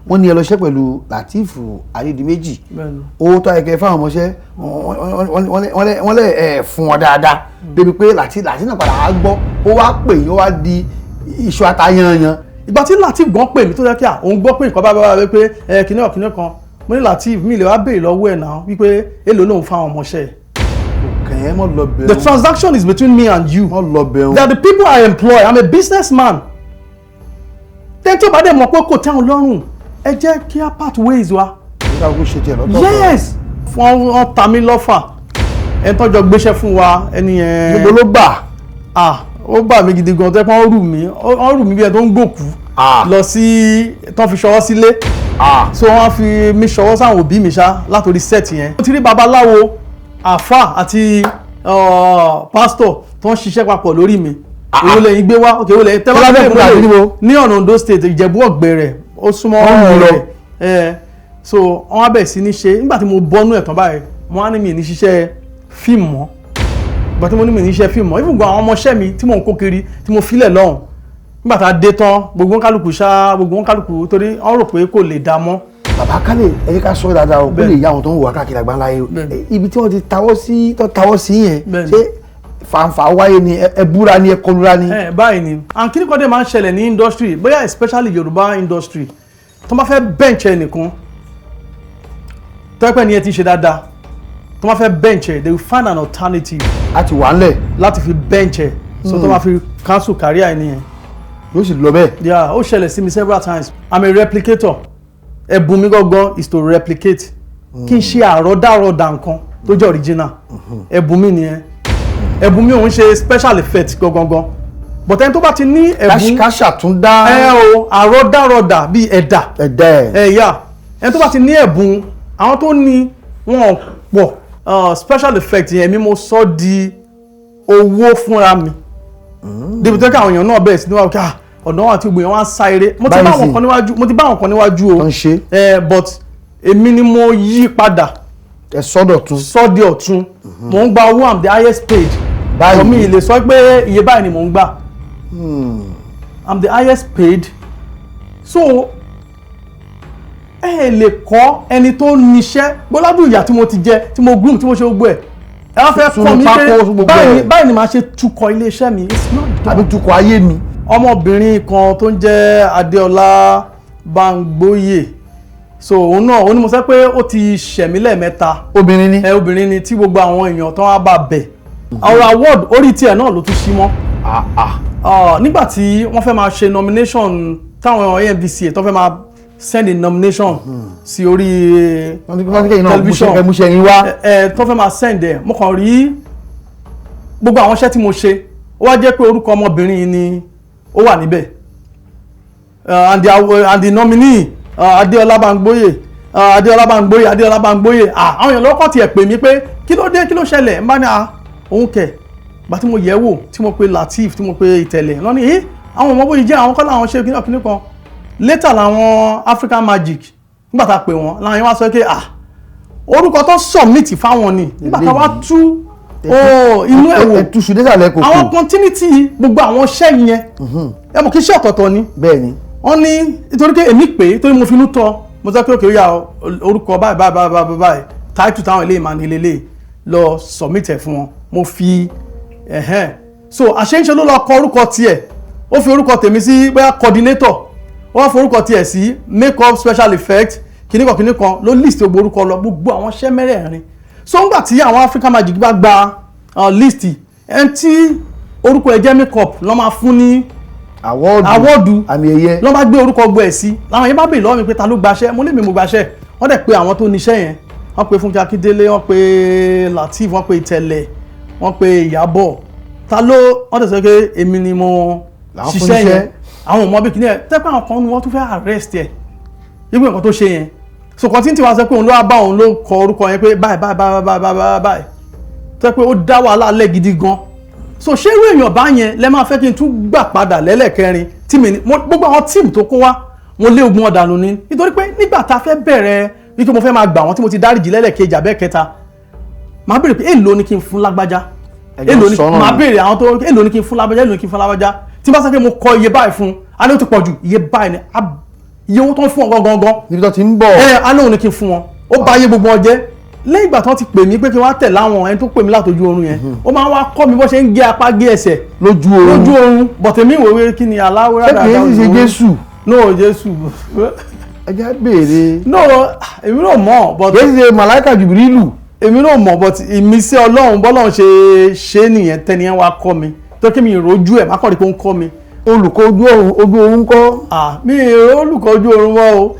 Wọ́n ní ẹ lọ ṣe pẹ̀lú Lateef Adédìméjì. Bẹ́ẹ̀ni. Owó tó ayẹkẹ fáwọn ọmọọṣẹ́, wọ́n lẹ ẹ fún wọn dáadáa, débi pé Lateef náà padà wá gbọ́, ó wá pè yín, ó wá di iṣu atayanyan. Ìgbà tí Lateef gan pè mí, tó jẹ́ kí à òun gbọ́ pé nǹkan bá bá bá pé ẹ kìnìún kìnìún kan, mo ní Lateef mi lè wá béèrè lọ́wọ́ ẹ̀ náà wípé èló lòun fáwọn ọmọọṣẹ́ ẹ̀. Kàn ẹ́ mọ́ lọ The bẹ̀rù. transaction is between me and you. Mọ́ lọ bẹ̀rù. They are the people I employ. I'm a businessman. Tẹ́ni tí ó bá dẹ̀ mọ̀ pé kò tẹ́ wọn lọ́rùn, ẹ jẹ́ kí á part ways wa. Nígbà kó ṣe tiẹ̀ lọ́tọ̀ọ̀tọ̀. Yes, fún wọn ta mí lọ́fà, ẹni tọ́jọ́ gbéṣẹ́ fún wa, ẹni yẹn. Gbogbo ló bà. Ah, ó bà mí gidi gan, tẹ́ pé wọ́n rù mí, wọ́n rù mí bí ẹni tó ń gbòkú lọ sí tán fi ṣọwọ́ sílé. So wọ́n fi mí ṣọwọ́ sáwọn òbí mi ṣá látòrí set yẹn. Mo ti rí babaláwo, àfà àti pásítọ̀ tó ń ṣiṣẹ́ papọ̀ lórí mi. Èwo lẹ́yìn gbé wá? Ok, èwo lẹ́yìn tẹ́ bá Tọ́lá fẹ́ fẹ́ kúrò níbo? Ní ọ̀nà Ondo State, Ìjẹ̀bú Ọ̀gbẹ̀rẹ̀, ó súnmọ́ Wọ́n mú lọ. ọ̀rẹ́ ẹ̀. So wọ́n á bẹ̀rẹ̀ sí ní ṣe. Nígbà tí mo bọ́nú ẹ̀ tán báyìí, mo á ní mi ní ṣiṣẹ́ fíìmù mọ́. Ìgbà tí mo ní mi ní ṣiṣẹ́ fíìmù mọ́, even gan àwọn ọmọọṣẹ́ mi tí mò ń kó kiri, tí mo filẹ̀ lọ́hùn, nígbà tá a dé tán, gbogbo wọn kálukú ṣá, gbogbo wọn kálukú, torí wọ́n rò pé kò lè dá mọ́. Bàbá Kálẹ̀, ẹ jẹ́ ká sọ dáadáa o, kó Bẹ́ẹ̀ni. lè yá àwọn tó ń wà káàkiri àgbáńlá yìí o. Bẹ́ẹ̀ni. Ibi tí wọ́n ti tawọ́ sí, tó tawọ́ sí yẹn, Bẹ́ẹ̀ni. ṣé fàǹfà wáyé ni, ẹ búra ni, ẹ kọlura ni? Ẹ báyìí ni, and kíní kan dé máa ń ṣẹlẹ̀ ní industry, bóyá especially Yorùbá industry, tó máa fẹ́ bench ẹnìkan tẹ́pẹ́ ni ẹ ti ṣe dáadáa, tó máa fẹ́ bench ẹ, they will find an alternative A ti wà ńlẹ̀. láti fi bench ẹ, so tó máa fi cancel career ẹni yẹn. Yóò sì lọ bẹ́ẹ̀. Yeah, ó ṣẹlẹ̀ sí mi several times. I'm a replicator. Ẹ̀bùn mi gangan is to replicate, kí n ṣe àrọ́dàrọ́dà nǹkan tó jẹ́ original. Ẹ̀bùn mi nìyẹn. Ẹ̀bùn mi òun ṣe special effect gangan, but ẹni tó bá ti ní ẹ̀bùn ká ṣàtúndá. Ẹ o, àrọ́dàrọ́dà bíi ẹ̀dà. Ẹ̀dá ẹ̀. Ẹ yà, ẹni tó bá ti ní ẹ̀bùn, àwọn tó ní wọn pọ̀. Special effect yẹn mi, mo sọ di owó fúnra mi, débi tó kí àwọn èèyàn náà bẹ̀rẹ̀ sí ní wá kí ọ̀dọ́ wọn àti gbogbo èèyàn wá ń sá eré. Mo ti bá Báyìí àwọn sì. kan níwájú, mo ti bá àwọn kan níwájú o. Tó ń ṣe. Ẹ, but èmi ni mo yí padà. Ẹ sọ́dọ̀ tún. Sọ́ di ọ̀tun. Mò ń gba owó, I'm the highest paid. Báyìí. But mi lè sọ pé iye báyìí ni mò ń gbà. I'm the highest paid, so ẹ lè kọ́ ẹni tó níṣẹ́ gbọ́ládùn ìyà tí mo ti jẹ, tí mo groom, tí mo ṣe gbogbo ẹ̀, ẹ wá fẹ́ kọ́ mi Sunu pé pákó, gbogbo báyìí ẹ̀. báyìí ni màá ṣe tukọ̀ iléeṣẹ́ mi. It's not done. Tàbí tukọ̀ ayé mi. Ọmọbìnrin kan tó ń jẹ́ Adéọlá Bámgbóyè, so òun náà ó ní mo sọ pé ó ti ṣẹ̀mí lẹ́ẹ̀mẹ́ta. Obìnrin ni. Ẹ, obìnrin ni, tí gbogbo àwọn èèyàn tó wá bá bẹ̀ ọ̀rọ̀ award, orí tiẹ̀ náà ló tún ṣí mọ́. Ah, nígbà tí wọ́n fẹ́ máa ṣe nomination, táwọn AMVCA tó fẹ́ máa send a nomination sí orí Wọ́n ti kẹ́yìn náà television. múṣẹ́ yín wá. Ẹ tó fẹ́ máa send ẹ̀, mo kàn rí gbogbo àwọn iṣẹ́ tí mo ṣe, ó wá jẹ́ pé orúkọ ọmọbìnrin yìí ni ó wà níbẹ̀, and the nominee, Adéọlá Bámgbóyè, Adéọlá Bámgbóyè, Adéọlá Bámgbóyè. Ah, àwọn èèyàn lọ́kọ̀ tiẹ̀ pè mí pé kí ló dé, kí ló ṣẹlẹ̀? Ń bá ní ah, òun kẹ̀. Gbà tí mo yẹ̀ wò, tí mo pe Lateef, tí mo pe Ìtẹ̀lẹ̀ lọ́ní ẹ́, àwọn ọmọ bóyá jẹ́ àwọn kọ́ làwọn ṣe kíní kíní kan. Later làwọn African Magic, nígbà tá a pè wọ́n, làwọn yẹn wá sọ pé ah, orúkọ tó submit fáwọn ni. Nígbà tá a wá tú oh, inú ẹ̀ wò, Ẹ túṣu désàlẹ̀ kòkò. àwọn continuity gbogbo àwọn iṣẹ́ yẹn, ẹ mọ̀ kí iṣẹ́ ọ̀tọ̀ọ̀tọ̀ ni. Bẹ́ẹ̀ ni. Wọ́n ní nítorí pé èmi pè é, torí mo finú tọ́, mo sọ pé òkè ó yà, orúkọ báyìí báyìí báyìí báyìí báyìí, title táwọn eléyìí máa ní lélẹ̀, lọ submit ẹ̀ fún wọn. Mo fi ẹ̀hẹ́n, so àṣeyńṣe ló lọ kọ orúkọ tiẹ̀, ó fi orúkọ tèmi sí bóyá coordinator, ó wá fi orúkọ tiẹ̀ sí make up, special effect, kìnnìkan kìnnìkan, ló list gbogbo orúkọ lọ, gbogbo àwọn iṣẹ́ mẹ́rẹ̀ẹ̀rin. So ńgbà tí àwọn African Magic bá gba list, ẹni tí orúkọ ẹ̀ jẹ́ make up ló máa fún ní award. Award. Àmì ẹ̀yẹ. Lọ́ bá gbé orúkọ gbọ́ ẹ̀ sí, làwọn yẹn bá bèèrè lọ́wọ́ mi pé ta ló gbaṣẹ́. Mo lè mi mo gbaṣẹ́. Wọ́n dẹ̀ pé àwọn tó níṣẹ́ yẹn, wọ́n pe Fúnkẹ́ Akíndélé, wọ́n pe Lateef, wọ́n pe Ìtẹ̀lẹ̀, wọ́n pe Ìyábọ̀, ta ló, wọ́n dẹ̀ sọ pé èmi ni mo Làwọn fún ṣiṣẹ́ níṣẹ́. yẹn. Àwọn ò mọ bí kìnìyẹn tẹ́pẹ́, àwọn kan ni wọ́n tún fẹ́ arrest ẹ̀ yípo nǹkan tó ṣe yẹn. So kan tí ń tiwa sọ pé òun ló wá bá òun ló kọ orúkọ yẹn pé báyìí báyìí báyìí báyìí báyìí báyìí, tó yẹ pé ó dá wàhálà lẹ̀ gidi gan. So ṣé irú èèyàn bá yẹn lẹ máa fẹ́ kí n tún gbà padà lẹ́lẹ́kẹrin tí mi ní gbogbo àwọn team tó kó wá, mo lé ogun ọ̀dànù ni, nítorí pé nígbà tá a fẹ́ bẹ̀rẹ̀ wípé mo fẹ́ máa gbà wọ́n, tí mo ti dáríjì lẹ́lẹ́kejì abẹ́kẹta, màá béèrè pé èèlò ni kí n fún lágbájá? Ẹjọ́ Èèlò ni sọ̀rọ̀ màá ni. béèrè àwọn tó, èèlò ni kí n fún lágbájá, èèlò ni kí n fún lágbájá? Tí bá sọ pé mo kọ iye báyìí fún, a ní ó ti pọ̀ jù, iye báyìí ni. Iye owó tó ń fún ọ gangan gan. Níbi tó ti ń bọ̀. Ẹ alóhùn ni kí n fún wọn. Ó bà ayé gbogbo wọn jẹ́. Lẹ́yìn ìgbà tí wọ́n ti pè mí pé kí wọ́n á tẹ̀ láwọn, ẹni tó pè mí látọjú oorun yẹn, ó máa ń wá kọ́ mi bó ṣe ń gé apá, gé ẹsẹ̀. Lójú oorun? Lójú oorun. Bọ̀tẹ̀mí ìwé kí ni aláwọ̀? Ṣé kìí ṣe Jésù? No, Jésù. Ẹ jẹ́ béèrè. No, èmi náà mọ̀, but Kìí ṣe màláìkà Jùbìrìlù? Èmi náà mọ̀, but ìmísí Ọlọ́run, bọ́lọ́run ṣe ṣe nìyẹn. Tẹ́niyẹn wá kọ́ mi tó kí mi ìrojú ẹ̀ má kọ́ rí pé ó ń kọ́ mi. Olùkọ́ ojú oorun kọ́? Ah, mi ì olùkọ́ ojú oorun mọ́ o.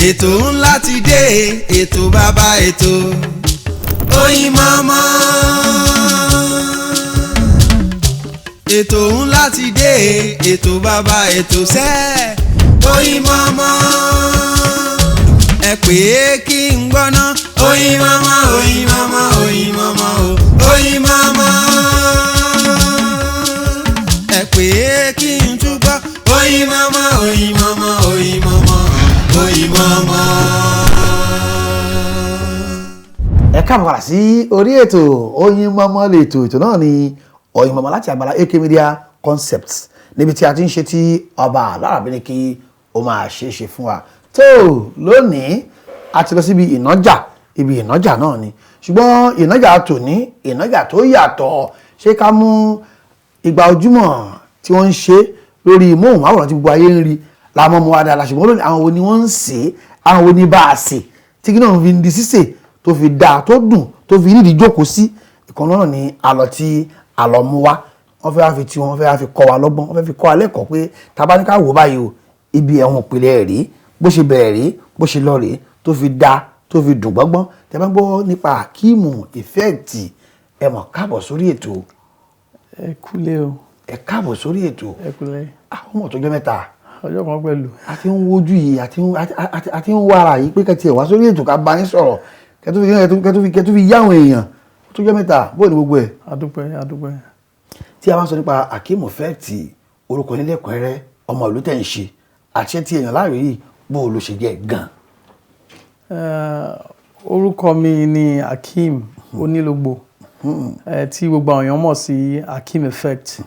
Ètò ńlá ti dé, ètò bàbá ètò, Oyinmomo. Ètò ńlá ti dé, ètò bàbá ètò sẹ́, Oyinmomo. Ẹ pè é kí n gbọ́ná. Oyinmomo, Oyinmomo, Oyinmomo o, Oyinmomo. Ẹ pè é kí n túbọ̀. Oyinmomo, Oyinmomo, Oyinmomo, Oyinmomo. Ẹ káàbọ̀ padà sí orí ètò Oyinmomo. Lètò, ètò náà ni Oyinmomo láti àgbàlá AK Media Concepts, níbi tí a ti ń ṣe tí ọba alárabí ní kí ó máa ṣe é ṣe fún wa. Tó lónìí, a ti lọ síbi ìnájà, ibi ìnájà náà ni, ṣùgbọ́n ìnájà tòní, ìnájà tó yàtọ̀. Ṣé ká mú ìgbà ojúmọ́ tí wọ́n ń ṣe lórí móhùnmáwòrán tí gbogbo ayé ń rí làwọn ọmọ wa dáadáa, ṣùgbọ́n lónìí, àwọn wo ni wọ́n ń ṣe é, àwọn wo ni bá a ṣe tí kí náà fi ń di sísè tó fi dáa, tó dùn, tó fi nídìí jókòó sí ìkan náà ni àlọ́ tí àlọ́ mú wá. Wọ́n fẹ́ wá fi tí wọ́n fẹ́ wá fi kọ́ wa lọ́gbọ́n, wọ́n fẹ́ fi kọ́ wa lẹ́kọ̀ọ́ pé tá bá ní ká wò báyìí o, ibi ẹ̀wọ̀n ìpìlẹ̀ rí, bó ṣe bẹ̀rẹ̀ rí, bó ṣe lọ rí, tó fi dáa, tó fi dùn gbọ́ngbọ́n. Tẹ́ bá gbọ́ nípa Akeem Effect, ẹ mọ̀ káàbọ̀ sórí ètò. Ẹ kúlé o. Ẹ káàbọ̀ sórí ètò. Ẹ kúlé. Àwọn ọmọ tó jẹ́ mẹ́ta. Ọjọ́ kan pẹ̀lú. A ti ń wojú yìí, a ti ń wá ara yìí pé kẹ́tì ẹ̀ wá sórí ètò ká bá yín sọ̀rọ̀, kẹ́tù fi yá àwọn èèyàn tó jẹ́ mẹ́ta. Bóyá ní gbogbo ẹ̀? Adúpẹ́, adúpẹ́. Tí a bá ń sọ nípa Akeem Effect, orúkọ nílẹ̀kùnrẹ́rẹ́, ọmọ ìlú tẹ̀ ń ṣe àti tí èèyàn láàyò yìí, bó o ló ṣe jẹ́ gan? Orúkọ mi ni Akeem Onílògbò, tí gbogbo àwọn èèyàn mọ̀ sí Akeem Effect.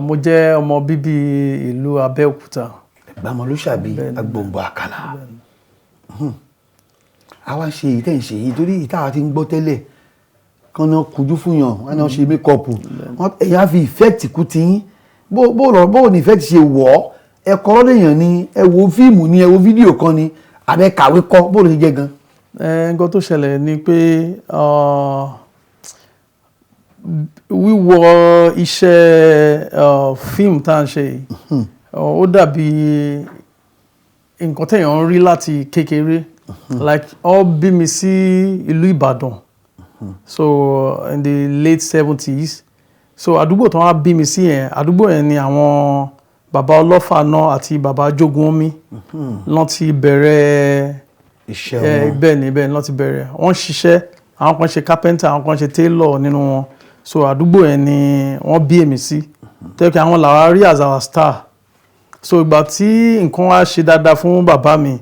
Mo jẹ́ ọmọ bíbí ìlú Abẹ́òkúta. Ẹ̀gbámọlúṣàbí, agbòǹgbò àkàlà. Àwa ṣe èyí tẹ̀ ń ṣe yìí torí ìta àti ń gbọ́ tẹ́lẹ̀ kan náà kojú fún yàn, wọn náà ṣe makeup, ẹ̀yà á fi effect kú ti yín. Bó lọ, bó ní effect ṣe wọ̀ ọ́? Ẹ kọ́ lọ́dọ̀ ni, ẹ wo fíìmù ni, ẹ wo fídíò kan ni, àbẹ kàwé kọ́? Bó ló ṣe jẹ́ gan? Nǹkan tó ṣẹlẹ̀ ni pé wíwọ iṣẹ́ fíìmù tá à ń ṣe yìí, ó dàbí nǹkan téèyàn ń rí láti kékeré. Like, ó bí mi sí ìlú Ìbàdàn, so in the late 70s. So àdúgbò tó wá bí mi sí yẹn, àdúgbò yẹn ni àwọn bàbá ọlọ́fà náà àti bàbá jogun omi lọ́n ti bẹ̀rẹ̀ iṣẹ́ ẹ wọn. Bẹ́ẹ̀ ni, bẹ́ẹ̀ ni, lọ́n ti bẹ̀rẹ̀. Wọ́n ṣiṣẹ́, àwọn kan ṣe carpenter, àwọn kan ṣe tailor nínú wọn. So àdúgbò yẹn ni wọ́n bí èmi sí, tẹ́ pé àwọn làwa rí as our star. So ìgbà tí nǹkan wá ṣe dáadáa fún bàbá mi,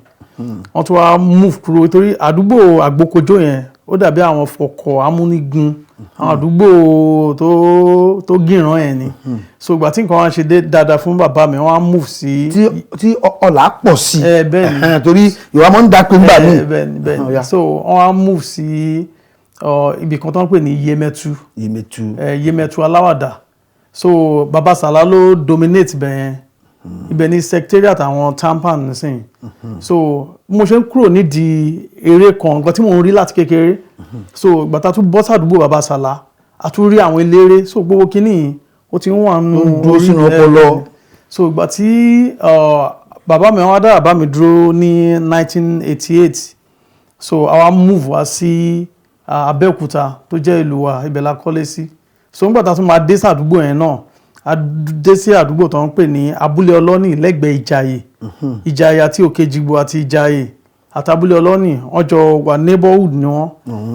wọ́n tún wá move kúrò, torí àdúgbò àgbókojó yẹn, ó dàbí àwọn fọkọ̀ amúnigun, àwọn àdúgbò tó gìràn yẹn ni. So ìgbà tí nǹkan wá ṣe dáadáa fún bàbá mi, wọ́n á move sí Tí ọlà pọ̀ sí. Ẹ, bẹ́ẹ̀ ni. Ẹ̀hẹ́n, torí ìwà máa ń da pé ńgbà míì. Bẹ́ẹ̀ ni, bẹ́ẹ̀ Ó yá. ni. So wọ́n á move sí ibì kan tó ń pè ní Yemẹtu. Yemẹtu. Yemẹtu Aláwàdà. So Baba Sala ló dominate bẹ́ẹ̀ yẹn. Ibẹ̀ ni secretariat àwọn tampan nísìnyí. So bí mo ṣe ń kúrò nídìí eré kan, nǹkan tí mò ń rí láti kékeré, so ìgbà tá a tún bọ́ sàdúgbò Baba Sala, a tún rí àwọn eléré. So gbogbo kínní yìí, ó ti ń wà nù Ó ń dúró orí sínú ẹ̀. ọpọlọ. So ìgbà tí bàbá mi wá dá bàbá mi dúró ní 1988, so àwa move wá sí Abẹ́òkúta tó jẹ́ ìlú wa. Ibẹ̀ la kọ́lé sí. So nígbà tá a tún máa dé sàdúgbò yẹn náà, a dé sí àdúgbò tó ń pè ní Abúlé Ọlọ́nì, lẹ́gbẹ̀ẹ́ Ìjàyè. Ìjàyè àti Òkèjìgbò àti Ìjàyè àti Abúlé Ọlọ́nì, wọ́n jọ wà, neighborhood ni wọ́n.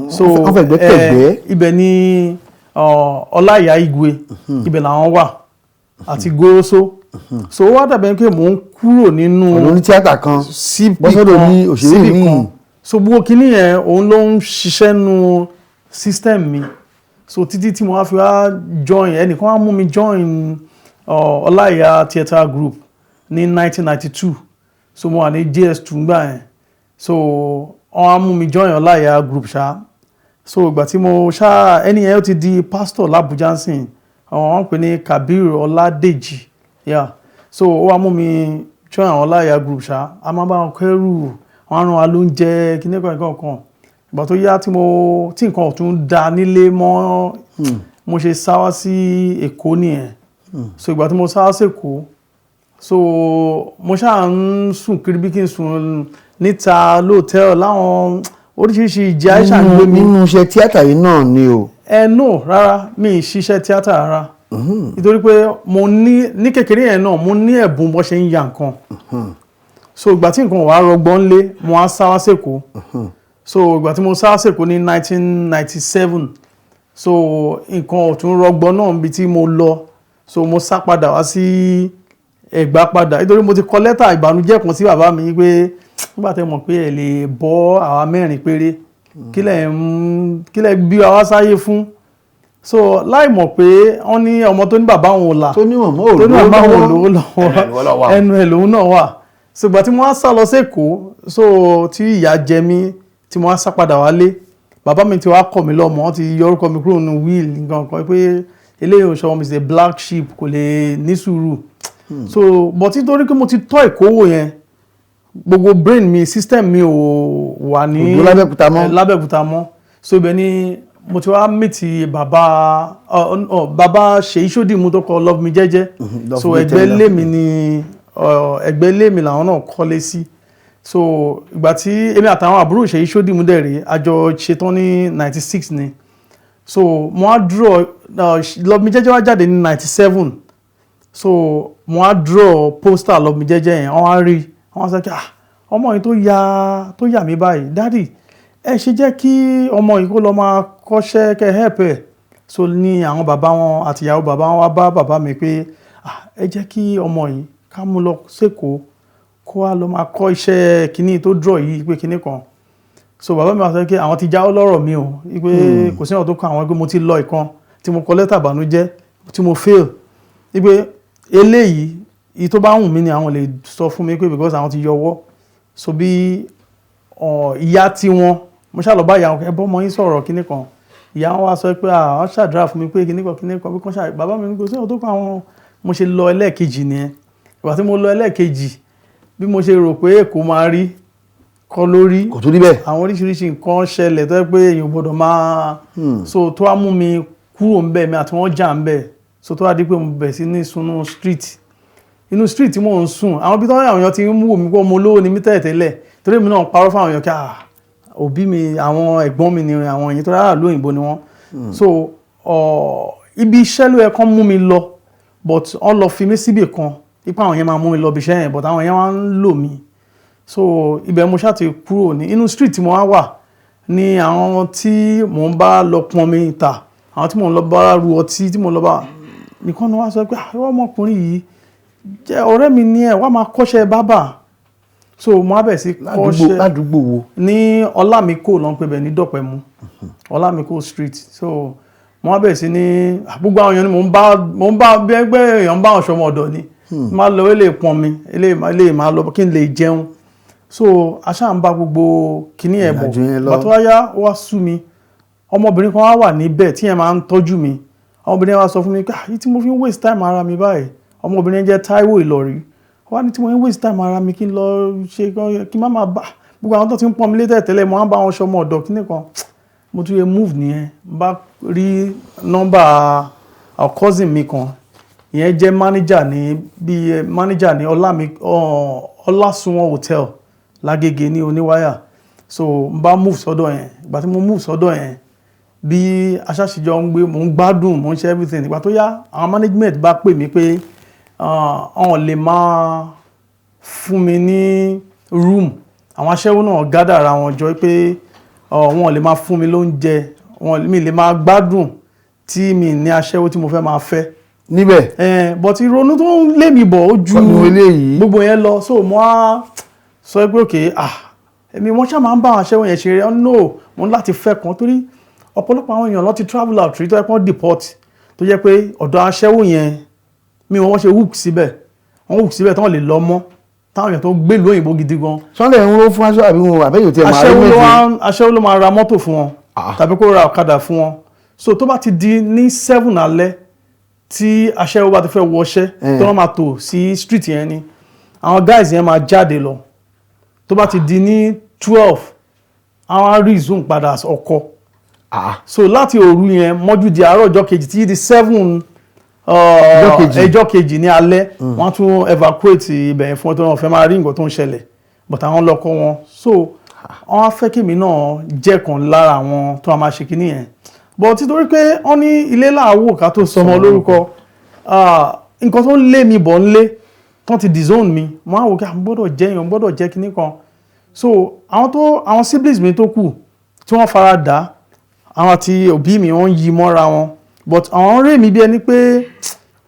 So Wọ́n fẹ́ gbẹ́kẹ̀gbẹ́. Ibẹ̀ ni Ọláìyá Igwe, ibẹ̀ làwọn wà àti Goroso. So ó wá dàbẹ̀ pé mò ń kúrò nínú ọ̀nà oní tíátà kan síbì bọ́sọ́dọ̀ kan ní òṣèré síbì míì. kan. So gbogbo kinní yẹn, òun ló ń ṣiṣẹ́ nu system mi. So títí tí mo wá fi wá join, ẹnìkan wá mú mi join Ọláìyá Theatre Group ní 1992. So mo wà ní JS2 ngbà yẹn, so wọ́n á mú mi join Ọláìyá Group ṣá. So ìgbà tí mo ṣá, ẹni yẹn ó ti di pastor l'Abuja nsìn, àwọn wọn pè ní Kabir Ọládèjì, yeah. So ó wá mú mi join àwọn Ọláìyá Group ṣá. A máa bá wọn kẹ́rù, wọn á rán wa lóúnjẹ, kíní kan nǹkan kan. Ìgbà tó yá tí mo tí nǹkan ọ̀tún da nílé mọ́, mo ṣe sá wá sí Èkó nìyẹn. So ìgbà tí mo sá wá sí Èkó, so mo ṣáà ń sùn kiri, bí kí n sùn níta lóòtẹ́ẹ̀lì, láwọn oríṣiríṣi ìjì àìsàn ń gbé mi. Nínú iṣẹ́ tíátà yìí náà ni o? Ẹ no, rárá, mi ì ṣiṣẹ́ tíátà rárá, nítorí pé mo ní ní kékeré yẹn náà, mo ní ẹ̀bùn bó ṣe ń ya nǹkan. So ìgbà tí nǹkan wàá rọgbọ́n lé, mo á sá wá sèkó. So ìgbà tí mo sá wá sèkó ní 1997, so nǹkan ò tún rọgbọ́n náà níbi tí mo lọ. So mo sá padà wá sí Ẹ̀gbá padà, nítorí mo ti kọ lẹ́tà ìbànújẹ́ kan sí bàbá mi pé nígbà tẹ́ mọ̀ pé ẹ lè bọ́ àwa mẹ́rin péré, kí lẹ̀ bí wa wá sáyé fún? So láì mọ̀ pé wọ́n ní ọmọ tó ní bàbá òun ò là, tó ní mọ̀mọ́ ò tó ní bàbá òun ò lówó ẹnu ẹ̀ lówó lọ́wọ́, wà. ẹnu ẹ̀ lòun náà wà. So ìgbà tí mo wá sá lọ sÉkòó, so tí ìyà jẹ mí, tí mo wá sá padà wálé, bàbá mi ti wá kọ̀ mí lọ́mọ. Wọ́n ti yọ orúkọ mi kúrò nínú will, nǹkan kan pé eléyìí ò ṣọmọ, mi is a black sheep, kò lè ní sùúrù. So but nítorí pé mo ti tọ́ ìkówó yẹn, gbogbo brain mi, system mi ò wà ní Kò dúró l'Ábẹ́òkúta mọ́. l'Ábẹ́òkúta mọ́. So ibẹ̀ ni mo ti wá meet bàbá ọ bàbá Ṣèyí Ṣódìmú tó kọ Love Me Jẹ́jẹ́. Love So Me ẹgbẹ́ Tender. lé mi ni ẹgbẹ́ lé mi làwọn náà kọ́lé sí. So ìgbà tí èmi àtàwọn àbúrò Ṣèyí Ṣódìmú dẹ̀ rèé, a jọ ṣetán ní 96 ni. So mo wá draw Love Me Jẹ́jẹ́ wá jáde ní 97. So mo wá draw poster Love Me Jẹ́jẹ́ yẹn, wọ́n wá rí, wọ́n wá sọ pé, "Ah, ọmọ yìí tó yà mí báyìí, daddy, ẹ ṣe jẹ́ kí ọmọ yìí kó lọ máa kọ́ṣẹ́, kẹ́ help ẹ̀." So ní àwọn bàbá wọn àti ìyàwó bàbá wọn wá bá bàbá mi pé, "Ah, ẹ jẹ́ kí ọmọ yìí, ká mú lọ sÉkòó, kó wá lọ máa kọ́ iṣẹ́ kínní tó draw yìí," pé kínní kan. So bàbá mi wá sọ pé àwọn ti jáwọ́ lọ́rọ̀ mi o, wípé kò sí ọ̀rọ̀ tó kàn àwọn, pé mo ti lọ ìkan tí mo kọ lẹ́tà ìbànújẹ́ tí mo fail, wípé eléyìí, èyí tó bá wù mí ni àwọn lè sọ fún mi, pé because àwọn ti yọwọ́. So bí ìyá tí wọn, mo ṣáà lọ bá ìyá wọn, "Ẹ bọ́ ọmọ yín sọ̀rọ̀," kíní kan. Ìyá wọn wá sọ pé àwọn ṣàdúrà fún mi pé kíní kan kíní kan, bí kan ṣáà. Bàbá mi ní kò sí ọ̀rọ̀ tó kàn àwọn. Mo ṣe lọ ẹlẹ́ẹ̀kejì nìyẹn. Ìgbà tí mo lọ ẹlẹ́ẹ̀kejì, bí mo ṣe rò pé Èkó máa rí kọ́ lórí. Kò tún rí bẹ́ẹ̀. Àwọn oríṣiríṣi nǹkan ṣẹlẹ̀ tó yẹ pé èèyàn ò gbọ́dọ̀ máa, so tó wá mú mi kúrò ń bẹ̀, mi àti wọ́n jà ń bẹ̀. So tó wá di pé mo bẹ̀ sí ní sunú street. Inú street tí mò ń sùn, àwọn ibi tó àwọn èèyàn ti ń wò mí pé ọmọ olówó ni mí tẹ́lẹ̀tẹ́lẹ̀, torí èmi náà ń parọ́ fún àwọn èèyàn kí òbí mi, àwọn ẹ̀gbọ́n mi ni àwọn èèyàn tó rárá lóyìnbó ni wọ́n. So ibi iṣẹ́ ló yẹ kán mú mi lọ, but wọ́n lọ fi mí síbì kan ipa àwọn yẹn máa mú mi lọ ibi iṣẹ́ yẹn, but àwọn yẹn wá ń lò mí. So ibẹ̀ mo ṣáà ti kúrò ní inú street tí mo wá wà ní, àwọn tí mò ń bá lọ pọn mi ta, àwọn tí mò ń lọ bá ru ọtí, tí mò ń lọ bá nìkan ni wọ́n á sọ pé, "Ah, ìwọ ọmọkùnrin yìí jẹ́ ọ̀rẹ́ mi ní ẹ̀ wá máa kọ́ṣẹ́ bábà." So mo á bẹ̀ sí Ládùúgbò kọ́ṣẹ́. Ládùúgbò wo? Ní Ọlámikò ló ń pè bẹ̀, ní Dọ̀pẹ̀mú, Ọlámikò Street. So mo wá bẹ̀rẹ̀ sí ní gbogbo àwọn èèyàn ni mò ń bá bí ẹgbẹ́ èèyàn ń bá àwọn ṣọmọ ọ̀dọ̀ ni máa lọ, eléyìí pọn mi, eléyìí máa lọ kí n lè jẹun. So aṣáà ń bá gbogbo kinní ẹ̀ bọ̀. Ìrìnàjò yẹn lọ. Bàtọ́ wá yá, ó wá sú mi. Ọmọbìnrin kan wá wà níbẹ̀ tí yẹn máa ń tọ́jú mi. Ọmọbìnrin yẹn wá sọ fún mi pé, "Ah, yìí tí mo fi ń waste time ara mi báyìí." Ọmọbìnrin yẹn jẹ́ Táíwò Ìlọrí. Ó wá ní tí mo ń waste time ara mi, kí n lọ ṣe, kí n má máa bá gbogbo àwọn tó ti ń pọ́n mi létẹ̀ tẹ́lẹ̀, mo máa ń bá wọn ṣọmọ ọ̀dọ̀ kíní kan. Mo tún yẹ move nìyẹn. N bá rí nọ́mbà our cousin mi kan, ìyẹn jẹ́ manager ní bí manager ní Ọlásùnwọ̀n Hotel l'Ágége ní Oníwáyà. So n bá move sọ́dọ̀ yẹn. Ìgbà tí mo move sọ́dọ̀ yẹn, bí aṣáṣìjọ ń gbé, mò ń gbádùn, mò ń ṣe everything. Ìgbà tó yá, àwọn management bá pè mí pé àwọn lè máa fún mi ní room. Àwọn aṣẹ́wó náà gádà ara wọn jọ pé wọn lè máa fún mi lóúnjẹ, wọn mi lè máa gbádùn tí mi ní aṣẹ́wó tí mo fẹ́ máa fẹ́ Níbẹ̀. But ìrònú tó ń lé mi bọ̀ ó ju Pẹ̀lú eléyìí. gbogbo yẹn lọ. So mo á sọ pé, okay, ah, èmi wọ́n ṣáà máa ń bá àwọn aṣẹ́wó yẹn ṣeré. No, mo ní láti fẹ́ kan, torí ọ̀pọ̀lọpọ̀ àwọn èèyàn ló ti travel out rí tó yẹ pé wọ́n deport, tó jẹ́ pé ọ̀dọ̀ aṣẹ́wó yẹn Mi wọ́n ṣe hook síbẹ̀, wọ́n hook síbẹ̀ táwọn lè lọ mọ́, táwọn èèyàn tó gbé ìlú òyìnbó gidi gan. Sunday ń ró fún aṣọ àbí wọn àbẹ́yò tí ẹ máa rí Aṣẹ́wó ló méjì. Aṣẹ́wó ló máa ra mọ́tò fún wọn tàbí kó ra ọ̀kadà fún wọn. So tó bá ti di ní 7 alẹ́, tí aṣẹ́wó bá ti fẹ́ wọṣẹ́, tó wọ́n máa tò sí street yẹn ni àwọn guys yẹn máa jáde lọ. Tó bá ti di ní 12, àwọn á resume padà ọkọ. So láti òru yẹn mọ́jú di àárọ̀ ọjọ́ kejì, tí di 7 Ọjọ́ kejì. Ọjọ́ kejì ní alẹ́, wọ́n tún evacuate ibẹ̀ yẹn fún wọn tó wọ́n fẹ́ máa rí nǹkan tó ń ṣẹlẹ̀, but àwọn lọ́kọ wọn. So wọ́n á fẹ́ kémi náà jẹ́ kan lára àwọn tó máa ṣe kinní yẹn, but títorí pé wọ́n ní ilé làwò ká tó sọmọ lórúkọ, nǹkan tó ń lé mi bọ̀ ń lé tán ti disown mi, mo á wò kí àwọn gbọ́dọ̀ jẹ́ èèyàn, gbọ́dọ̀ jẹ́ kinní kan. So àwọn tó àwọn siblings mi tó kù tí wọ́n fara dà, àwọn àti òbí mi, wọ́n yí mọ́ra wọn, but àwọn rí mi bí ẹni pé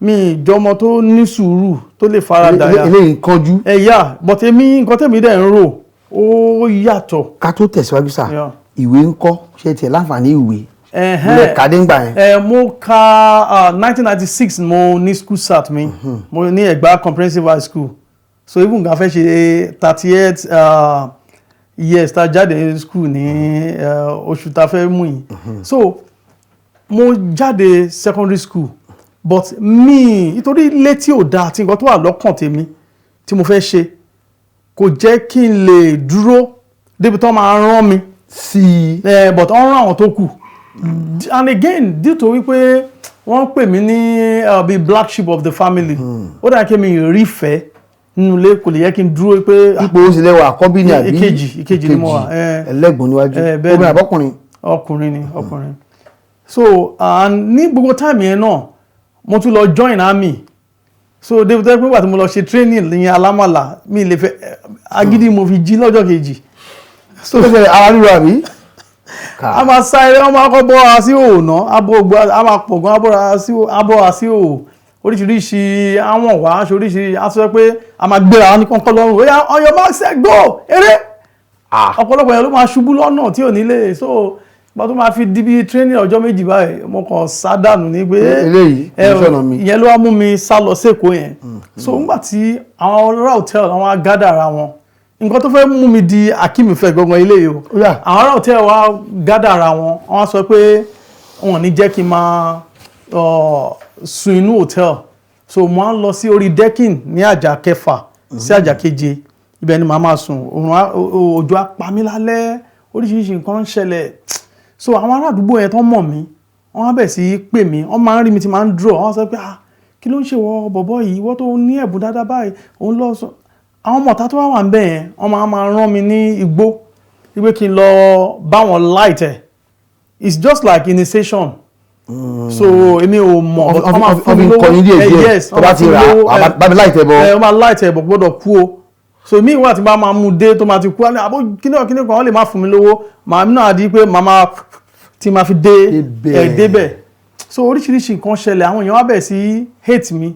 mi ìjọmọ tó ní sùúrù tó lè fara dà yà. Eléyìí ń kánjú. Ẹ yà, but èmi, nǹkan tẹ̀mí dẹ̀ ń rò, ó yàtọ̀. Ká tó tẹ̀síwájú sà, ìwé ń kọ́? Ṣé tiẹ̀ láǹfààní ìwé Ẹ̀hẹ́n. lẹ kàdé ńgbà yẹn? Ẹ, mo ka 1996, mo ní school cert mi. Mo ní Ẹ̀gbá Comprehensive High School. So even gan fẹ́ ṣe 38 years tá a jáde ní school ní oṣù tá a fẹ́ mú yìí. So mo jáde secondary school, but mi nítorí ilé tí ò dáa àti nǹkan tó wà lọ́kàn tèmi tí mo fẹ́ ṣe kò jẹ́ kí n lè dúró débi tó máa rán mi sí i. But wọ́n rán àwọn tó kù. And again, due to wípé wọ́n pè mí ní bíi black sheep of the family, ó dà kí mi rí ìfẹ́ nínú ilé, kò lè yẹ kí n dúró pé Ipò oṣù lẹ́wọ̀, àkọ́bí ni àbí? Ìkejì, ìkejì ni mo wà. Ẹlẹ́gbọ̀n níwájú. Bẹ́ẹ̀ ni. Obìnrin àbọ́kùnrin? Ọkùnrin ni, ọkùnrin. So and ní gbogbo time yẹn náà, mo tún lọ join army. So débi tó yẹ pé nígbà tí mo lọ ṣe training ní Alámàlà, mi lè fẹ́ agídí mo fi jí lọ́jọ́ kejì. So ó ṣẹlẹ̀ ara ríro àbí? A máa sá eré, wọ́n máa kọ́ bọ́ wa sí òò ná, abọ́ gbọ́, a máa pọ̀ gan, abọ́ wa sí òò, oríṣiríṣi àwọn wà aṣọ oríṣiríṣi. A sọ pé a máa gbéra wọn ní kọ́ńkọ́ lọ́rùn, ó yá, on your mark, set, go, eré. Ọ̀pọ̀lọpọ̀ yẹn ló máa ṣubú lọ́nà tí ò ní lè. So gba tó máa fi di bí training ọjọ́ 2 báyìí, mo kàn sá dànù ní pé Eléyìí kì í ṣọ̀nà mi. Ìyẹn ló wá mú mi sá lọ sÉkòó yẹn. So nígbà tí àwọn ará hotel, àwọn agádà ara wọn, nǹkan tó fẹ́ mú mi di Akeem Effect gangan ilé yìí o. Ó yá. Àwọn ará hotel wa gádà ara wọn, wọ́n sọ pé wọn ò ní jẹ́ kí n máa sùn inú hotel. So mo á lọ sí orí decking ní àjà kẹfà sí àjà keje, ibẹ̀ ni màá máa sùn. Òrùn òjò á pa mí lálẹ́, oríṣiríṣi nǹkan ń ṣẹlẹ̀. So àwọn ará àdúgbò yẹn tó mọ̀ mí, wọ́n á bẹ̀ sí í pè mí, wọ́n máa ń rí mi tí máa ń draw, wọ́n sọ pé, "Ah, kí ló ń ṣe wọ bọ̀bọ̀ yìí, wọ́n tó ní ẹ̀bùn dáadáa báyìí, òun lọ sọ." Àwọn ọmọ ọ̀tá tó wà wà ń bẹ̀ yẹn, wọ́n máa máa rán mi ní igbó wípé kí n lọ bá wọn light ẹ̀. It's just like initiation. So èmi ò mọ̀, but wọ́n máa fún mi wọ́n fi lówó. kọ́ yín díẹ̀ díẹ̀. Yes, Tó wọ́n bá máa ti fún mi rà lówó, á, bá mi light ẹ̀ bọ̀. Ẹ, wọ́n máa light ẹ̀ bọ̀, gbọ́dọ̀ kú o. So mi wà tí bá máa mú dé tó máa ti kú á ní àbó kíní kan kíní kan, wọ́n lè má fún mi lówó, màá náà di pé màá máa tí máa fi dé Débẹ̀. Ẹ débẹ̀. So oríṣiríṣi nǹkan ṣẹlẹ̀, àwọn èèyàn wá bẹ̀rẹ̀ sí hate mi.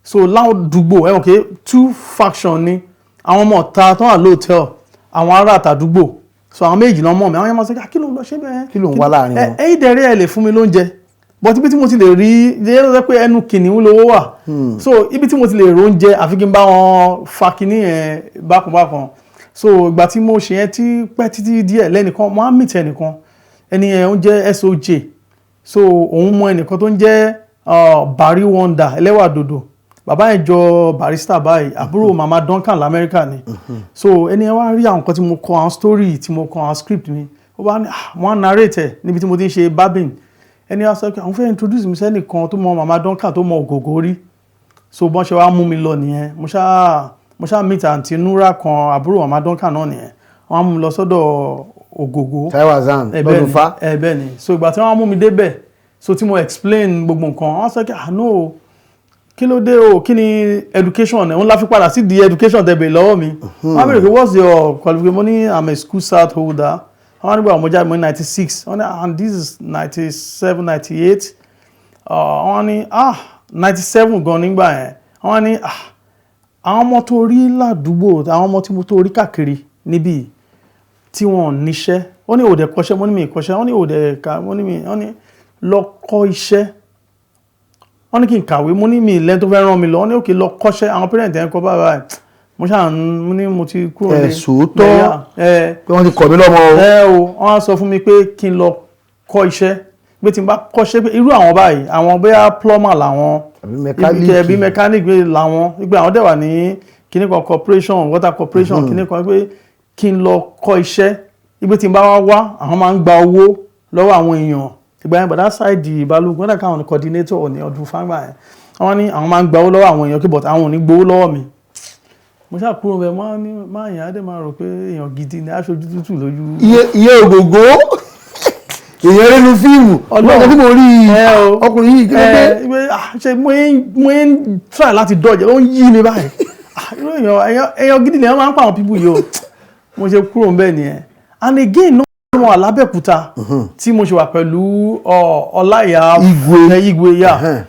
So láwọn àdúgbò, ẹ mọ̀ pé two faction ni, àwọn ọmọ ọ̀ta tó wà lóòtẹ́ẹ̀l, àwọn ará àtàdúgbò. So àwọn méjì náà mọ̀ mí. Àwọn yẹn máa sọ pé, "Ah, kí ló ń lọ ṣe bẹ́ẹ̀?" Kí ló ń wá láàrin wọn? Ẹ̀yin dẹ̀rẹ́, ẹ lè fún mi lóúnjẹ, but ibi tí mo ti lè rí yẹn ló sọ pé ẹnu kìnìún lówó wà. So ibi tí mo ti lè rí oúnjẹ, àfi kí n bá wọn fa kinní yẹn bákan bákan. So ìgbà tí mo ṣe yẹn tí pẹ́ títí díẹ̀, lẹ́nìkan mo á meet ẹnìkan, ẹni yẹn ń jẹ́ SOJ. So òun mọ ẹnìkan tó ń jẹ́ Barry Wonder ẹlẹ́wà dòdò, bàbá yẹn jọ barrister báyìí, àbúrò mama Duncan lamẹ́ríkà ni. So ẹni yẹn wá rí àwọn nǹkan tí mo kọ, àwọn story tí mo kọ, àwọn script mi. Ó bá ní, ah, wọ́n á narrate ẹ̀ níbi tí mo ti ń ṣe barbing. Ẹni wá sọ pé àwọn fẹ́ introduce mi sẹ́nìkan tó mọ mama Duncan, tó mọ Ògògó rí. So bọ́n ṣe wá mú mi lọ nìyẹn. Mo ṣáà meet àǹtí Nura kan, àbúrò mama Duncan náà nìyẹn. Wọ́n á mú mi lọ sọ́dọ̀ Ògògó. Taiwo Hassan. Ẹ bẹ́ẹ̀ lọ́dún ni, fa. Ẹ bẹ́ẹ̀ ni. So ìgbà tí wọ́n mú mi débẹ̀, so tí mo explain gbogbo nǹkan, wọ́n sọ pé, "Ah, no, kí ló dé o? Kí ni education ẹ̀?" Òun la fi padà sí di education tẹ̀ bèèrè lọ́wọ́ mi. Wọ́n á bèèrè pé, "What's your qualification?" Mo ní, "I'm a school cert holder." Wọ́n á nígbà mo jáde, mo ní 96. Wọ́n ní, "And this is 97, 98." Wọ́n ní, ah, 97 gan nígbà yẹn. Wọ́n ní, ah, àwọn ọmọ tó rí ládùúgbò, àwọn ọmọ tí mo tó rí káàkiri níbí tí wọ́n ò níṣẹ́. Ó ní, "Òdẹ kọ́ṣẹ́?" Mo ní, "Mi kọ́ṣẹ́." Wọ́n ní, "Òdẹ ká?" Mo ní, "Mi." Wọ́n ní, "Lọ kọ́ iṣẹ́." Wọ́n ní kí n kàwé. Mo ní mi lẹ́ni tó fẹ́ rán mi lọ. Wọ́n ní okay, lọ kọ́ṣẹ́. Àwọn parent ẹ̀ ń kọ́ báyìí báyìí. Mo ṣáà ń mo ní mo ti kúrò Ẹ ní sòótọ́. Ẹ Pé wọ́n ti kọ̀ mí lọ́mọ o. Ẹ o, wọ́n á sọ fún mi pé kí n lọ kọ́ iṣẹ́, pé tí n bá kọ́ṣẹ́, pé irú àwọn báyìí, àwọn bóyá plumber làwọn Àbí mechanic. Àbí mechanic pé làwọn, pé àwọn dẹ̀ wà ní kíní kan corporation, water corporation, kíní kan, pé kí n lọ kọ́ iṣẹ́, pé tí n bá wá wá, àwọn máa ń gba owó lọ́wọ́ àwọn èèyàn. Ìgbà yẹn, bàdá sáìdì Balógun, wọ́n dà káwọn coordinator ní ọdún fáńgbà yẹn, wọ́n ní àwọn máa ń gba owó lọ́wọ́ àwọn èèyàn kí, but àwọn ò ní gbowó lọ́wọ́ mi. Mo ṣáà kúrò bẹ́ẹ̀. Wọ́n ní máa yàn á dẹ̀ máa rò pé èèyàn gidi ni, aṣojú tútù lójú. Iye ògògó èèyàn nínú fíìmù. Ọlọ́run. Wọ́n sọ pé mo rí Ẹ o. ọkùnrin yìí, kí ló dé? Ẹ pé, ah, ṣe mo ń try láti dodge, ó ń yí mi báyìí. Ah, irú èèyàn gidi lèèyàn máa ń pa àwọn people yìí o. Mo ṣe kúrò ńbẹ̀ nìyẹn. And again náà, mo wà lábẹ́òkúta tí mo ṣe wà pẹ̀lú Ọláìyá Igwe. Ẹ, Igwe yà.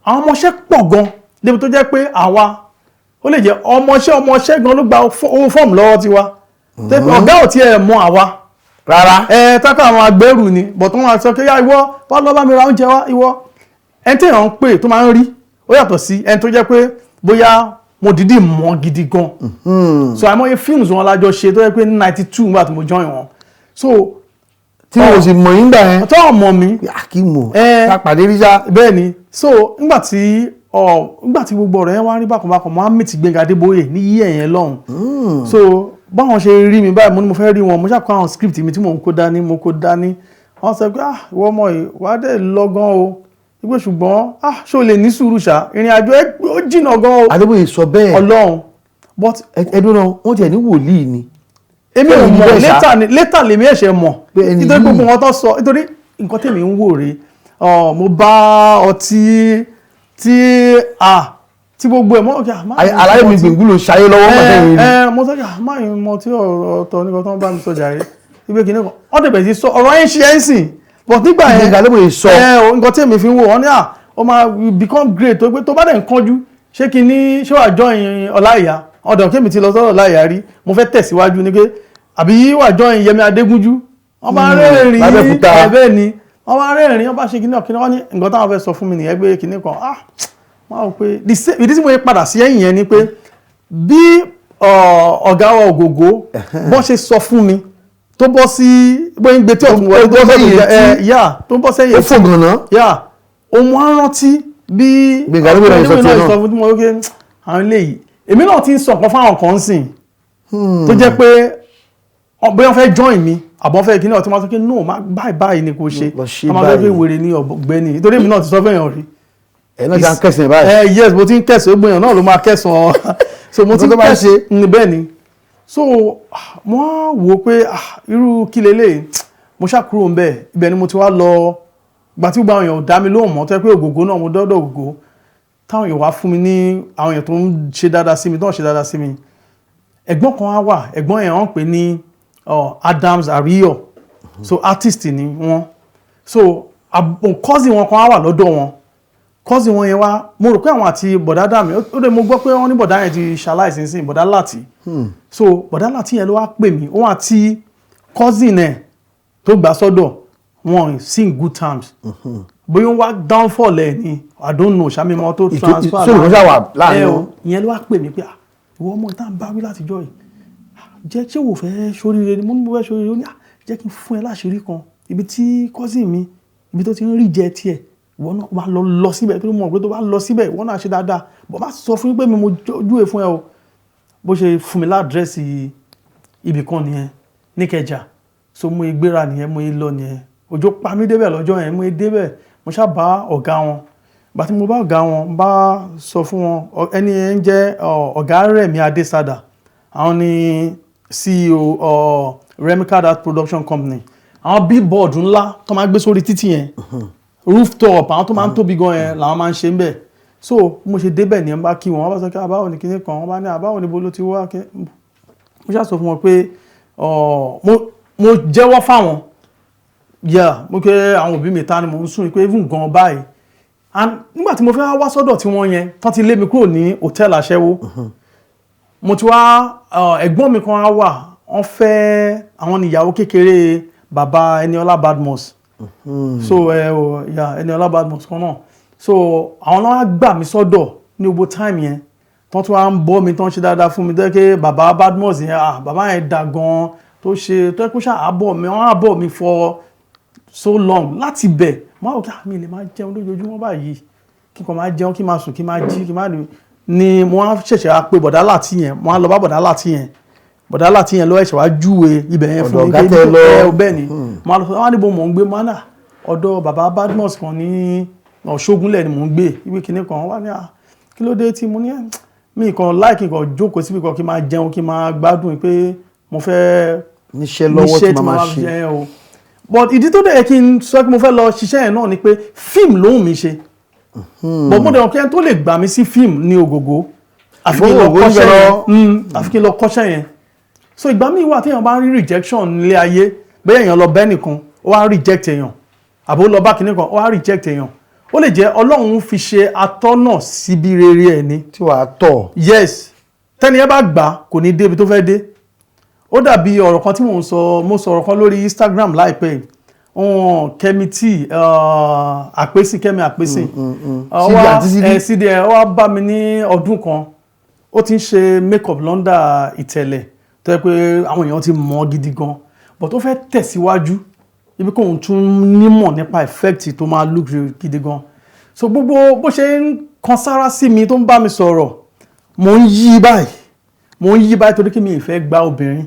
Àwọn ọmọọṣẹ́ pọ̀ gan débi tó jẹ́ pé àwa, ó lè jẹ́ ọmọọṣẹ́ ọmọọṣẹ́ gan ló gba owó fọ́ọ̀mù lọ́wọ́ tiwa. Tó jẹ́ pé ọ̀gá ò tiẹ̀ mọ àwa Rárá. Ẹ tákà àwọn agbẹ́rù ni, but wọ́n máa sọ pé, yá, ìwọ wá lọ bá mi ra oúnjẹ wá. Ìwọ, ẹni tí èèyàn ń pè tó máa ń rí, ó yàtọ̀ sí ẹni tó jẹ́ pé bóyá mo dìídì mọ̀ gidi gan. So àìmọye films wọn lájọ ṣe tó jẹ́ pé ní 92, nígbà tí mo join wọn, so Tí mo sì mọ̀ yín gbà yẹn. Tó mọ̀ mí. Kí mo Ẹ. ká pàdé rí sá. Bẹ́ẹ̀ ni. So nígbà tí gbogbo ọ̀rọ̀ yẹn wá rí bákan bákan, mo á meet Gbẹ́ngà Adébóyè ní yí ẹ̀yẹn lọ́hùn. So báwọn ṣe rí mi báyìí, mo ní mo fẹ́ rí wọn. Mo ṣàkó àwọn script mi tí mò ń kó dání, mo kó dání. Wọ́n sọ pé, "Ah, ìwọ ọmọ yìí, wàá dẹ̀ lọ gan o," wípé ṣùgbọ́n, ah, ṣé o lè ní sùúrù ṣá? Ìrìn àjò ẹ ó jìnnà gan o. Adébóyè sọ bẹ́ẹ̀? Ọlọ́run, but Ẹdún náà, wọ́n tiẹ̀ ní wòlíì ni. Èmi ò Ṣé mọ̀. bẹ́ẹ̀ ṣá? Later ni, later lèmi ẹ̀ṣẹ̀ mọ̀. Pé ẹni Nítorí yìí- gbogbo wọn tó sọ, nítorí nǹkan tèmi ń wò rèé, mo bá ọtí tí ah tí gbogbo ẹ̀ mọ́ ọ̀kẹ́ Aláyé mi gbìngbìn ló ń ṣayé lọ́wọ́ pàtẹ́ ẹ yìí. Ẹ mo sọ pé máa ń mọ tí ọ̀tọ̀ nípa tó ń bá mi sọ jàre, ibi kìíní kan wọ́n dẹ̀ bẹ̀rẹ̀ sí sọ ọ̀rọ̀ yẹn ṣe ẹ́ ń sìn, but nígbà yẹn Gbẹ̀ngà Adébóyè sọ. Ẹ o, nǹkan tí èmi fi ń wò wọ́n ní à, ó máa become great, tó pé tó bá dẹ̀ ń kánjú, ṣé kí ní ṣé wàá join Ọláìyá ọ̀dọ̀ kémi ti lọ sọ́dọ̀ Ọláìyá rí, mo fẹ́ tẹ̀síwájú ni pé àbí wàá join Yẹmí Adégúnjú. Wọ́n bá rẹ́rìn-ín. Lábẹ́òkúta. Ẹ bẹ́ẹ̀ ni, wọ́n bá rẹ́rìn-ín, wọ́n bá ṣe kíní ọ̀kíní. Wọ́n ní nǹkan táwọn fẹ́ sọ fún mi nìyẹn, pé kíní kan, ah, wọ́n á wò pé ìdí tí mo yẹ padà sí ẹ̀yìn yẹn ni pé bí ọ̀gá wa Ògògó bọ́n ṣe sọ fún mi tó bọ́ sí bóyá ń gbé tí ọ̀tún wọlé Tó bọ́ sẹ́yìn etí. Ẹ yà tó bọ́ sẹ́yìn Ó fò gànà. Yà, òun á rántí bí Gbẹ̀ngà Adébóyè náà sọ tiẹ̀ náà. Sọ fún mi pé àwọn eléyìí, èmi náà ti ń sọ nǹkan fáwọn kan sìn tó jẹ́ pé bóyá wọ́n fẹ́ join mi àbọ̀ fẹ́ kí ní ọtí máa sọ pé no, má báyìí báyìí ni kò ṣe. Lọ ṣe A máa fẹ́ pé báyìí. wèrè ní ọ̀gbẹ́ni, nítorí èmi náà ti sọ fẹ́yàn rí. Ẹ̀ náà ti à ń kẹsàn-án báyìí. Ẹ yes, mo ti ń kẹsàn, ó gbìyànjú náà ló máa kẹsàn. So mo ti ń Nǹkan tó bá kẹsàn ní bẹ́ẹ̀ ni. So ah, mo á wò ó pé, ah, irú kí leléyìí? Mo ṣáà kúrò ńbẹ̀. Ibẹ̀ ni mo ti wá lọ gbà tí gbogbo àwọn èèyàn ò dá mi lóhùn mọ́, tó yẹ pé Ògògó náà, mo dọ́dọ̀ Ògògó, táwọn èèyàn wá fún mi ní àwọn èèyàn tó ń ṣe dáadáa sí mi, tó ń ṣe dáadáa sí mi. Ẹ̀gbọ́n kan á wà, ẹ̀gbọ́n yẹn wọ́n ń pè ní Adams Ariyo. So artist ni wọ́n. So cousin wọn kan á wà lọ́dọ̀ wọn. Cousin wọn yẹn wá, mo rò pé àwọn àti bọ̀dá dàmí ó dé. Mo gbọ́ pé wọ́n ní bọ̀dá yẹn ti ṣaláìsí sí, bọ̀dá Láti. So bọ̀dá Láti yẹn ló wá pè mí. Òun àti cousin ẹ̀ tó gbà sọ́dọ̀ wọn sí in good terms, bóyá ó wá downfall ẹ̀ ni, I don't know, sàmì mọ́ tó transfer. So ìwọ́n ṣáà wà láàrin Ẹ o, wọn. ìyẹn ló wá pè mí pé, ah, ìwọ ọmọ ìta ń bá wí látijọ́ yìí, ah, jẹ́ ṣé wò fẹ́ ṣoríire ni? Mo ní mo fẹ́ ṣoríire. Ó ní, ah, jẹ́ kí n fún ẹ láṣìírí kan, ibi tí cousin mi, ibi tó ti ń rí jẹ tiẹ̀, ìwọ náà wà lọ lọ síbẹ̀, tó mọ̀ pé tó bá lọ síbẹ̀, ìwọ náà ṣe dáadáa bọ̀. Má sọ fún yín pé mi mo júwe fún ẹ o. Bó ṣe fún mi ládírẹ́sì ibì kan nìyẹn níkẹjà. So mo gbéra nìyẹn, mo lọ nìyẹn. Òjò pa mí débẹ̀ lọ́jọ́ yẹn. Mo débẹ̀, mo ṣáà bá ọ̀gá wọn. Gbà tí mo bá ọ̀gá wọn, bá sọ fún wọn, ẹni yẹn ń jẹ́ ọ̀gá Rẹ̀mí Adésádà. Àwọn ni CEO Remicard Art Production Company, àwọn billboard ńlá tó máa ń gbé sórí títì yẹn, rooftop, àwọn tó máa ń tóbi gan yẹn làwọn máa ń ṣe ń bẹ̀. So mo ṣe débẹ̀ ní ẹ bá kí wọn, wọ́n bá sọ pé àbáwọ̀ ní kinní kan, wọ́n bá ní àbáwọ̀ níbo ló ti wá. Mo ṣáà sọ fún wọn pé mo jẹ́wọ́ fáwọn, yeah, mo pé àwọn òbí mi ta ni mò ń sùn, pé even gan báyìí. And nígbà tí mo fẹ́ wá sọ́dọ̀ tí wọ́n yẹn tán ti lé mi kúrò ní hòtẹ́ẹ̀lì aṣẹ́wó, mo ti wá ẹ̀gbọ́n mi kan á wà, wọ́n fẹ́ àwọn níyàwó kékeré bàbá Ẹniọlá Badmus. So ẹ o, yeah, Ẹniọlá Badmus kan náà. So So àwọn náà wá gbà mí sọ́dọ̀ ní gbogbo time yẹn, tán tún wá ń bọ́ mi, tán ṣe dáadáa fún mi, tó yẹ pé bàbá Badmus yẹn, ah, bàbá yẹn dà gan, tó ṣe tó yẹ kó ṣáà bọ̀ mi, wọ́n á bọ̀ mi for so long. Láti bẹ̀ mo á wò kí mi lè máa jẹun lójoojúmọ́ báyìí, kí n kàn máa jẹun, kí n máa sùn, kí n máa jí, kí n máa ní ni mo á ṣẹ̀ṣẹ̀ wá pé bọ̀dá láti yẹn, mo á lọ bá bọ̀dá láti yẹn. Bọ̀dá láti yẹn ló ẹ̀ṣẹ̀ wá júwe ibẹ̀ yẹn fún Ọ̀dọ̀ mi ọ̀gá pé tẹ́ ibi tó lọ. ẹ bẹ́ẹ̀ ni mo á lọ, wọ́n á níbo mò ń gbé, mo á nà ọ̀dọ̀ bàbá Badmus kan ní Ṣógúnlẹ̀ ni mò ń gbé, ibi kìíní kan wá ní à kí ló dé tí mo ní ẹ̀ mi kàn láìkí nǹkan jókòó síbi kan, kí n máa jẹun, kí n máa gbádùn, pé mo fẹ́ Níṣẹ́ lọ́wọ́ tí níṣẹ́ màá máa fi ṣe. jẹun o. But ìdí tó dẹ̀ yẹ kí n sọ pé mo fẹ́ lọ ṣiṣẹ́ yẹn náà ni pé fíìmù lóhùn mi ṣe, but mo dẹ̀ mọ̀ pé ẹni tó lè gbà mí sí fíìmù ní Ògògó, àfi kí n lọ Ògògó kọ́ṣẹ́ níbẹ̀ yẹn. lọ. Àfi kí n lọ kọ́ṣẹ́ yẹn. So ìgbà míì wà téèyàn bá ń rí rejection nílé ayé, bẹ́ẹ̀ èèyàn lọ bẹ́ẹ̀ nìkan, ó wá ń reject èèyàn, àbó lọ bá kinní kan, ó wá ń reject èèyàn, ó lè jẹ́ Ọlọ́run fi ṣe atọ́nà síbi rere ẹ̀ ni Tí wàá tọ̀. Yes, tẹ́ni ẹ bá gbà, kò ní débi tó fẹ́ dé. Ó dàbí ọ̀rọ̀ kan tí mò ń sọ, mo sọ ọ̀rọ̀ kan lórí Instagram láìpẹ́ yìí. Ọ̀hún Kẹ́mi tí àpèsìn, Kẹ́mi àpèsìn. Ó CD wá- àti CD. CD ẹ, ó wá bá mi ní ọdún kan, ó ti ń ṣe makeup lọ́ndà ìtẹ̀lẹ̀ tó yẹ pé àwọn èèyàn ti mọ̀ ọ́ gidi gan, but ó fẹ́ tẹ̀síwájú ibi kóun tún nímọ̀ nípa effect tó máa look gidi gan. So gbogbo bó ṣe ń kan sára sí mi, tó ń bá mi sọ̀rọ̀, mò ń yí báyìí, mò ń yí báyìí, torí kí mi ì fẹ́ gba obìnrin.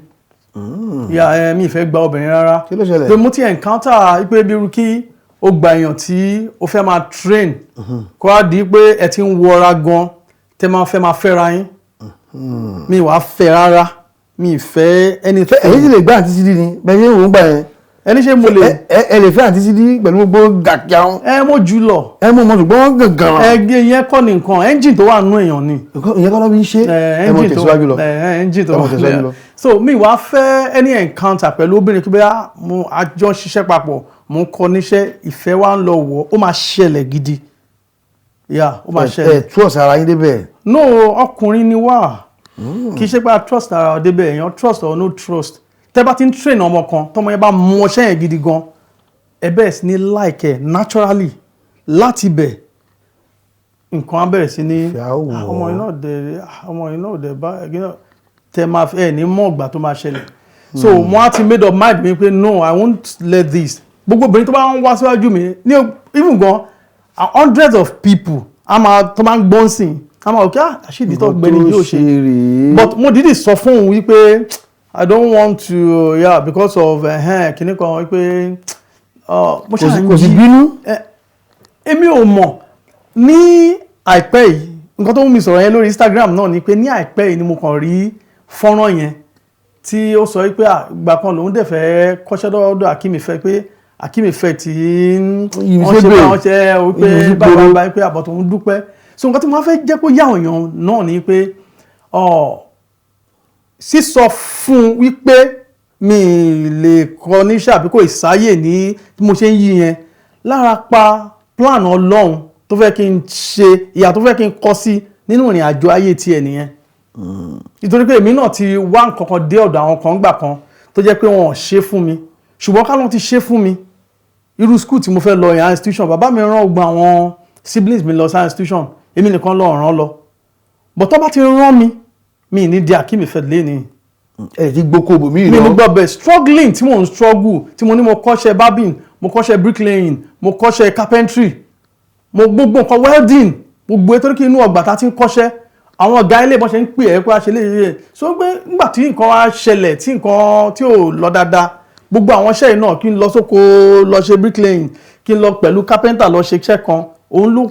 Ya ẹ, mi ì fẹ́ gba obìnrin rárá. Kí ló ṣẹlẹ̀? Pé mo ti encounter pé bí irú kí ó gba èèyàn tí ó fẹ́ máa train, kó wá di pé ẹ ti ń wọra gan, tẹ́ máa fẹ́ máa fẹ́ra yín. Mi wàá fẹ́ rárá, mi ì fẹ́ anything. Ẹ̀yin sì lè gbá àǹtí Sídí ni bẹ́ẹ̀ ṣe ń wò ó gbà yẹn? Ẹni ṣe mo lè. Ẹ lè fẹ́ àǹtí Sídí pẹ̀lú gbogbo gàkíà wọn? Ẹ mo jù lọ. Ẹ mú ọmọ, ṣùgbọ́n gàngàn. Ẹ yẹn kọ́ ni nǹkan, engine tó wà nínú èèyàn ni. Ìyẹn kọ́ ló fi ń ṣe. Ẹ mọ̀ tẹ̀síwájú lọ. Engine tó Ẹ mọ̀ wà tẹ̀síwájú nínú. lọ. So mi wá fẹ́ any encounter pẹ̀lú obìnrin kí bẹ́ẹ̀ mo àjọ ṣiṣẹ́ papọ̀, mo ń kọ́ níṣẹ́, ìfẹ́ wa ń lọ wọ̀, ó máa ṣẹlẹ̀ gidi. Yeah, ó máa Ẹ ṣẹlẹ̀. Tú ọ̀sẹ̀ ara yín débẹ̀. No, ọkùnrin ni wá, kì í ṣe pé a trust ara wa débẹ̀. Èèyàn trust or no trust, tẹ́ bá ti ń train ọmọ kan, tọmọ yẹn bá mọ ọṣẹ́ yẹn gidi gan, ẹ bẹ̀rẹ̀ sí ní like ẹ naturally. Láti bẹ̀, nǹkan á bẹ̀rẹ̀ sí ní Ìfẹ́ á wọ̀. "Ah, ọmọ yìí náà dẹ̀, ah, ọmọ yìí náà dẹ̀ bá ẹ tẹ máa ẹ ní mọ̀ ọ̀gbà tó máa ṣẹlẹ̀." So mo á ti made up mind mi pé no, I won't let this. Gbogbo obìnrin tó bá ń wá síwájú mi ní, even gan hundreds of people a máa tó máa ń gbọ́n sìn, a máa wò kí ah, àṣìdí tó gbẹni yóò ṣe rèé. But mo dídì sọ fún òun wípé I don't want to, yeah, because of kinní kan wípé mo Kò sí ṣáà ń kò sí yí- bínú. Èmi ò mọ̀. Ní àìpẹ́ yìí, nǹkan tó mú mi sọ̀rọ̀ yẹn lórí Instagram náà ni pé ní àìpẹ́ yìí ni mo kàn rí fọ́nrán yẹn tí ó sọ wípé ìgbà kan lòun dẹ̀ fẹ́ kọ́ṣẹ́ lọ́dọ̀ Akeem Effect, pé Akeem Effect tí ń Yìí wọ́n ṣe ṣépè. bá wọn ṣe wípé Yìí sí báyìí gbòòrò. báyìí, pé àbọ̀ tó ń dúpẹ́. So nǹkan tí mo máa fẹ́ jẹ́ kó yá àwọn èèyàn náà ni pé sísọ fún wípé mi lè kọ́ níṣẹ́ àbí kò ìsáyè ní bí mo ṣe ń yí yẹn lára pa plan Ọlọ́run tó fẹ́ kí n ṣe, ìyà tó fẹ́ kí n kọ́ sí nínú ìrìn àjò ayé tiẹ̀ nìyẹn. Nítorí pé èmi náà ti wá nǹkan kan dé ọ̀dọ̀ àwọn kan gbà kan tó jẹ́ pé wọn ò ṣe fún mi, ṣùgbọ́n ká lóun ti ṣe fún mi, irú school tí mo fẹ́ lọ yẹn, institution, bàbá mi rán gbogbo àwọn siblings mi lọ sí institution, èmi nìkan lọ ràn lọ. But tó bá ti rán mi, mi ní di Akeem Effect lé. Ẹ ti gbókò bòmí Mi lọ. ní gbọ́ bẹ́ẹ̀. Struggling tí mò ń struggle, tí mo ní mo kọ́ṣẹ́ barbing, mo kọ́ṣẹ́ bricklaying, mo kọ́ṣẹ́ carpentry, mo gbogbo nǹkan, welding, gbogbo ètò kí inú ọgbà tá ti ń kọ́ṣẹ́, àwọn ọ̀gá ilé ìbọn ṣe ń pè ẹ́ pé a ṣe léyìí. So pé nígbà tí nǹkan wá ṣẹlẹ̀, tí nǹkan tí ò lọ dáadáa, gbogbo àwọn iṣẹ́ yìí náà, kí n lọ sóko lọ ṣe bricklaying, kí n lọ pẹ̀lú carpenter lọ ṣe iṣẹ́ kan, òun ló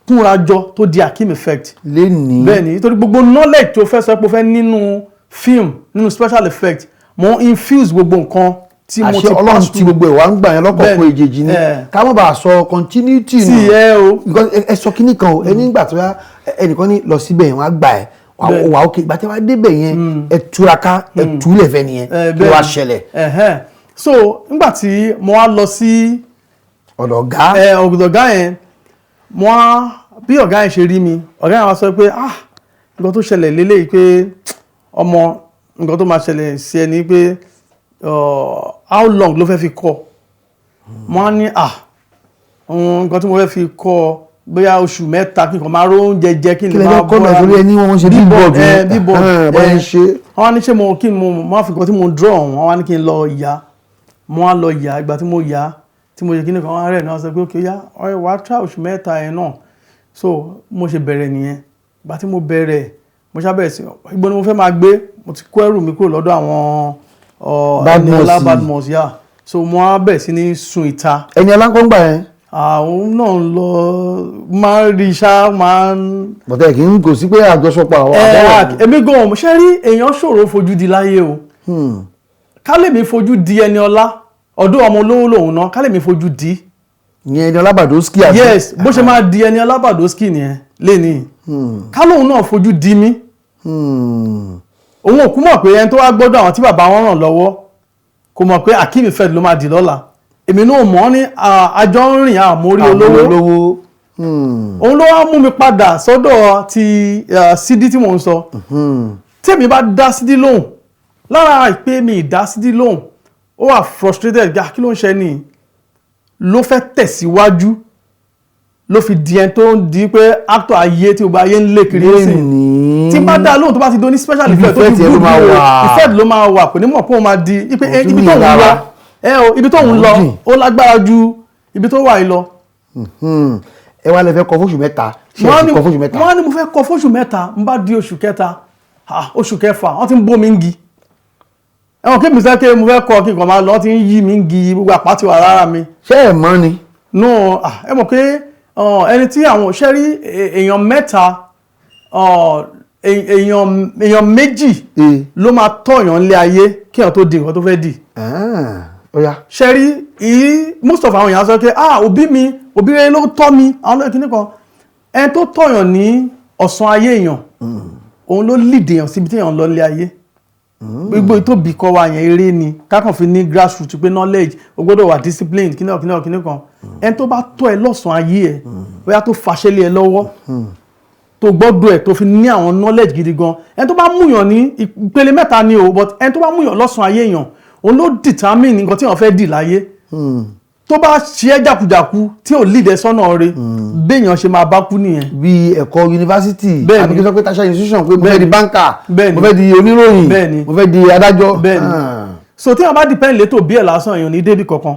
kúnra jọ tó di Akeem Effect. Lénìí. Bẹ́ẹ̀ ni, nítorí gbogbo knowledge tó fẹ́ sọ pé o fẹ́ nínú film, nínú special effect, mo infuse gbogbo nǹkan tí mo Àṣẹ ti Ọlọ́run pass tí gbogbo ẹ̀ wá ń gbà yẹn lọ́kọ̀ọ̀kan Bẹ́ẹ̀ni. èjèèjì ni. Ká má bàa sọ continuity tí nù. ẹ o. Because ẹ sọ kíní kan o, ẹ nígbà tó yá, ẹnìkan ní lọ síbẹ̀ yẹn, wọ́n á gbà ẹ̀ Bẹ́ẹ̀ni. wà ókè. Ìgbà tí wọ́n á débẹ̀ yẹn, ẹ túraká, ẹ túlẹ̀ fẹ́ nìyẹn, kí wàá ṣẹlẹ̀? Ẹ̀hẹ́n. So nígbà tí mo wá lọ sí Ọ̀dọ̀ ọ̀gá. Ọ̀dọ̀ ọ̀gá yẹn, mo wá bí ọ̀gá yẹn ṣe rí mi, ọ̀gá yẹn wá sọ pé ah, nǹkan tó ṣẹlẹ̀ lélẹ́yìí, pé ọmọ, nǹkan tó máa ṣẹlẹ̀ sí ẹ ni pé how long ló fẹ́ fi kọ́? Mo á ní ah, nǹkan tí mo fẹ́ fi kọ́ Bóyá oṣù 3 kí n kàn máa ró oúnjẹ jẹ, kí n Kí lè lè máa fẹ́ kọ́ náà, torí ẹni wọ́n ṣe billboard. Billboard. Bọ́yá ń ṣe. Wọ́n wá ní ṣé mo kí n mo máa fi nǹkan tí mo draw wọn, wọ́n wá ní kí n lọ yá. Mo wá lọ yá. Ìgbà tí mo yá, tí mo ṣe kí ni kan, wọ́n rẹ̀ náà sọ pé, "Ok, yá ọ̀rẹ́ wàá try oṣù 3 yẹn náà." So mo ṣe bẹ̀rẹ̀ nìyẹn. Ìgbà tí mo bẹ̀rẹ̀, mo ṣá bẹ̀rẹ̀ sí, ibo ni mo fẹ́ máa gbé? Mo ti kó ẹrù mi kúrò lọ́dọ̀ àwọn Badmus. Eniola Badmus, yá. So mo wá bẹ̀rẹ̀ sí ní sun ìta. Eniola ńkọ́ ńgbà yẹn? Àwọn náà ń lọ, máa ń rí ṣá, máa ń Bọ̀tẹ́ kì í kò sí pé àjọṣepọ̀ àwọn ẹ àbọ̀wọ̀. Èmi gan ṣe rí, èèyàn ṣòro fojú di láyé o. Ká lè mi fojú di Ẹniọlá, ọdún ọmọ olówó lòun náà, ká lè mi fojú di. Ìyẹn Eniola Badowski, àbí? Yes, bó ṣe máa di Eniola Badowski nìyẹn lénìí. Ká lóun náà fojú di mí, òun ò kú mọ̀ pé ẹni tó wá gbọ́dọ̀ àwọn tí bàbá wọn ràn lọ́wọ́, kò mọ̀ pé Akeem Effect ló máa di lọ́la. Èmi náà mọ̀ ọ́ ní àjọ ń rìn àmórí olówó. Olówó. Òun ló wá mú mi padà sọ́dọ̀ ti Sídí tí mò ń sọ. Tí èmi bá dá Sídí lóhùn, lára ìpè mi ìdá Sídí lóhùn, ó wà frustrated gbà, kí ló ń ṣe ní ló fẹ́ tẹ̀síwájú, ló fi di ẹni tó ń di pé actor ayé tí gbogbo ayé ń lé kiri sí. Lénìí. Tí n bá dá lóhùn, tó bá ti do ní special Ibi effect tó effect ti yẹn ló good máa o, wà. Effect ló máa wà. Kò ní mọ̀ pé òun máa di ipe Òun tún ibi ní tó ń lọ ìlara. ẹ o, ibi tó ń lọ Jìn. ó lágbára ju ibi tó wà yìí lọ. Ẹ wá lè fẹ́ kọ fóṣù 3, ṣe é ti kọ fóṣù 3? Wọ́n á ní mo fẹ́ kọ fóṣù 3. N bá di oṣù kẹta, ah, oṣù kẹfà, wọ́n ti ń bó mi ń gi ẹ̀wọ̀n kí mi sẹ́ pé mo fẹ́ kọ kí n kàn máa lọ, wọ́n ti ń yí mi ń gi, gbogbo àpá ti wà lára mi. Ṣé ẹ mọ̀ ni? No, ah, ẹ mọ̀ pé ẹni tí àwọn ṣẹ́ rí, èèyàn mẹ́ta, èèyàn méjì ló máa tọ̀yàn lé ayé kí èèyàn tó di nǹkan tó fẹ́ dì. Ah, ó yá. Ṣe rí i, most of àwọn èèyàn sọ pé, "Ah, òbí mi, òbí rere ló tọ́ mi." Àwọn olóyè kìíní kan, ẹni tó tọ̀yàn ní ọ̀sán ayé èèyàn, òun ló lead èèyàn síbi tí èèyàn ń lọ lé ayé. Gbogbo ètò òbí kọ́ wa yẹn, eré ni kákan fi ní grassroots pé knowledge, o gbọ́dọ̀ wà disciplined, kíní kan kíní kan kíní kan. Ẹni tó bá tọ́ ẹ lọ́sàn-án ayé ẹ, bóyá tó fàṣẹ lé ẹ lọ́wọ́, tó gbọ́dọ̀ ẹ̀, tó fi ní àwọn knowledge gidi gan, ẹni tó bá múyàn ní ìpele mẹ́ta ni o, but ẹni tó bá múyàn lọ́sàn-án ayé èèyàn, òun ló determine nǹkan tí èèyàn fẹ́ dì láyé. Tó bá ṣe é jàkújàkú, tí ò lead ẹ sọ́nà rẹ̀, béèyàn ṣe máa bá kú nìyẹn. Bí ẹ̀kọ́ yunifásitì, Bẹ́ẹ̀ni. àbí kí n sọ pé tertiary institution, pé mo fẹ́ di banker, Bẹ́ẹ̀ni. mo fẹ́ di oníròyìn, Bẹ́ẹ̀ni. mo fẹ́ di adájọ́. Bẹ́ẹ̀ni. Ah. So tí wọn bá depend létò bí ẹ̀ lásán, èèyàn ní débi kankan.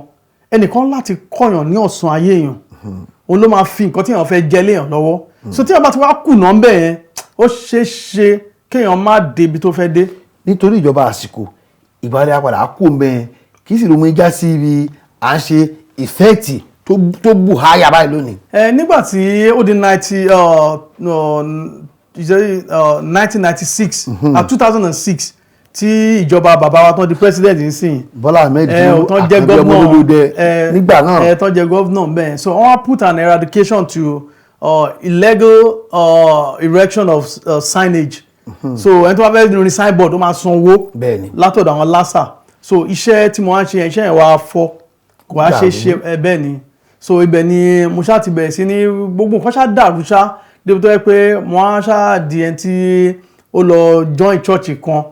Ẹnìkan láti kọ̀yàn ní ọ̀sán ayé èèyàn, òun ló máa fi nǹkan tí èèyàn fẹ́ jẹ léèyàn lọ́wọ́. So tí wọn bá ti wá kùnà ńbẹ̀ yẹn, ó ṣeé ṣe kéèyàn má débi tó fẹ́ dé. Nítorí ìjọba àsìkò, ìgbàlẹ̀ apàdà kú mẹ́, kí sì ló mú já sí ibi à ń ṣe effect tó bù háyà báyìí lónìí? Ẹ nígbà tí ó di 1996, 2006, tí ìjọba bàbá wa tán di president nísìnyí, Bọ́lá Ahmed ẹ ò tán jẹ́ Àkànbí ọmọ governor Olódẹ ẹ nígbà náà. Ẹ tán jẹ́ governor bẹ́ẹ̀. So wọ́n wá put an eradication to illegal erection of signage. So ẹni tó bá fẹ́ rin signboard, ó máa san owó látọ̀dọ̀ àwọn LASAA. So iṣẹ́ tí mo wá ń ṣe yẹn, iṣẹ́ yẹn wá fọ́, kò wá ṣe é ṣe ẹ. Bẹ́ẹ̀ ni. So ibẹ̀ ni mo ṣáà ti bẹ̀rẹ̀ sí ní gbogbo nǹkan ṣáà dàrú ṣá, débi tó yẹ pé mo á ṣáà di ẹni tí ó lọ join church kan.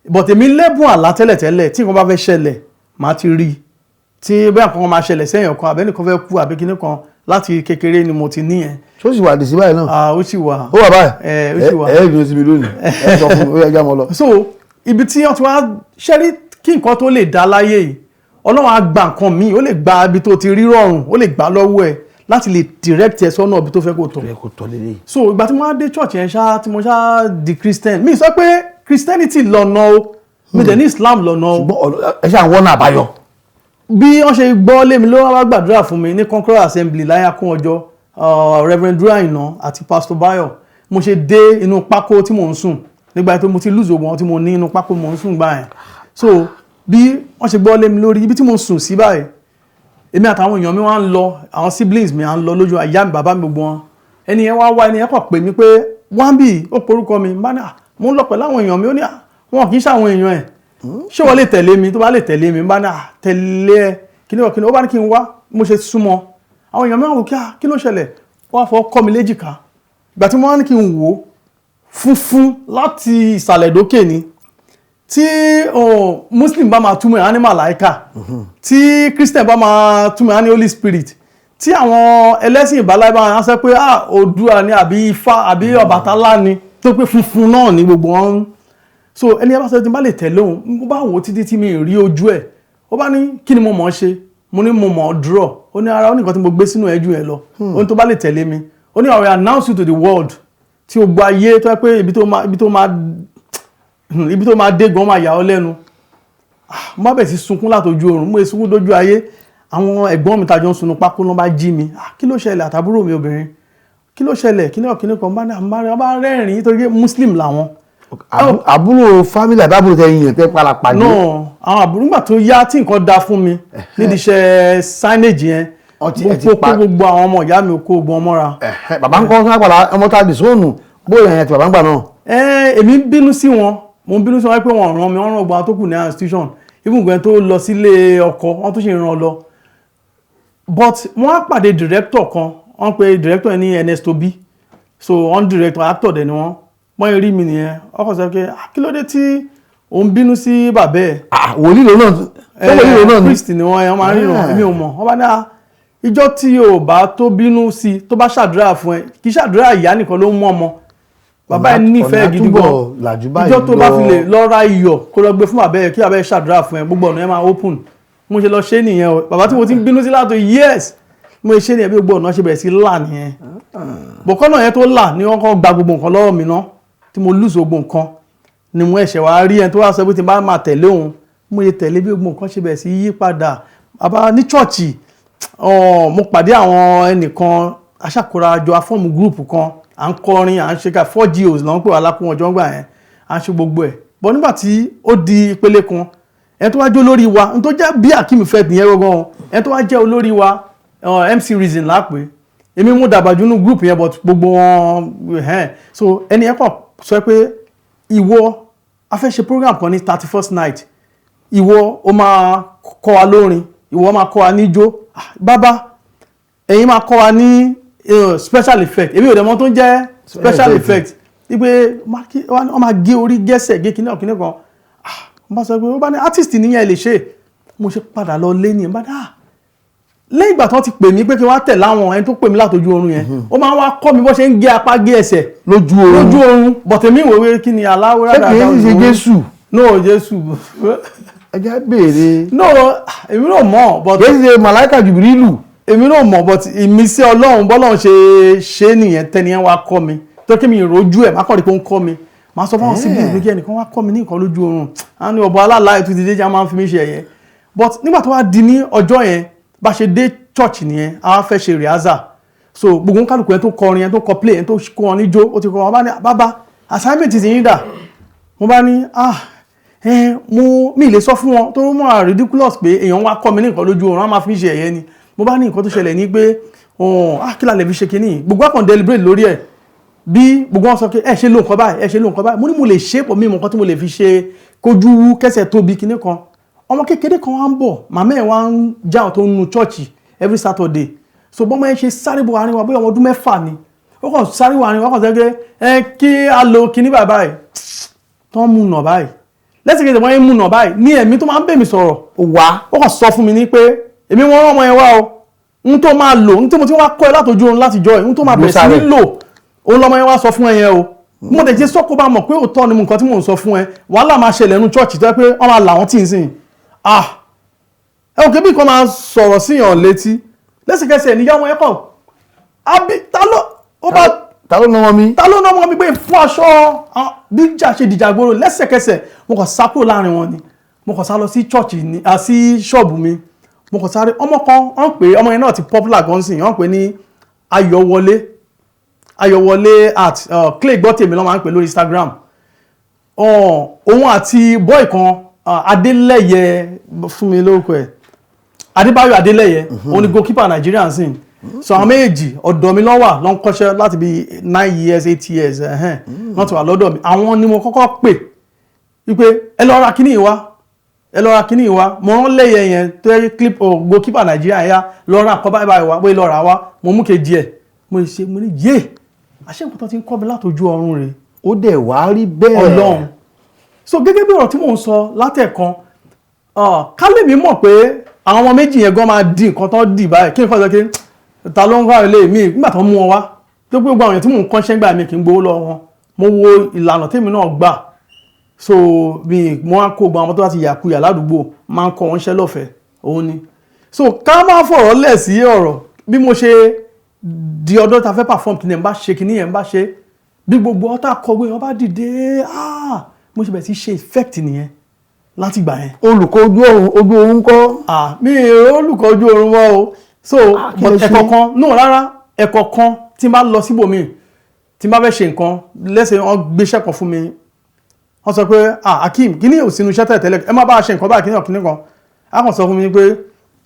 But èmi lẹ́bùn àlá tẹ́lẹ̀tẹ́lẹ̀. Tí nǹkan bá fẹ́ ṣẹlẹ̀, màá ti rí i, tí bóyá nǹkan kan máa ṣẹlẹ̀ sẹ́yìn kan, àbẹ́nìkan fẹ́ kú, àbí kinní kan, láti kékeré ni mo ti ní yẹn. Tó sì wà dì sí báyìí náà? Ah, ó sì wà. Ó wà báyìí? Ẹ, ó sì wà. Ẹ ẹ bí o ti mi lónìí, ẹ sọ fún mi, ó yẹ já mọ́ lọ. So ibi tí wọ́n ti wá ṣẹ́rí, kí nǹkan tó lè dá láyé yìí, Ọlọ́run á gba nǹkan míì, ó lè gba ibi tó ti rí rọrùn, ó lè gbà lọ́wọ́ ẹ láti lè direct ẹ sọ́nà ibi tó fẹ́ kó tọ̀. Ẹ kò tọ́ lélẹ́yìí. So ìgbà tí mo wá dé church yẹn ṣá, tí mo ṣá di Christian, mi sọ pé Christianity lọ́nà o, mi dẹ̀ ní Islam lọ́nà o. Ṣùgbọ́n ẹ ṣáà ń wọ́nà àbáyọ. Bí wọ́n ṣe gbọ́ lé mi ló wá gbàdúrà fún mi ní Conqueror Assembly láyàkún ọjọ́, Reverend Dúrà Ìná àti Pastor Bayo. Mo ṣe dé inú pákó tí mò ń sùn nígbà tó mo ti lose ogun tí mo ní, inú pákó mò ń sùn gbà yẹn. So bí wọ́n ṣe gbọ́ lé mi lórí ibi tí mo sùn sí báyìí, èmi àtàwọn èèyàn mi wá ń lọ, àwọn siblings mi à ń lọ lójú àyà mi, bàbá mi, gbogbo wọn. Ẹni yẹn wá wá, ẹni yẹn kàn pè mí pé wá ń bì, ó porúkọ mi. Bá ní, "À, mo ń lọ pẹ̀lú àwọn èèyàn mi." Ó ní, "À, wọn kì í ṣàwọn èèyàn ẹ̀, ṣé wọ́n lè tẹ̀lé mi? Tó bá lè tẹ̀lé mi." Bá ní, "À, tẹ̀lé ẹ kíní kan kíní." Ó bá ní kí n wá. Mo ṣe súnmọ́, àwọn èèyàn mi wá wò kí, "À, kí ló ṣẹlẹ̀?" Wọ́n á fọwọ́ kọ́ mi léjìká. Ìgbà tí wọ́n wá ní kí n wò ó, funfun láti ìsàlẹ̀ dókè ni. Tí Muslim bá máa túmọ̀ ẹ̀, á ní màláìka. Tí Christian bá máa túmọ̀ ẹ̀, á ní Holy Spirit. Tí àwọn ẹlẹ́sìn ìbáláyé bá wọn sọ pé, ah, Oòduà ni àbí Ifá àbí Ọbàtálá ni, tó pé funfun náà ni gbogbo wọn ń. So ẹni ẹ bá sọ tí n bá lè tẹ̀lé òun, mo bá wò ó títí tí mi ì rí ojú ẹ̀. Ó bá ní, "Kí ni mo mọ̀ ọ́ ṣe?" Mo ní mo mọ̀ ọ́ draw. Ó ní ara, ó ní nǹkan tí mo gbé sínú ẹjú ẹ lọ. Ó ní tó bá lè tẹ̀lé mi, ó ní, "I will announce you to the world," tí o gba ayé tó yẹ pé ibi tó máa dé gan máa yà ọ́ lẹ́nu. Ah, mo bá bẹ̀ sí sunkún látọjú oorun, mo sunkún dójú ayé. Àwọn ẹ̀gbọ́n mi tàjọ ń sunu pákó ló bá jí mi. "Ah, kí ló ṣẹlẹ̀?" Àtàbúrò mi obìnrin, "Kí ló ṣẹlẹ̀?" Kí ní ọ̀kíní kan bá ní àmọ́ bá rẹ́rìn-ín torí pé Muslim làwọn. Àbúrò family àbí àbúrò tẹ yìnyín tẹ padà pàdé? No, àwọn àbúrò, nígbà tó yá tí nǹkan da fún mi nídìí iṣẹ́ signage yẹn, Ọtí- mo ẹ ti kó gbogbo àwọn ọmọ ìyá mi, kó gbogbo wọn mọ́ra. Ẹ̀hẹ́, bàbá ń kọ́ sọ́nà padà, ọmọ tá a dì sóònù bóyá ẹ̀yìn àti bàbá ń gbà náà? Ẹ, èmi ń bínú sí wọn, mo ń bínú sí wọn pé wọn ràn mí, wọn ràn gbogbo àwọn tó kù ní institution, even gbọ́n tó lọ sílé ọkọ wọn tó ṣe ràn lọ. But wọ́n á pàdé director kan, wọ́n pe director yẹn ní Ernesto B. So wọ́n director, actor dẹ̀ ni wọ́n. Wọ́n yẹn rí mi nìyẹn, ọkọ̀ sọ pé, "Ah, kí ló dé tí òun bínú sí bàbá ẹ̀?" Ah, wòlíì lòun náà tó, wòlíì lòun náà ni. Priest ni wọ́n yẹn, wọ́n máa ń ríran. Ah. Èmi ò mọ̀. Wọ́n bá ní, "Ah, ìjọ tí o bá tó bínú sí, tó bá ṣàdúrà fún ẹ, kì í ṣàdúrà ìyá nìkan ló ń mú ọmọ bàbá ẹ nífẹ̀ẹ́ Ọ̀nà gidi gan. túbọ̀ làjú báyìí Ìjọ tó bá fi lọ. lè lọ ra iyọ̀, kó lọ gbé fún bàbá ẹ, kí bàbá ẹ ṣàdúrà fún ẹ, gbogbo ọ̀nà ẹ máa open." Mo ṣe lọ ṣe nìyẹn o. Bàbá tí mo ti ń bínú sí látò years, mo ṣe nìyẹn. Bí gbogbo ọ̀nà ṣe bẹ̀rẹ̀ sí là nìyẹn. Bọ̀kọ́nà yẹn tó là ní wọ́n kọ́ gba gbogbo nǹkan lọ́wọ́ mi ná, tí mo lose gbogbo nǹkan, ni mo ẹ̀ṣẹ̀ wá rí ẹni tó wá sọ pé tí n bá máa tẹ̀lé òun. Mo yẹ tẹ̀lé, bí gbogbo nǹkan ṣe bẹ̀rẹ̀ sí yí padà. Bàbá ní chọ́ọ̀chì, mo pàdé àwọn ẹnìkan, aṣàkórajọ, a form group kan, à ń kọrin, à ń ṣe ká four gos lọ́n pè wá lákùn ọjọ́ ńgbà yẹn, à ń ṣe gbogbo ẹ̀. Bọ́ nígbà tí ó di ìpele kan, ẹni tó wá jẹ́ olórí wa, n tó jẹ́ bí Akeem Effect nìyẹn gbọ́ngàn o, ẹni tó wá jẹ́ olórí wa, MC Reason lápè. Èmi mú dàgbà jù nínú group yẹn, but gbogbo wọn ẹ̀hẹ́n. So ẹni yẹn kàn sọ pé, "Ìwọ, a fẹ́ ṣe program kan ní 31st night, ìwọ ó máa kọ́ wa lórin, ìwọ máa kọ́ wa níjó. Ah, bàbá, ẹ̀yin máa kọ́ wa ní special effect." Èmi ò dẹ̀ mọ̀ tó ń jẹ́ special effect, wípé wọ́n máa gé orí, gẹ́sẹ̀, gé kíní ọ̀kíní kan. Ah, wọ́n bá sọ pé, ó bá ní artist nìyẹn lè ṣe. Mo ṣe padà lọ lé ní ẹ̀ bá dá lẹ́yìn ìgbà tí wọ́n ti pè mí pé kí wọ́n á tẹ̀ láwọn ẹni tó pè mí látọjú oorun yẹn, ó máa ń wá kọ́ mi bó ṣe ń gé apá, gé ẹsẹ̀. Lójú oorun? Lójú oorun. But èmi wò wé kí ni aláwọ̀. Ṣé kìí ṣe Jésù? No, Jésù. Ẹ jẹ́ béèrè. No, èmi náà mọ̀, but Kìí ṣe màláìkà Jùbìrìlù? Èmi náà mọ̀, but ìmísí Ọlọ́run, bọ́lọ́run ṣe ṣe nìyẹn. Tẹ́ni yẹn wá kọ́ mi, tó kí mi ìrojú ẹ̀ má kọ́ rí pé ó ń kọ́ mi, màá sọ fáwọn siblings mi kí ẹnìkan wá kọ́ mi ní nǹkan lójú oorun, á ní ọ̀bọ aláàlá ètò ìdíje jẹ́, máa ń fi mí ṣe ẹ̀yẹ. But nígbà tó wá di ní ọjọ́ yẹn, bá ṣe dé church nìyẹn, a wá fẹ́ ṣe rehearsal. So gbogbo kálukú, yẹn tó kọrin, yẹn tó kọ play, yẹn tó kó wọn níjó, ó ti kọ wọn, bá ní, "Bàbá, assignment ti yín dà?" Mo bá ní, "Ah, ẹ mo mi lè sọ fún wọn tó mọ̀ ridiculous pé èèyàn wá kọ́ mi ní nǹkan lójú oorun, á máa fi ń ṣe ẹ̀yẹ ni." Mo bá ní nǹkan tó ṣẹlẹ̀ ní pé, ah, kí la lè fi ṣe kínní? Gbogbo àkàn deliberate lórí ẹ̀, bí gbogbo wọn sọ pé, "Ẹ ṣe ló nǹkan báyìí, ẹ ṣe ló nǹkan báyìí." Mo ní mo lè ṣe pọ̀, mí mọ̀ nǹkan tí mo lè fi ṣe, kójú wú, kẹsẹ̀ tóbi, kinní kan. Ọmọ kékeré kan wá ń bọ̀, màmá ẹ̀ wá ń já àwọn tó ń nu chọ́ọ̀chì every Saturday. So bọ́mọ yẹn ṣe sáré bọ̀ àárín wa, bóyá ọmọ ọdún 6 ni, ó kàn sáré wọ àárín wa, ó kàn sọ pé, "Ẹ kí á lo kinní báyìí báyìí." Tó ń mú nà báyìí, lẹ́sìkẹsẹ̀ wọ́n yẹn mú nà báyìí ní ẹ̀mí tó máa ń bẹ̀ mí sọ̀rọ̀ Ó wá. Ó kàn sọ fún mi ní pé, "Èmi wọ́n rán ọmọ yẹn wá o, n tó máa lò, n tó mo ti wá kọ́ ẹ látọjú oorun láti jọ ẹ, n tó máa bẹ̀rẹ̀ sí ní lò, òun lọmọ yẹn wá sọ fún ẹ yẹn o. Mo dẹ̀ jẹ́ sọ́kó bá mọ̀ pé òótọ́ ni mo nǹkan tí mò ń sọ fún ẹ. Wàhálà máa ṣẹlẹ̀ nínú church tó yẹ pé wọ́n máa là wọ́n tì ń sìn." Ah, ẹ ò kébì kan máa sọ̀rọ̀ síyàn létí. Lẹ́sẹ̀kẹsẹ̀ níyà wọn yẹn kàn àbí ta ló ó bá Ta ló ná wọn mi? Ta ló ná ọmọ mi pé fún aṣọ? Bí ìjà ṣe dìjà gbòòrò lẹ́sẹ̀kẹsẹ̀, mo kàn sá kúrò láàrin wọn ni. Mo kàn sá lọ sí church ní à sí ṣọ́ọ̀bù mi. Mo kàn sáré, ọmọ kan wọ́n pè é, ọmọ yẹn náà ti popular gan sìn, wọ́n pè é ní Ayọ̀wọlé, Ayọ̀wọlé at Clay Gbọ́tèmi ló máa ń pè lórí Instagram. Òun àti boy kan, Adélẹ́yẹ, fún mi lórúkọ ẹ̀, Adébáyọ̀ Adélẹ́yẹ, òun ni goalkeeper Nigerian sìn. So àwọn méjì ọ̀dọ̀ mi ló wà, ló ń kọ́ṣẹ́ láti bí 9 years, 8 years, ẹ̀hẹ́n, wọ́n ti wà lọ́dọ̀ mi. Àwọn ni mo kọ́kọ́ pè wípé, "Ẹ lọ ra kíní yìí wá, ẹ lọ ra kíní yìí wá." Mo rán lẹ́yẹ yẹn tó yẹ clip oh, goalkeeper Nàìjíríà yá, lọ ra nǹkan báyìí báyìí wá. Bóyá lọ rà wá, mo mú kejì ẹ̀. Mo ṣe, mo ní yé, àṣẹ nǹkan tó ti ń kọ́ mi látọjú ọ̀run rèé. Ó dẹ̀ wá rí bẹ́ẹ̀. Ọlọ́run. So gẹ́gẹ́ bí ọ̀rọ̀ tí mò ń sọ látẹ̀kan, ká lè mi mọ̀ pé àwọn ọmọ méjì yẹn gan máa di nǹkan tó dì báyìí, kí n kọ́ sọ pé Ta ló ń wá ilé mi nígbà tó ń mú wọn wá, tó pé gbogbo àwọn èèyàn tí mò ń kọ́ṣẹ́ gbà mí kì í gbowó lọ́wọ́ wọn. Mo wo ìlànà tèmi náà gbà, so mi mo wá kó gbogbo àwọn tó bá ti yàkuyà ládùúgbò, máa ń kọ́ wọn ṣẹ́ lọ́fẹ̀ẹ́. Òun ni so ká má fọ̀rọ̀ lẹ̀ sí ọ̀rọ̀. Bí mo ṣe di ọdún tá a fẹ́ perform, kí ni ẹ̀ ń bá ṣe, kí ni ẹ̀ ń bá ṣe, bí gbogbo ọ̀tá kọ̀wé wọn bá dìde, ah, mo ṣe bẹ̀rẹ̀ sí ṣe effect nìyẹn láti gbà yẹn. Olùkọ́ ojú oorun kọ́? Ah, mi ò olùkọ́ ojú oorun mọ́ o. So Kí ló but ṣe? Ẹ̀kọ́ kan no, rárá, ẹ̀kọ́ kan tí n bá lọ síbòmíì, tí n bá fẹ́ ṣe nǹkan lẹ́sẹ̀, wọ́n gbéṣẹ́ kan fún mi, wọ́n sọ pé, "Ah, Akeem, kíní ò sínú iṣẹ́ tẹ́lẹ̀, ẹ má bá a ṣe nǹkan báyìí, kíní kan kíní kan." A kàn sọ fún mi pé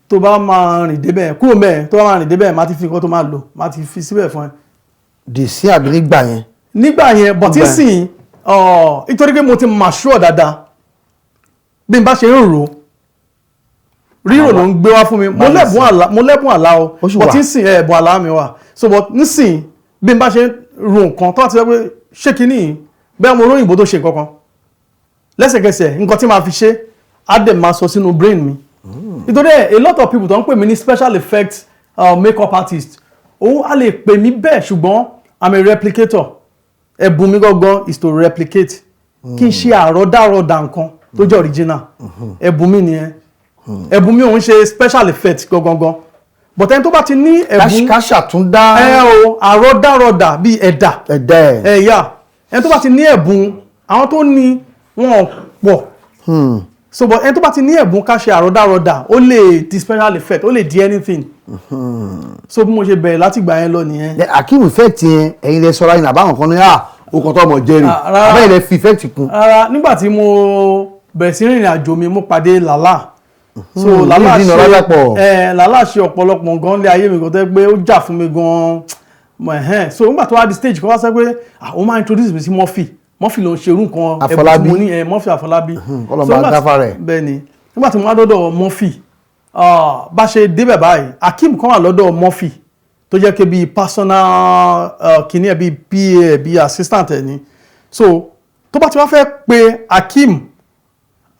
tó bá máa rìn débẹ̀, kúrò mẹ́ẹ̀, tó bá máa rìn débẹ̀, má ti fi nǹkan tó máa lò, má ti fi síbẹ̀ fún ẹ. Dì sí àbí nígbà yẹn? Nígbà yẹn, but Nígbà yẹn. nísìn, nítorí pé mo ti mature dáadáa, bí n bá ṣe ń rò, rírò ló ń gbé wá fún mi. Mo lẹ́bùn àlá, mo lẹ́bùn àlá o. Ó sì But wà. nísìn, ẹ̀bùn àlá mi wà. So but nísìn, bí n bá ṣe ń ro nǹkan, tó bá ti sọ pé ṣé kinní bẹ́ẹ̀, mo róyìnbó tó ṣe nǹkan kan, lẹ́sẹ̀kẹsẹ̀ nǹkan tí màá fi ṣe á dẹ̀ máa sọ sínú brain mi. Nítorí ẹ̀, a lot of people tó ń pè mí ní special effect makeup artist, òun á lè pè mí bẹ́ẹ̀, ṣùgbọ́n I'm a replicator. Ẹ̀bùn mi gangan is to replicate, kí n ṣe àrọ́dàrọ́dà nǹkan tó jẹ́ original. Ẹ̀bùn mi nìyẹn. Ẹ̀bùn mi òun ṣe special effect gangan, but ẹni tó bá ti ní ẹ̀bùn ká ṣàtúndá. Ẹ o, àrọ́dàrọ́dà bíi ẹ̀dà. Ẹ̀dá ẹ̀. Ẹ̀yà ẹni tó bá ti ní ẹ̀bùn, àwọn tó ní wọn pọ̀. So but ẹni tó bá ti ní ẹ̀bùn ká ṣe àrọ́dàrọ́dà, ó lè di special effect, ó lè di anything. So bí mo ṣe bẹ̀rẹ̀ láti ìgbà yẹn lọ nìyẹn. Akeem effect yẹn, ẹ̀yin lẹ sọra yín, àbáwọn kan ní à ó kàn tó ọmọ jẹ́rìí? Ah, rárá. Àbẹ́yìn lẹ fi effect kún? Rárá, nígbà tí mo bẹ̀rẹ̀ sí rìnrìn àjò mi, mo pàdé Làlá. So Làlá Ní ìdínà ṣe Ládàpọ̀. Ẹ Làlá ṣe ọ̀pọ̀lọpọ̀ gan lé ayé mi gan, tó jẹ́ pé ó jà fún mi gan mọ̀ ẹ̀hẹ́n. So nígbà tó wá di stage kan, wá sọ pé ah, ó máa introduce mi sí Murphy. Murphy ló ń ṣerú nǹkan ẹ̀bùn tí Àfọlábí. mo ní ẹ, Murphy Àfọlábí. Kọ́lọ́n So bá nígbà tí- gáfárà ẹ̀. Bẹ́ẹ̀ ni, nígbà tí mo wá dọ́dọ̀ Murphy, ah, bá ṣe débẹ̀ báyìí, Akeem kan wà lọ́dọ̀ Murphy tó jẹ́ pé bíi personal kìíní ẹ̀, bíi PA ẹ̀, bíi assistant ẹ̀ ni. So tó bá ti wá fẹ́ pe Akeem,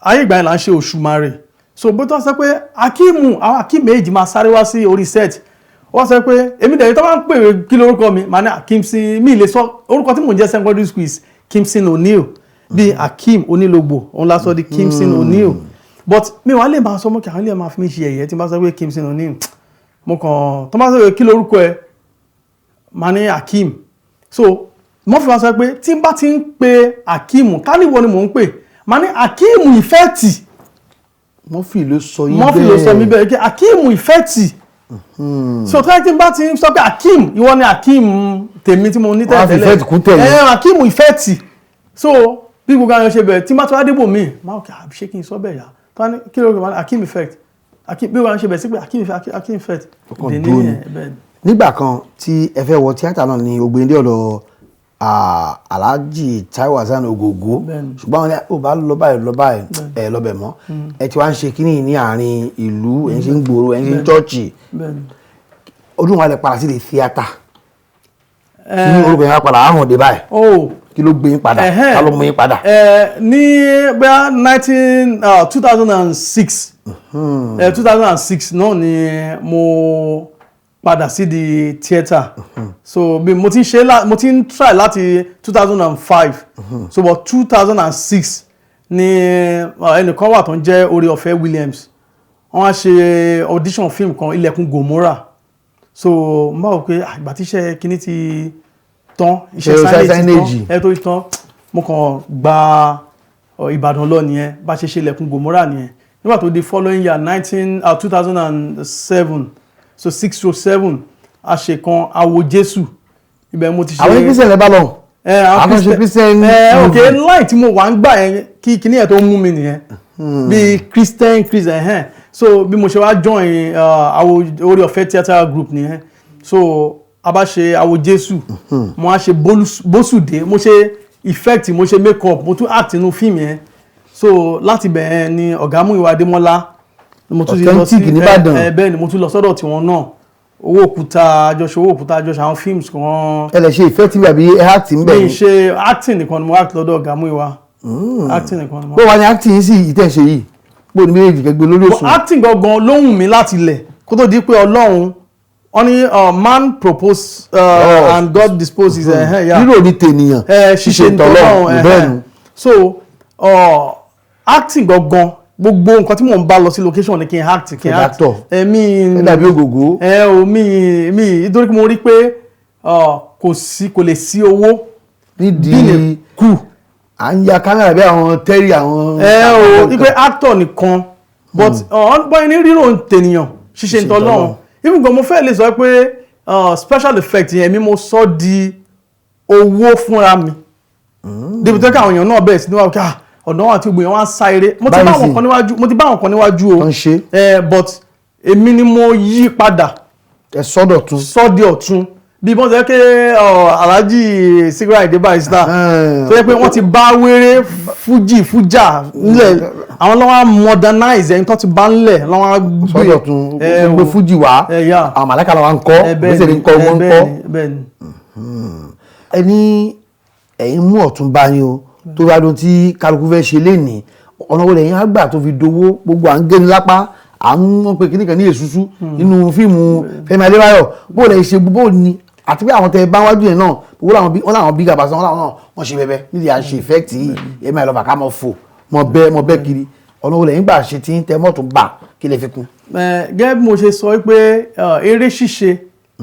ayé ìgbà yẹn là ń ṣe Òṣùmàrè. So bó tó sọ pé Akeem, àwọn Akeem méjì máa sáré wá sí orí set. Ó wá sọ pé èmi dẹ̀ tó bá ń pè é, kí lórúkọ mi? Màá ní Kimson. Mi lè sọ orúkọ tí mò ń jẹ́ secondary school is Kimson O'Neill, bíi Akeem Onílògbò, òun la sọ di Kimson O'Neill. But mi wàá lè máa sọ mọ́ kí àwọn ilé máa fi mí ṣe ẹ̀yẹ tí n bá sọ pé Kimson O'Neill. Mo kàn tó bá sọ pé kí lórúkọ ẹ, màá ní Akeem. So mo fi wá sọ pé tí n bá ti ń pe Akeem, káníwọ ni mò ń pè, màá ní Akeem effect. Murphy ló sọ yín. Murphy ló sọ mí bẹ́ẹ̀ kí Akeem effect. So tí n bá ti ń sọ pé Akeem, ìwọ ni Akeem tèmi tí mo ní Wọ́n á fi tẹ́lẹ̀. effect kún tẹ̀lé. Ẹ Akeem effect. So bí gbogbo àwọn ṣe bẹ̀rẹ̀, tí n bá tó wá débò míì, máa kí ṣé kí n sọ bẹ́ẹ̀ yá, tó wá ní kí ló rẹ̀, Akeem effect, Akeem, bí wọ́n ṣe bẹ̀rẹ̀ sí pé Akeem effect, Akeem effect. Ọkàn dè ní dúró ni. nìyẹn, bẹ́ẹ̀ ni. Nígbà kan tí ẹ fẹ́ wọ tíátà náà ni ògbéndé ọ̀dọ̀ Alhaji Taiwo Hassan Ogogo. Bẹ́ẹ̀ni. Ṣùgbọ́n àwọn ní ó bá lọ báyìí, lọ báyìí, ẹ lọ́bẹ̀ mọ́. Ẹ ti wá ń ṣe kínní ní àárín ìlú, ẹ ń ṣe ń gbòòrò, ẹ ń ṣe ń chọ́ọ̀chì. Bẹ́ẹ̀ni. Ọdún wa lẹ padà sí lè tíátà kí orúkọ yẹn wá padà àrùn òde báyìí? Oh. Kí ló gbé yín padà? Ẹ̀hẹ́n. Ká ló mú yín padà? Ní bóyá nineteen 2006, 2006 náà ni mo padà sí di theatre. So bí mo ti ń ṣe mo ti ń try láti 2005, so but 2006 ni ẹnìkan wà tó ń jẹ́ Oore-ọ̀fẹ́ Williams, wọ́n á ṣe audition film kan, Ilẹ̀kùn Gòmórà. So mo bá wò pé ah, ìgbà tí iṣẹ́ kinní ti tán, iṣẹ́ Iṣẹ́ signage ti tán, signage. Ẹ tó tán, mo kàn gba Ìbàdàn lọ nìyẹn. Bá ṣe ṣe Ilẹ̀kùn Gòmórà nìyẹn. Nígbà tó di following year, nineteen 2007, so six to seven, a ṣe kan, Awo Jésù. Ibẹ̀ mo ti ṣe. Àwọn Christian lẹ bá lọ? Ẹ àwọn Àwọn ṣe Christian ẹ ok movie. Line tí mo wà ń gbà yẹn kí kíní ẹ̀ tó mú mi nìyẹn, bí Christian Christian ẹ̀hẹ́n. So bí mo ṣe wá join Awo Oore-ọ̀fẹ́ theatre group nìyẹn. So a bá ṣe Awo Jésù, mo wá ṣe Bósùdé, mo ṣe effect, mo ṣe make up, mo tún act nínú fíìmù yẹn. So láti bẹ̀rẹ̀ ni ọ̀gá Múyìwá Adémọ́lá ni mo tún ti lọ sí. Authentic nìbàdàn. Ẹ bẹ́ẹ̀ ni, mo tún lọ sọ́dọ̀ tiwọn náà, Owó Òkúta, àjọṣe Owó Òkúta, àjọṣe àwọn films kan. Ẹ lè ṣe ìfẹ́ tí àbí ẹ act ń bẹ̀ Mi ni? ṣe acting nìkan ni mo act lọ́dọ̀ ọ̀gá Múyìwá, acting nìkan ni mo. Bó wà ní acting yìí sí ìtẹ̀ ṣe yìí, bó ní méjèèjì kẹgbẹ́ lórí But òṣùwọ̀n? Acting gangan ló wù mí láti lẹ̀ kó tó di pé Ọlọ́run Wọ́n ní man propose Oh. and God disposes. Yeah. Rírò ní tènìyàn, ṣíṣe tọlọ́run. Bẹ́ẹ̀ ni. So acting gangan, gbogbo nǹkan tí mò ń bá lọ sí location ni kí n act, kí n act. Actor. Mi Ẹ dàbí ògògó. Ẹ o mi nítorí pé mo rí pé kò sí, kò lè sí owó Nídìí kù. À ń ya kámẹ́rà bí àwọn tẹ́rì àwọn. Ẹ o wípé actor nìkan, but bọ́yìn ní rírò tènìyàn, ṣíṣe tọlọ́run. Even gan mo fẹ́ lè sọ pé special effect yẹn mi mo sọ di owó fúnra mi, débi tó kí àwọn èèyàn náà bẹ̀rẹ̀ sí ní wá kí ọ̀dọ́ wọn àti gbogbo èèyàn wá ń sá eré. Mo ti bá Báyìí àwọn sì. kan níwájú, mo ti bá àwọn kan níwájú o. Tó ń ṣe. But èmi ni mo yí padà. Ẹ sọ́dọ̀ tún. Sọ́dí ọ̀tún, bí wọ́n sọ pé Alhaji Sikiru Ayinde Barrister, tó yẹ pé wọ́n ti bá wéré fújì fújà nílẹ̀, àwọn lọ́wọ́ á modernize ẹni tó ti bá ńlẹ̀, lọ́wọ́ á gbé Sọ́dọ̀ tún. Ẹ gbé o. Fújì wá. Yeah. Àwọn màláìka làwọn ń kọ́. Bẹ́ẹ̀ gbèsè ni, ní kọ́, wọ́n ń bẹ́ẹ̀ kọ́. ni, bẹ́ẹ̀ ni. Ẹni ẹ̀yin mú ọ̀tún bá yín o, tó bá dùn tí kálukú fẹ́ ṣe lénìí, ọ̀nà wo lẹ́yìn á gbà tó fi dowó? Gbogbo à ń géni lápá, à ń wọ́n pe kíní kan ní èsúsú nínú fíìmù Fẹ́mi Adébáyọ̀, bó lẹ́yìn ṣe bó ni, àti pé àwọn tẹ bá wájú yẹn náà, wọ́n làwọn bí wọ́n làwọn bí gàbàsán, wọ́n làwọn náà wọ́n ṣe bẹbẹ nídìí à ń ṣe effect yìí, èmi àlọ́ bàkà mọ́ fò mọ́ bẹ́ kiri. Ọ̀nà wo lẹ́yìn gbà ṣe tí ń tẹ mọ́tò bà kí lè fi kún? Gẹ́gẹ́ bí mo ṣe sọ pé eré ṣíṣe,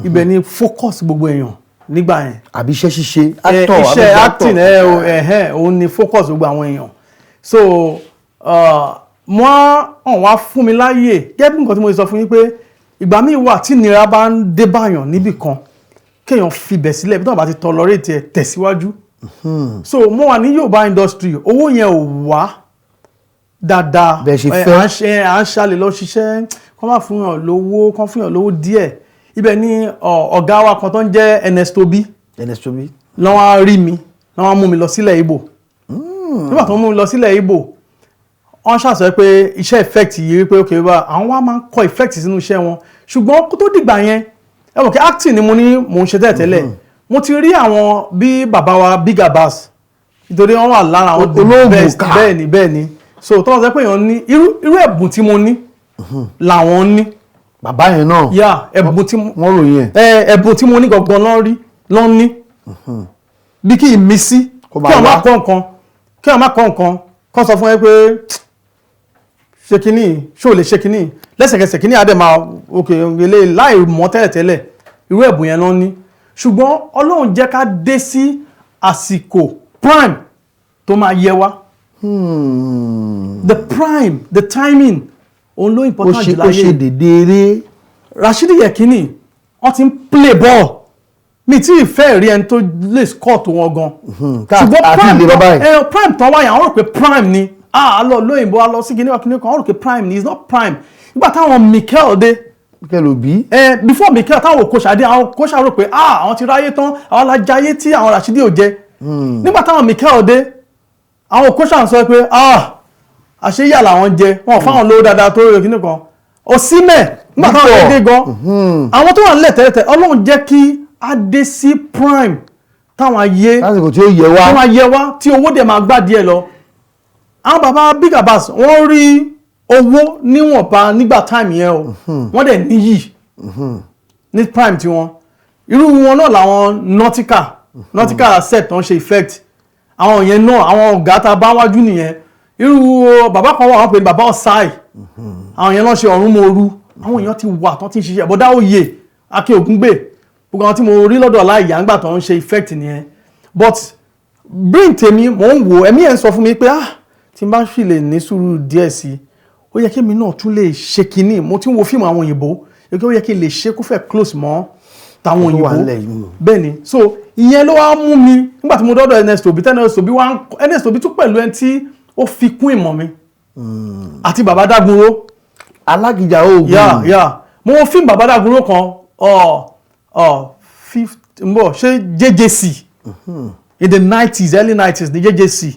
ibẹ̀ ni focus gbogbo èèyàn nígbà yẹn. Àbí iṣẹ́ ṣíṣe actor? Iṣẹ́ àbí acting, ẹ o, ẹ̀hẹ́n, òun ni focus gbogbo àwọn èèyàn. So wọ́n hàn wá fún mi láàyè, gẹ́gẹ́ bí nǹkan tí mo sọ fún yín pé ìgbà míì wà tí ìnira bá ń dé báyàn níbì kan, kéèyàn fibẹ̀ sílẹ̀ bí tí wọ́n bá ti tolerate ẹ̀, tẹ̀síwájú. So mo wà ní Yorùbá industry, owó yẹn ò wá dáadáa. Bẹ́ẹ̀ ṣe fẹ́. À ń ṣàlè lọ ṣiṣẹ́, kọ́ máa fún yàn lówó, kọ́ fún yàn lówó díẹ̀. Ibẹ̀ ni ọ̀gá wa kan tó ń jẹ́ Ernest Obi Ernest Obi. Lọ́wọ́ á rí mi, lọ́wọ́ á mú mi lọ sílẹ̀ Ìgbò. Nígbà tó ń mú mi lọ sílẹ̀ Ìgbò, wọ́n ṣàṣọ pé iṣẹ́ effect yìí, wípé ok bá àwọn wá máa ń kọ effect sínú iṣẹ́ wọn. Ṣùgbọ́n kó tó dìgbà yẹn, ẹ mọ̀ kí acting ni mo ní mò ń ṣe tẹ́lẹ̀tẹ́lẹ̀. Mo ti rí àwọn bí bàbá wa Big Abbas, nítorí wọ́n wà lára àwọn the Olóògùn best. ká. Bẹ́ẹ̀ ni. So tó wọ́n sọ pé èèyàn ní irú ẹ̀bùn tí mo ní làwọn ní. Bàbá yẹn náà. Yà, ẹ̀bùn tí mo Wọ́n ròyìn ẹ̀. Ẹ̀bùn tí mo ní gangan lọ́n rí lọ́n ní, bí kí ìmísí Kó kí máa àwọn wá. má kọ́ nǹkan, kí àwọn má kọ́ nǹkan, kọ́ sọ fún ẹ pé ṣe kínní, ṣó lè ṣe kínní, lẹ́sẹ̀kẹsẹ̀ kínní àdẹ̀ máa òkè eléyìí láì mọ̀ tẹ́lẹ̀tẹ́lẹ̀. Irú ẹ̀bùn yẹn lọ́n ní, ṣùgbọ́n Ọlọ́run jẹ́ ká dé sí àsìkò prime tó máa yẹ wá. The prime, the timing, òun ló Ó important ṣe jù ó ṣe láyé. dédé eré. Rashidi Yekini, wọ́n ti ń play ball, mi tí ì fẹ́ rí ẹni tó lè score tó wọn gan. Ṣùgbọ́n àti ilé bàbá yìí. Prime tán wáyà, àwọn rò pé prime ni. Ah, a lọ lóyìnbó, a lọ sí kíní kíní kan, àwọn rò pé prime ni. It's not prime. Nígbà táwọn Mikel dé, Mikel Obi. Before Mikel, táwọn Okocha dé, àwọn Okocha rò pé ah, àwọn ti ráyé tán, àwọn lajayé tí àwọn Rashidi ò jẹ. Nígbà táwọn Mikel dé, àwọn Okocha ń sọ pé ah, àṣeyà làwọn jẹ, wọn ò fáwọn lówó dáadáa tó rí kíní kan. Osimhen, nígbà táwọn Victor. dé gan, àwọn tó wà nílẹ̀ tẹ́lẹ̀tẹ́lẹ̀, Ọlọ́run jẹ́ kí á dé sí prime táwọn ayé Lásìkò tí ó yẹ wá. Tó máa yẹ wá, tí owó dẹ̀ máa gbá díẹ̀ lọ. Àwọn bàbá Big Abbas, wọ́n rí owó níwọ̀nba nígbà time yẹn o, wọ́n dẹ̀ níyì ní prime tiwọn. Irú wọn náà làwọn Nautica set tó ń ṣe effect, àwọn yẹn náà, àwọn ọ̀gá tá a bá wájú nìyẹn. Irú bàbá kan wà, wọ́n pè ní bàbá Ọ̀sáì, àwọn yẹn náà ṣe ọ̀run mooru. Àwọn èèyàn ti wà tán ti ń ṣiṣẹ́, bọ́dá òye Akin Ògúngbè, gbogbo àwọn tí mo rí lọ́dọ̀ aláìyá ńgbà tó ń ṣe effect nìyẹn. But brain tèmi, mò ń wò, ẹ̀mí ẹ̀ ń sọ fún mi pé ah, tí n bá sì lè ní sùúrù díẹ̀ sí i, ó yẹ kí èmi náà tún lè ṣe kinní. Mo ti ń wo fíìmù àwọn òyìnbó, ó yẹ kí n lè ṣe kó fẹ́ close mọ́ tàwọn Tó wà òyìnbó. nílẹ̀ yìí. Bẹ́ẹ̀ ni. So ìyẹn ló wá mú mi nígbà tí mo dọ́dọ̀ Ernest Obi, tí Ernest Obi wá ń, Ernest Obi tún pẹ̀lú ẹni tí ó fi kún ìmọ̀ mi, àti bàbá Dágunró. Alágìjà oògùn. Yeah, mo wo fíìmù bàbá Dágunró kan, ọ ọ fifth mbọ ṣé JJC in the 90s, early 90s ní JJC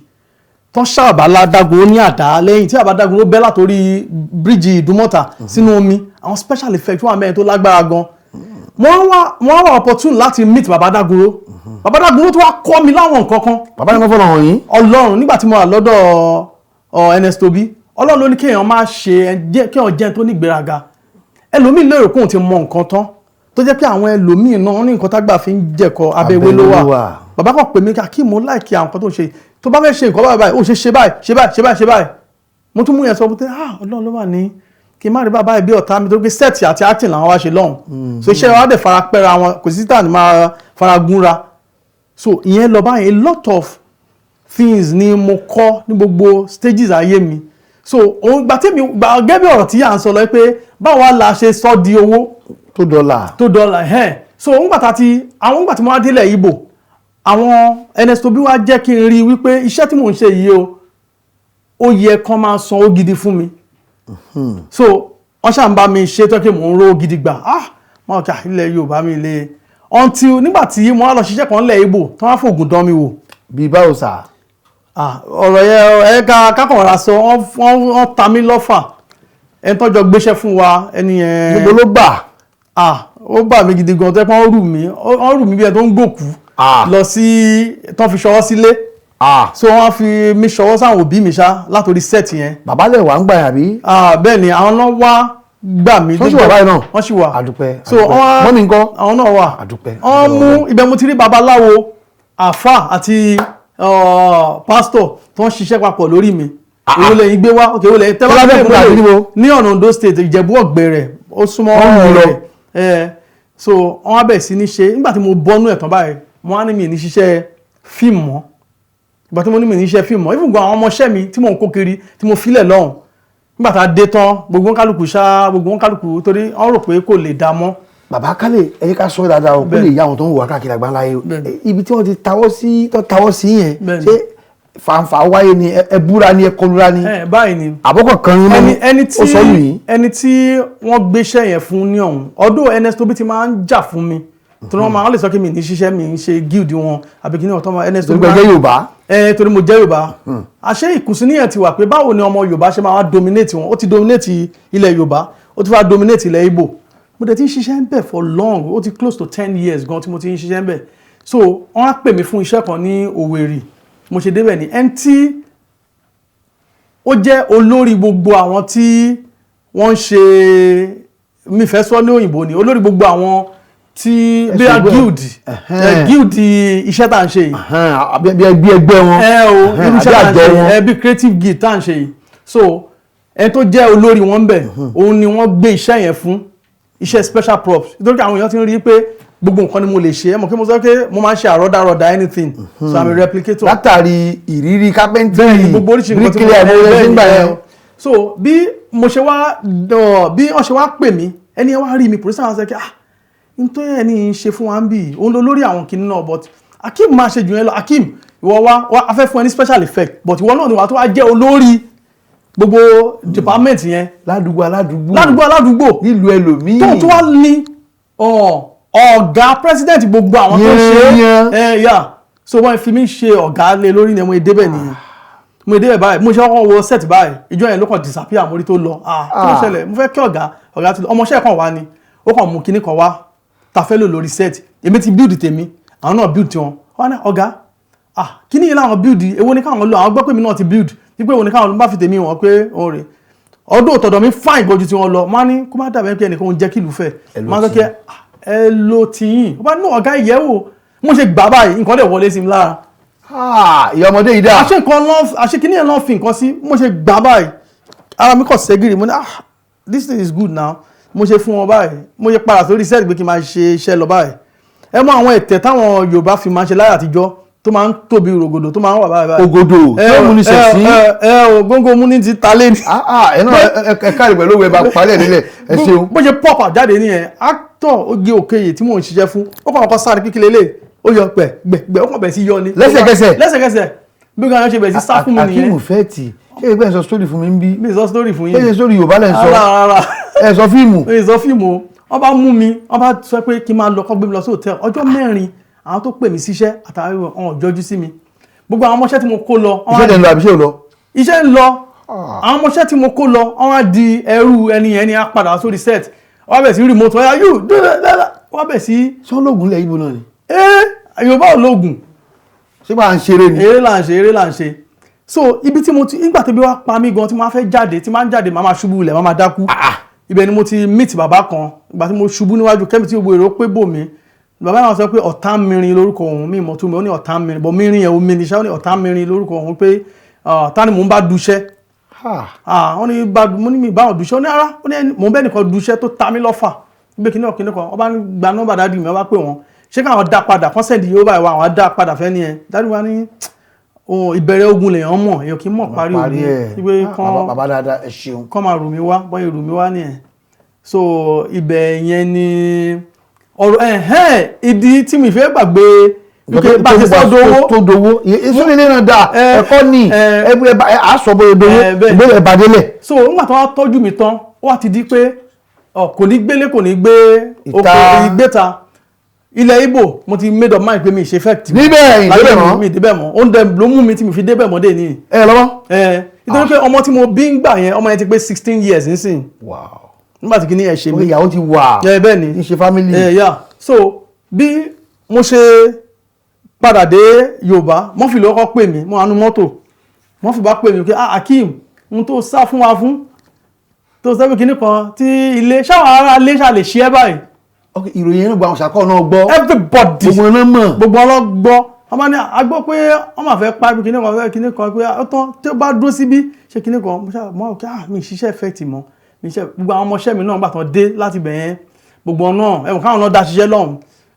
tán ṣàbàlá Dágunró ní àdá lẹ́yìn tí bàbá Dágunró bẹ́ látòrí bíríìjì Ìdúmọ̀tà sínú omi. Àwọn special effects wà mẹ́rin tó lágbára gan. Wọ́n wá opportune láti meet bàbá Dágunró. Bàbá Dágunró tó wá kọ́ mi láwọn nǹkan kan. Bàbá ni wọ́n fọ́nà hàn yín. Ọlọ́run, nígbà tí mo wà lọ́dọ̀ Ernest Obi, Ọlọ́run ló ní kéèyàn máa ṣe kéèyàn jẹ́ tó ní ìgbéraga. Ẹlòmíì lérò kóun ti mọ nǹkan tán. Tó jẹ́ pé àwọn ẹlòmíì náà wọ́n ní nǹkan tágbà fi ń jẹ̀kọ, abẹ́ ewé ló Abẹ́ wà. ló wà. Bàbá kan pè mí kí mo like àwọn nǹkan tó ń ṣe, tó bá fẹ́ ṣe nǹkan báyìí báyìí, ó ṣe ṣe báyìí, ṣe báyìí, ṣe báyìí, ṣe báyìí. Mo tún mú yẹn sọ pé, ah, Ọlọ́run ló wà ní kí n má rí bàbá ẹ̀ bí ọ̀tá mi, tó pé set àti acting làwọn wá ṣe lọ́hùn. So iṣẹ́ wa dẹ̀ fara pẹ́ra wọn, kò sí tà ní máa fara gúnra. So ìyẹn lọ báyìí. A lot of things ni mo kọ́ ní gbogbo stages ayé mi. So òun gbà tí mi gbà gẹ́gẹ́ bí ọ̀rọ̀ tí à ń sọ lọ pé báwa la ṣe sọ di owó tó dọ́là. Tó dọ́là ẹ̀hẹ́n. So òun gbà tá ti àwọn gbà tí mo wá délẹ̀ Ìgbò, àwọn Ernest Obi wá jẹ́ kí n rí wípé iṣẹ́ tí mò ń ṣe yìí o, ó yẹ kán máa san owó gidi fún mi. So wọ́n ṣáà ń bá mi ṣe tó kí mò ń rówó gidi gbà. Ah, wọn kà ilẹ̀ Yorùbá mi lé until nígbà tí mo wá lọ ṣiṣẹ́ kan lẹ̀ Ìgbò tí wọ́n á fògùn dán mi wò. Bí báwo sà? Ah, ọ̀rọ̀ yẹn, ẹ ká kákànra sọ. Wọ́n ta mí lọ́fà. Ẹni tọ́jọ́ gbéṣẹ́ fún wa, ẹni yẹn. Gbogbo ló bà. Ah, ó bà mí gidi gan, tó yẹ pé wọ́n rù mí, wọ́n rù mí bí ẹni tó ń gbòkú lọ sí tó fi ṣọwọ́ sílé. So wọ́n fi mí ṣọwọ́ sáwọn òbí mi ṣá látòrí set yẹn. Bàbá lẹ̀ wà ń gbà yàbí? Ah, bẹ́ẹ̀ ni, àwọn náà wá gbà mí. Wọ́n sì wà báyìí náà? Wọ́n sì wà. Àdúpẹ́, So àdúpẹ́. wọ́n Mummy ńkọ́? Àwọn náà wà. Àdúpẹ́, Wọ́n àdúpẹ́. mú ibẹ̀ mo ti rí babaláwo, àfà àti pásítọ̀ tó ń ṣiṣẹ́ papọ̀ lórí mi. Èwo lẹ́yìn gbé wá? Ok, èwo lẹ́yìn tẹ́lá Tọ́lá gbé bẹ́ẹ̀ fún àbí níbo? Ní ọ̀nà Ondo State, Ìjẹ̀bú Ọ̀gbẹ̀rẹ̀, ó súnmọ́ Wọ́n mú lọ. Ọ̀rẹ́ ẹ̀. So wọ́n wá bẹ̀rẹ̀ sí ní ṣe. Nígbà tí mo bọ́nú ẹ̀ tán báyìí, mo wá ní mi ní ṣiṣẹ́ fíìmù mọ́. Ìgbà tí mo ní mi ní ṣiṣẹ́ fíìmù mọ́, even gan àwọn ọmọọṣẹ́ mi tí mò ń kó kiri, tí mo filẹ̀ lọ́hùn, nígbà tá a dé tán, gbogbo wọn kálukú ṣá, gbogbo wọn kálukú, torí wọ́n rò pé kò lè dá mọ́. Bàbá kálẹ̀, ẹ jẹ́ ká sọ dáadáa o, kó Bẹ́ẹ̀ni. lè yá àwọn tó ń wà káàkiri àgbáńlá yìí. Bẹ́ẹ̀ni. Ibi tí wọ́n ti tawọ́ sí, tó tawọ́ sí yẹn, Bẹ́ẹ̀ni. ṣé fàǹfà wáyé ni, ẹ búra ni, ẹ kọlura ni, Ẹ báyìí ni. àbọ̀kọ̀ kan yín Ẹni mọ́ ẹni tí ó sọ lù yín? Ẹni tí wọ́n gbéṣẹ́ yẹn fún ní ọ̀hún, ọdún Ernest Obi ti máa ń jà fún mi, tí wọ́n máa ń lè sọ kí mi ní ṣiṣẹ́ mi ń ṣe guild wọn àbí kí ní ọ̀tọ́ máa Ernest Torí Obi pé ẹ jẹ́ Yorùbá. Ẹ torí mo jẹ́ Yorùbá. Àṣé ìkùnsínú yẹn ti wà pé báwo ni ọmọ Yorùbá ṣe máa wá dominate wọn. Ó ti dominate ilẹ̀ Yorùbá, ó ti wá dominate ilẹ̀ Ìgbò. Mo dẹ̀ ti ń ṣiṣẹ́ ń bẹ̀ for long, ó ti close to 10 years gan tí mo ti ń ṣiṣẹ́ ń bẹ̀. So wọ́n á pè mí fún iṣẹ́ kan ní Òwèrì. Mo ṣe débẹ̀ ní ẹni tí ó jẹ́ olórí gbogbo àwọn tí wọ́n ń ṣe, mi fẹ́ sọ ní òyìnbó ni, olórí gbogbo àwọn tí bí a ṣe gbọ́. guild, guild iṣẹ́ tá à ń ṣe yìí. Àbí ẹgbẹ́ ẹgbẹ́ wọn. Ẹ o, irú iṣẹ́ àbí tá à ń àjọ ṣe wọn. ẹ bí creative guild tá à ń ṣe yìí. So ẹni tó jẹ́ olórí wọn bẹ̀, òun ni wọ́n gbé iṣẹ́ yẹn fún, iṣẹ́ special props, nítorí pé àwọn èèyàn ti ń rí i pé gbogbo nǹkan ni mo lè ṣe. Ẹ mọ̀ kí mo sọ pé mo máa ń ṣe àrọ́dàrọ́dà anything, so I'm a replicator. Látàrí ìrírí carpentry, Bẹ́ẹ̀ni, gbogbo oríṣi nǹkan tí mo bíríkìlẹ̀, àìmọye bẹ́ẹ̀ni, ṣe ń gbà yẹn. So bí mo ṣe wá bí wọ́n ṣe wá pè mí, ẹni yẹn wá rí mi, producer wa sọ pé, ah, nítorí ẹni ń ṣe fún wa ń bì, òun ló lórí àwọn kìnìún náà, but Akeem máa ṣe jù yẹn lọ. Akeem, ìwọ wá wá, a fẹ́ fún ẹ ní special effect, but ìwọ náà ni wàá tó wá jẹ́ olórí gbogbo department yẹn. Ládùúgbò aládùúgbò. Ládùúgbò aládùúgbò. Nílùú ẹlòmíì. Tóun tó wá ní ọ̀gá president gbogbo àwọn tó ń ṣe. Yẹn. É yà, so wọ́n fi mí ṣe ọ̀gá lé lórí ni. Mo débẹ̀ nìyẹn, mo débẹ̀ báyìí, mo ṣe kọ́kọ́ wọ set báyìí, ìjọ yẹn ló kàn disappear. Mo rí tó lọ. Ah, kí ló ṣẹlẹ̀? Mo fẹ́ kí ọ̀gá, ọ̀gá ti lọ. Ọmọọṣẹ́ kan wá ni, ó kàn mú kinní kan wá ta fẹ́ lò lórí set. Èmi ti build tèmi, àwọn náà build tiwọn. Wọ́n ní ọ̀gá, ah, kíní yìí làwọn build, èwo ni káwọn lò? Àwọn gbọ́ pé mi náà ti build wípé èwo ni káwọn bá fi tèmi wọ́n pé òun rè ọdún òtọ̀dọ̀ mi fine gan ju tí wọ́n lọ. Wọ́n á ní kó má dàbí pé ẹnìkan ń jẹ́ kí ìlú fẹ̀. Máa sọ pé ẹ lo tiyín. Ó bá ní ọ̀gá ìyẹ̀wò, mo ṣe gbà báyìí, nǹkan dẹ̀ wọlé sí mi lára. Ah, ìyá ọmọdé yìí dà. Àṣé nǹkan lọ, àṣé kíní ẹ̀ lọ́n fi nǹkan sí. Mo ṣe gbà báyìí, ara mi kàn ṣẹ́gìrì. Mo ní, ah, this thing is good now. Mo ṣe fún wọn báyìí, mo ṣe padà sórí set pé kí n máa ṣe iṣẹ́ lọ báyìí. Ẹ mọ àwọn ẹ̀tẹ̀ táwọn Yorùbá fi máa ń ṣe láyé àtijọ́, tó máa ń tóbi rògòdò, tó máa ń wà báyìí báyìí. Ògòdò tí ó mú ní sẹ̀sí. Ẹ ẹ o, góńgó mú ní ti ta lé ní. Ah, ah, ẹ náà ẹ káàrí pẹ̀lú òwe bá palẹ̀ nílẹ̀, ẹ ṣeun. Bó ṣe pop out jáde nìyẹn. Actor Oge Òkèyè tí mò ń ṣiṣẹ́ fún, ó kàn kọ́ sáré kíkí lélẹ̀, ó yọ pẹ̀ gbẹ̀gbẹ̀, ó kàn bẹ̀ sí yọ ni. Lẹ́sẹ̀kẹsẹ̀? Lẹ́sẹ̀kẹsẹ̀. Bí gan ṣe bẹ̀ sí sá fún mi nìyẹn. Akeem Fẹ́ẹ̀tì, ṣé ìgbẹ́ ń sọ story fún mi ń bí? Mi sọ story fún Ṣé yín. ṣe story Yorùbá lẹ́ ń sọ? Rárá, rárá. Ẹ sọ fíìmù. Mi sọ fíìmù o. Wọ́n bá mú mi, wọ́n bá sọ pé kí n máa lọ, kọ́ gbé mi lọ sí hòtẹ́ẹ̀lì ọjọ́ 4. Àwọn tó pè mí síṣẹ́ àtàwọn ọ̀hún jọjú sí mi. Gbogbo àwọn ọmọọṣẹ́ tí mo kó lọ, wọ́n Iṣẹ́ wá tẹ̀ ń lọ àbí ṣé ò lọ? Iṣẹ́ ń lọ. Àwọn ọmọọṣẹ́ tí mo kó lọ, wọ́n wá di ẹrú ẹni yẹn ní á padà sórí set, wọ́n wá bẹ̀ sí remote, wọ́n yá yóò dáadáa, wọ́n wá bẹ̀ sí. Sọ́lọ́gùn lẹ̀ ibo náà ni? Ẹ́, Yorùbá ò lóògùn. Ṣé bá ń ṣeré ni? Eré là ń ṣe, eré là ń ṣe. So ibi tí mo ti, nígbà tí bí wàá pa mí gan, tí mo máa fẹ́ jáde, tí máa ń jáde, máa máa ṣubú ilẹ̀, máa máa dákú. Ibẹ̀ ni mo ti meet bàbá kan. Ìgbà tí mo ṣubú níwájú kẹ́mi tí gbogbo èrò pé bò mí, bàbá náà sọ pé ọ̀tá mirin lórúkọ òun. Mi ìmọ̀ tó mi, ó ní ọ̀tá mirin bọ̀ mirin yẹn omi níṣẹ́. Ó ní ọ̀tá mirin lórúkọ òun pé ta ni mò ń bá duṣẹ́? Wọ́n ní bá mo ní mi báwọn duṣẹ́. Ó ní ara ó ní mò ń bẹ́ nìkan duṣẹ́ tó ta mí lọ́fà gbé kíní ọ̀kíní kan. Ọba gba nọ́mbà daddy mi, ọba pè wọ́n, ṣé káwọn dá padà kán send yóò báyìí wá, àwọn á dá padà fẹ́ ni ẹ. Daddy wa ní ohun ìbẹ̀rẹ̀ ogun lèèyàn mọ̀, èèyàn kì í mọ̀ parí ogun. Wípé kán bàbá dáadáa, ẹ ṣeun. Kán máa rù mí wá, bọ́n rù mí wá nìyẹn. So ibẹ̀ yẹn ni ọ̀rọ̀ ẹ̀hẹ́n ìdí tí mi fẹ́ gbàgbé wípé bá a ṣe sọ́ dowó. Tó dowó ìsúnilé náà dáa, ẹ̀kọ́ ní àásọ bóyá dowó ìgbélé ẹ̀bà délẹ̀. So nígbà tó wá tọ́jú mi tán, ó wá ti di pé kò ní gbélé, kò ní gbé oko ìgbéta ilẹ̀ Ìgbò. Mo ti made up mind pé mi ṣe effect. Níbẹ̀ ìdébẹ̀ mọ́. Mi ìdébẹ̀ mọ́. Ó ń dẹ ló mú mi tí mi fi débẹ̀ mọ́ dé ní. Ẹ lọ́wọ́. Ẹ nítorí pé ọmọ tí mo bí ń gbà yẹn, ọmọ yẹn ti pé 16 years nísìn. Nígbà tí kìíní ẹ ṣe mí. Ìyàwó ti wà. Ẹ bẹ́ẹ̀ ni. Ń ṣe family. Ẹ yà, so bí mo ṣe padà dé Yorùbá, Murphy ló kọ́ pè mí. Mo wà nú mọ́tò, Murphy bá pè mí pé, "Ah, Akeem, n tó sá fún wa fún tó sẹ́fì kìíní kan tí ilé ṣáwọn ará ilé ṣà lè ṣe é báyìí." Ok, ìròyìn yẹn gba àwọn ṣàkọ́ náà gbọ́. Everybody. Gbogbo náà mọ̀. Gbogbo ọlọ́gbọ́. Wọ́n máa ní a gbọ́ pé wọ́n máa fẹ́ pa ibi kìíní kan fẹ́ kìíní kan pé ó tán tí ó bá dúró síbí ṣe kìíní kan. Mo ṣáà mọ́ kí ah, mi ṣiṣẹ́ effect mọ́, mi ṣe gbogbo àwọn ọmọọṣẹ́ mi náà gbà tán dé láti bẹ̀ yẹn, gbogbo náà ẹ̀wọ̀n káwọn náà dá ṣiṣẹ́ lọ́hùn.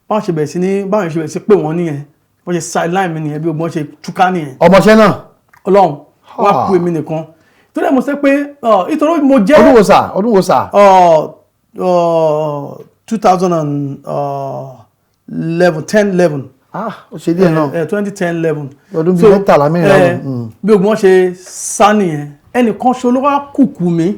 Báwọn ṣe bẹ̀rẹ̀ sí ní báwọn ṣe bẹ̀rẹ̀ sí pé wọ́n nìyẹn, wọ́n ṣe sideline mi nìyẹn, bí gbogbo wọn ṣe túká nìyẹn. Ọmọọṣẹ́ náà. Ọlọ́run wá kú èmi nìkan torí ẹ̀ mo sọ pé nítorí mo jẹ́. Ọdún wo sà? Ọdún wo sà? 2011, 10, 11. Ah, ó ṣe díẹ̀ náà. 2010, 11. Ọdún bíi 13, 14. Bí ogun wọn ṣe sá nìyẹn. Ẹnìkan ṣo ló wá kùkù mi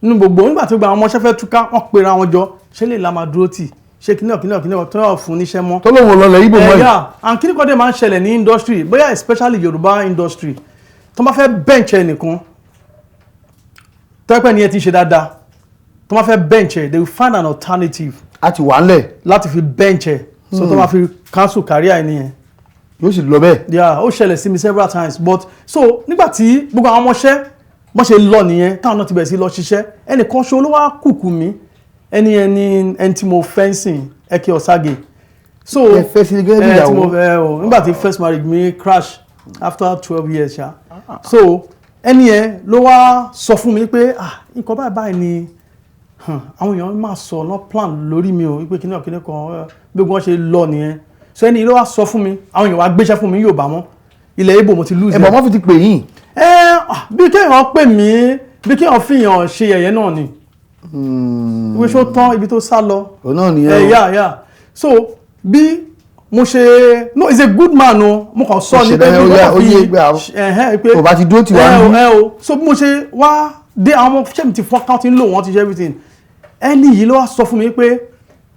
nínú gbogbo nígbà tí gbogbo àwọn ọmọọṣẹ́ fẹ́ túká. Wọ́n pera wọn jọ, ṣé lè la máa dúró tì, ṣé kíní ọ̀kíní ọ̀kíní tó yọ̀ fún níṣẹ́ mọ́. Tó lóun ò lọlẹ̀ Ìgbò mọ́ yìí. Yeah, and kíní kan dé máa ń ṣẹlẹ̀ ní industry, bóyá especially Yorùbá industry, tó máa fẹ́ bench ẹnìkan tẹ́pẹ́ ni ẹ ti ṣe dáadáa, tó máa fẹ́ bench ẹ, they will find an alternative. A ti wà ńlẹ̀. Láti fi bench ẹ, so tó máa fi cancel career ẹni yẹn. Yóò sì lọ bẹ́ẹ̀. Yeah, ó ṣẹlẹ̀ sí mi several times. But so nígbà tí gbogbo àwọn ọmọọṣẹ́ bọ́n ṣe lọ nìyẹn, táwọn náà ti bẹ̀rẹ̀ sí lọ ṣiṣẹ́, ẹnìkan ṣo ló wá kùkù mí. Ẹni yẹn ni ẹni tí mo fẹ́ ń sìn, Eke Osage. So Ẹ fẹ́ sí gẹ́gẹ́ bí ẹ, tí ìyàwó. mo fẹ́ o nígbà tí first marriage mi crash after 12 years ṣá. So ẹni yẹn ló wá sọ fún mi pé, ah, nǹkan báyìí báyìí ni àwọn èèyàn máa sọ náà plan lórí mi o, wípé kíní ọ̀kíní kan bí wọ́n ṣe lọ nìyẹn. So ẹni yìí ló wá sọ fún mi, àwọn èèyàn wá gbéṣẹ́ fún mi yóò bá mọ́ ilẹ̀ Ìgbò, mo ti lose. Ẹ bọ̀, wọ́n fi ti pè yín. Ẹ bí kéèyàn pè mí, bí kéèyàn fìyàn ṣe yẹ̀yẹ́ náà ni ìwé ṣó tán ibi tó sá lọ. Òun náà nìyẹn ẹ o. Yeah, so bí mo ṣe, no, he's a good man o, mo kàn sọ Ó ni ṣe pé dáadáa, mo ó yá, kàn ó fi yé gbé àwọn- ẹ̀hẹ́n pé Kò bá ti dúró tì wá ẹ o níbí. Ẹ o, so bí mo ṣe wá dé, àwọn ọmọ ṣẹ́ mi ti fọ́n ká, ti ń lò wọ́n, ti ṣe everything. Ẹni yìí ló wá sọ fún mi pé